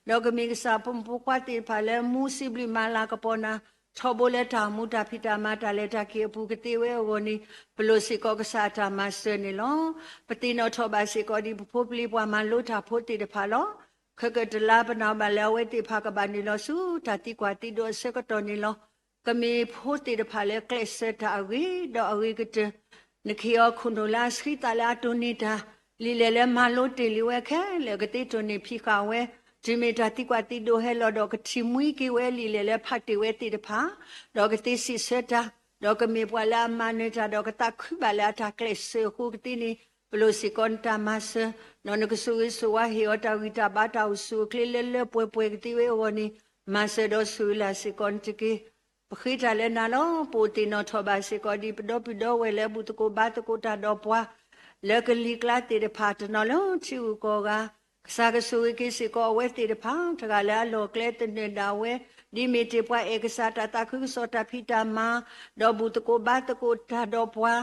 ဒီးကမ့ၢ်ကစၢ်ဖိမုၣ်ဖိခွါသ့ၣ်တဖၣ်လၢမူစံးဘျုးမၤလၤကပီၤနၤ ထီဘိလၢတၢ်အိၣ်မူတၢ်ဖံးတၢ်မၤတၢ်လဲၤတၢ်က့ၤအပူၤကသ့ဝဲအဂီၢ်န့ၣ် ပလိၣ်စ့ၢ်ကီးကစၢ်အတၢ်မၤစၢၤန့ၣ်လီၤ. ပသ့ၣ်နီၣ်ထီၣ်ဘၣ်စ့ၢ်ကီးဒ်ပဖိပလံၤပှၤမၤလိတၢ်ဖိသ့ၣ်တဖၣ်လီၤ. ခဲကတလါပနာ်ဘၣ်လၢအဝဲသ့ၣ်တဖၣ်ကဘၣ်နုာ်လီၤဆူတၢ်သံကွၢ်သံဒိးအဆၢကတီၢ်န့ၣ်လီၤ. ကမ့ၢ်ဖိသ့ၣ်တဖၣ်လၢကျဲးစၢးတၢ်အဂ့ၤဒီးအဂ့ၤကတၢၢ် နခ့ၣ်အီၤခိၣ်နူာ်လၢအဆှံသးလၢအတိၢ်န့ၢ်တၢ် လံာ်လဲၢ်လၢမၤလိတ့ၢ်လံဝဲခဲလၢာ် ကသ့တိၢ်န့ၢ်ဖံးဃာ်ဝဲ တုၤမ့ၢ်တၢ်သံကွၢ်သံဒိးဟဲလီၤဒီး ကထံၣ်မှံက့ၤဝဲလံာ်လဲၢ်လၢဖးတ့ၢ်ဝဲသ့ၣ်တဖၣ်, ဒီးကသ့စံးဆၢတၢ်, ဒီးကမ့ၢ်ပှၤလၢအမၤနၢၤတၢ် ဒီးကသးခုဘၣ်လၢအတၢ်ကျဲးစၢးအဃိကသ့န့ၣ် ပလိၣ်စ့ၢ်ကီးနတၢ်မၤစၢၤ, ဒီးနကဆိၣ်ဂ့ၤဆိၣ်ဝါဟ့ၣ်အီၤတၢ်ဂံၢ်တၢ်ဘါတၢ်အိၣ်ဆူၣ်အိၣ်ချ့လၢလၢပှဲၤပှဲၤကသ့ဝဲအဂီၢ်န့ၣ် မၤစၢၤဒီးဆိၣ်ဂ့ၤလၢ်စ့ၢ်ကီးနတက့ၢ်. ပဃ့တၢ်လၢနၤလီၤ. ပအိၣ်သ့ၣ်နီၣ်ထီၣ်ဘၣ်စ့ၢ်ကီးဒ်ပဒီပုၢ်ဒီဝဲၢ်လၢဘူၣ်သကိးဘါသကိးတၢ်ဒီးပှၤ လၢကလံၤကျါသ့ၣ်တဖၣ် တနီၤလၢထံဂုၤကီၢ်ဂၤ ကစၢ်ကဆိၣ်ဂ့ၤက့ၤစ့ၢ်ကီးအဝဲသ့ၣ်တဖၣ် တဂၤလၢအလီၢ်ကျဲသနၢၣ်ဒၣ်ဝဲ ဒ်မ့ၢ်တ့ၢ်ပှၤအဲၣ်ကစၢ်တၢ်သးခုကစီၣ်တၢ်ဖံးတၢ်မၤ ဒီးဘူၣ်သကိးဘါသကိးတၢ်ဒီးပှၤ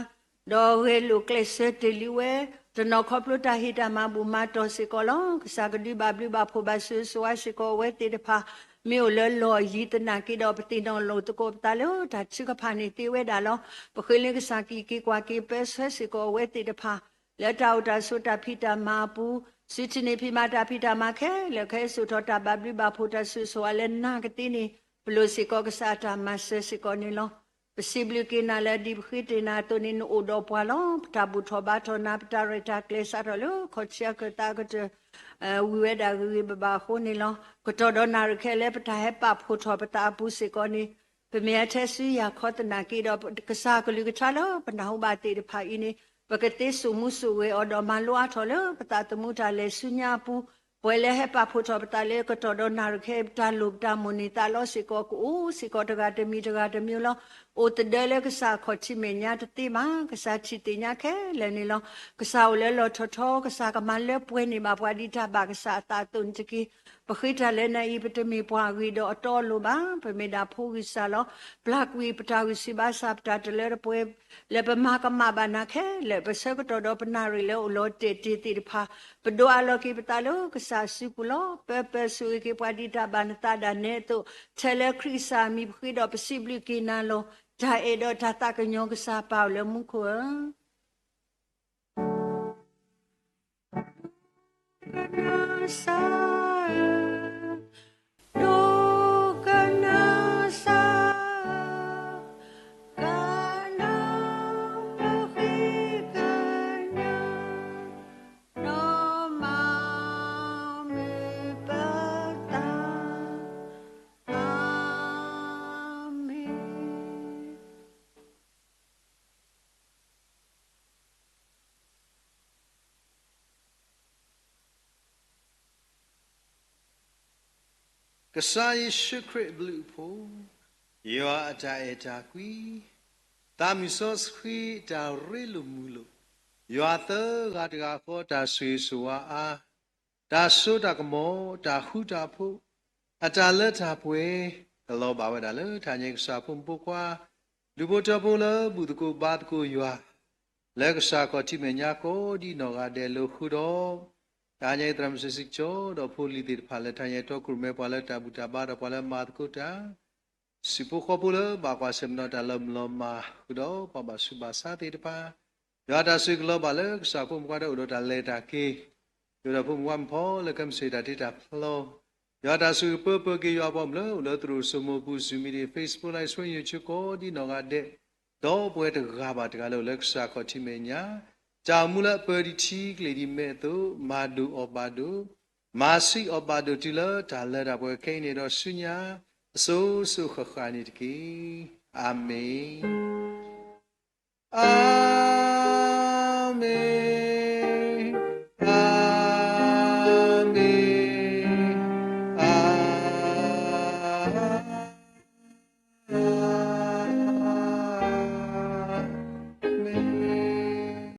ဒီးဂဲၤလိာ်ကျဲးစၢးတ့ၢ်လံဝဲ တနီၤခီဖျိတၢ်ဟ့ၣ်တၢ်မၤဘူၣ်မၤတီၢ်စ့ၢ်ကီးလီၤ. ကစၢ်ကဒုးဘၣ်ဘျုးဘၣ်ဖှိၣ်ဘၣ်ဆိၣ်ဂ့ၤဆိၣ်ဝါစ့ၢ်ကီးအဝဲသ့ၣ်တဖၣ် မ့ၢ်အိၣ်လၢလီၢ်ယံၤသနာ်က့ဒီး ပသ့ၣ်နီၣ်လိာ်သကိးပသးလၢတၢ်ထုကဖၣ်န့ၣ်သ့ဝဲဒၣ်လီၤ. ပဃ့လၢကစၢ်ကလံၤက့ၤကွၢ်က့ၤပၢဆှၢစ့ၢ်ကီးအဝဲသ့ၣ်တဖၣ် လၢတၢ်အိၣ်တၢ်ဆိးတၢ်ဖံးတၢ်မၤအပူၤ စုထံၣ်န့ၢ်ဖံးမၤတၢ်ဖံးတၢ်မၤခဲလၢာ် ကဟဲစိာ်ထီၣ်တၢ်ဘၣ်ဘျုးဘၣ်ဖှိၣ်တၢ်ဆိၣ်ဂ့ၤဆိၣ်ဝါလၢနၤကသ့န့ၣ် ပလိၣ်စ့ၢ်ကီးကစၢ်အတၢ်မၤစၢၤစ့ၢ်ကီးန့ၣ်လီၤ. ပစံးဘျုးက့ၤနၤလၢဒ်ပဃ့တ့ၢ်နၤအသိးန့ၣ် နအိၣ်ဒီးပှၤလီၤ. ပတၢ်ဘူၣ်ထီၣ်ဘါထီၣ်နၤ ပတၢ်ရဲၣ်တၢ်ကျဲၤစးထီၣ်လၢခီၣ်ထံးအကတၢၢ်အကတၢၢ် ဝံၤဝဲဒၣ်ဂ့ၤဂ့ၤဘၣ်ဘၣ်အဃိန့ၣ်လီၤ. ကတီၢ်ဒီးနၣ်ရံၣ်ခဲလၢာ် ပတၢ်ဟဲပာ်ဖှိၣ်ထီၣ်ပသးအပူၤစ့ၢ်ကီးန့ၣ် ပမ့ၢ်အထဲစုယၤခီသနာ်က့ဒီး ကစၢ်ကလုၢ်ကထါလၢပနၢ်ဟူဘၣ်သ့ၣ်တဖၣ်အံၤန့ၣ် ပကသ့စိာ်မူစိာ်ဂဲၤအီၤဒီးမၤလိအါထီၣ်လၢပသးသမူတၢ်လဲၤဆူညါအပူၤ ပှဲၤလၢဟဲပာ်ဖှိၣ်ထီၣ်ပသးလၢကတီၢ်ဒီးနၣ်ရံၣ်ခဲအံၤ ပတၢ်လိၣ်ပတၢ်မိၣ်န့ၢ်သးလီစ့ၢ်ကီး ကအိၣ်စ့ၢ်ကီးတဂၤတမံၤတဂၤတမံၤလီၤ. အိၣ်သဒၢလၢကစၢ်အခီၣ်ထံးမဲာ်ညါတသ့ဘၣ်. ကစၢ်ထံၣ်သ့ၣ်ညါခဲလၢာ်န့ၣ်လီၤ. ကစၢ်အိၣ်လၢလီၢ်ထီၣ်ထီ ကစၢ်ကမၤလၢပှဲၤန့ၢ်ဘၣ်ပှၤဒ်တၢ်ဘၣ်ကစၢ်အသးအသိးန့ၣ်တက့ၢ်. ပဃ့တၢ်လၢနၤအံၤ ပတမ့ၢ်ပှၤအဂ့ၢ်ဒီးအတီအလိၤဘၣ်. ပမ့ၢ်ဒၣ်ဖိဂံၢ်စၢ်လီၤ. ပျၢ်ကွံာ်ပတၢ်ဂံၢ်ဆူၣ်ဘါစၢ် ပတၢ်တလၢတပှဲၤ လၢပမၤကမၣ်ဘၣ်နၤခဲလၢာ် ပဆၢကတီၢ်ဒီးပနၣ်ရံၣ်လၢအိၣ်လီၤတဲာ်တ့ၢ်သ့ၣ်တဖၣ် ပဒိးအးလီၤက့ၤပသးလၢကစၢ်အစုပူၤလီၤ. ပၢပၢဆူၣ်ဂ့ၤက့ၤပှၤဒ်တၢ်ဘၣ်နသးဒၣ်နဲအသိး ထဲလၢခရံာ်ကစၢ်အမံၤပဃ့ဒီးပစံးဘျုးက့ၤနၤလီၤ. တၢ်အဲၣ်ဒီးတၢ်သးကညီၤကစၢ်ပၢ်အိၣ်လၢမူခိၣ်ဧၢ ကနၢ်စၢ်ဧၢ, ဒိကနၢ်စၢ်, ကနၢ်ပဃ့ကညး, နီၢ်မၤမုာ်ပသး, အၤမ့ၣ်. ကစၢ်ယ့ၣ်ၡူးခရံာ်အဘျုးအဖှိၣ်, ယွၤအတၢ်အဲၣ်တၢ်ကွံ, သးမုၢ်စီဆှံတၢ်ရ့လိာ်မုာ်လိာ်, ယွၤသၢဂၤတဂၤဃီတၢ်ဆိၣ်ဂ့ၤဆိၣ်ဝါအါ, တၢ်စိတၢ်ကမီၤ, တၢ်ဃူတၢ်ဖိး, အတၢ်လၢတၢ်ပှဲၤ, ကလီၤဘၣ်ဝဲဒၣ်လၢတၢ်ညါကစၢ်ဖိမုၣ်ဖိခွါ, ဒူၣ်ဖိထၢဖိလၢဘူၣ်သကိးဘါသကိးယွၤ, လၢကစၢ်ခီၣ်ထံးမဲာ်ညါကိးဒ်နီၢ်ဂၤဒဲးလၢဃုာ်ဒီး, တၢ်ညါသရၣ်မုၣ်စံးစံးကၠီဒီးဖိလံၤသ့ၣ်တဖၣ်လၢတၢ်ညါတီခိၣ်ရိၣ်မဲပှၤလၢတၢ်ဘူၣ်တၢ်ဘါဒီးပှၤလၢမၤသကိးတၢ် စံၣ်ဖိဃီဖိလၢဘၣ်ကွၢ်ဆၢၣ်မဲာ်ဒီးတၢ်လီၤမုၢ်လီၤမၢ်ဃုာ်ဒီးပှၤဘၣ်ဆူးဘၣ်ဆါသ့ၣ်တဖၣ်, ယွၤတၢ်ဆိၣ်ဂ့ၤကလီၤဘၣ်လၢကစၢ်ဖိမုၣ်ဖိခွါဒီးအိၣ်ဒီးတၢ်လဲၤတၢ်က့ၤ, ဒီးဖိမုၣ်ဖိခွါမုၣ်ဖိလၢကမ့ၢ်စ့ၢ်တၢ်တ့တၢ်ဖျီ, ယွၤတၢ်ဆိၣ်ဂ့ၤပၢပၢက့ၤယွၤပှၤမုၣ်လၢအိၣ်လၢသရိာ်စိမိၤပူၤ Zoom meeting, Facebook Live ဆွဲညိၣ်ဆူကိးဒ်နီၢ်ဂၤဒဲး, ဒီးပဝဲတဂၤဘၣ်တဂၤလၢအိၣ်လၢကစၢ်ခီၣ်ထံးမဲာ်ညါ, တၢ်အိၣ်မူလၢအပၢဒ်ထံကျိၤဒ်မဲးအသိး, မၤဒိၣ်အီၣ်ဘၣ်ဒိၣ် မၤဆံးအီၣ်ဘၣ်ဒိၣ်တုၤလၢတၢ်လၢတၢ်ပှဲၤခဲအံၤန့ၣ်ဒီးဆူညါ, အစိၤစိၤဃၣ်ဃၣ်န့ၣ်တက့ၢ်. အၤမ့ၣ်, အၤမ့ၣ်.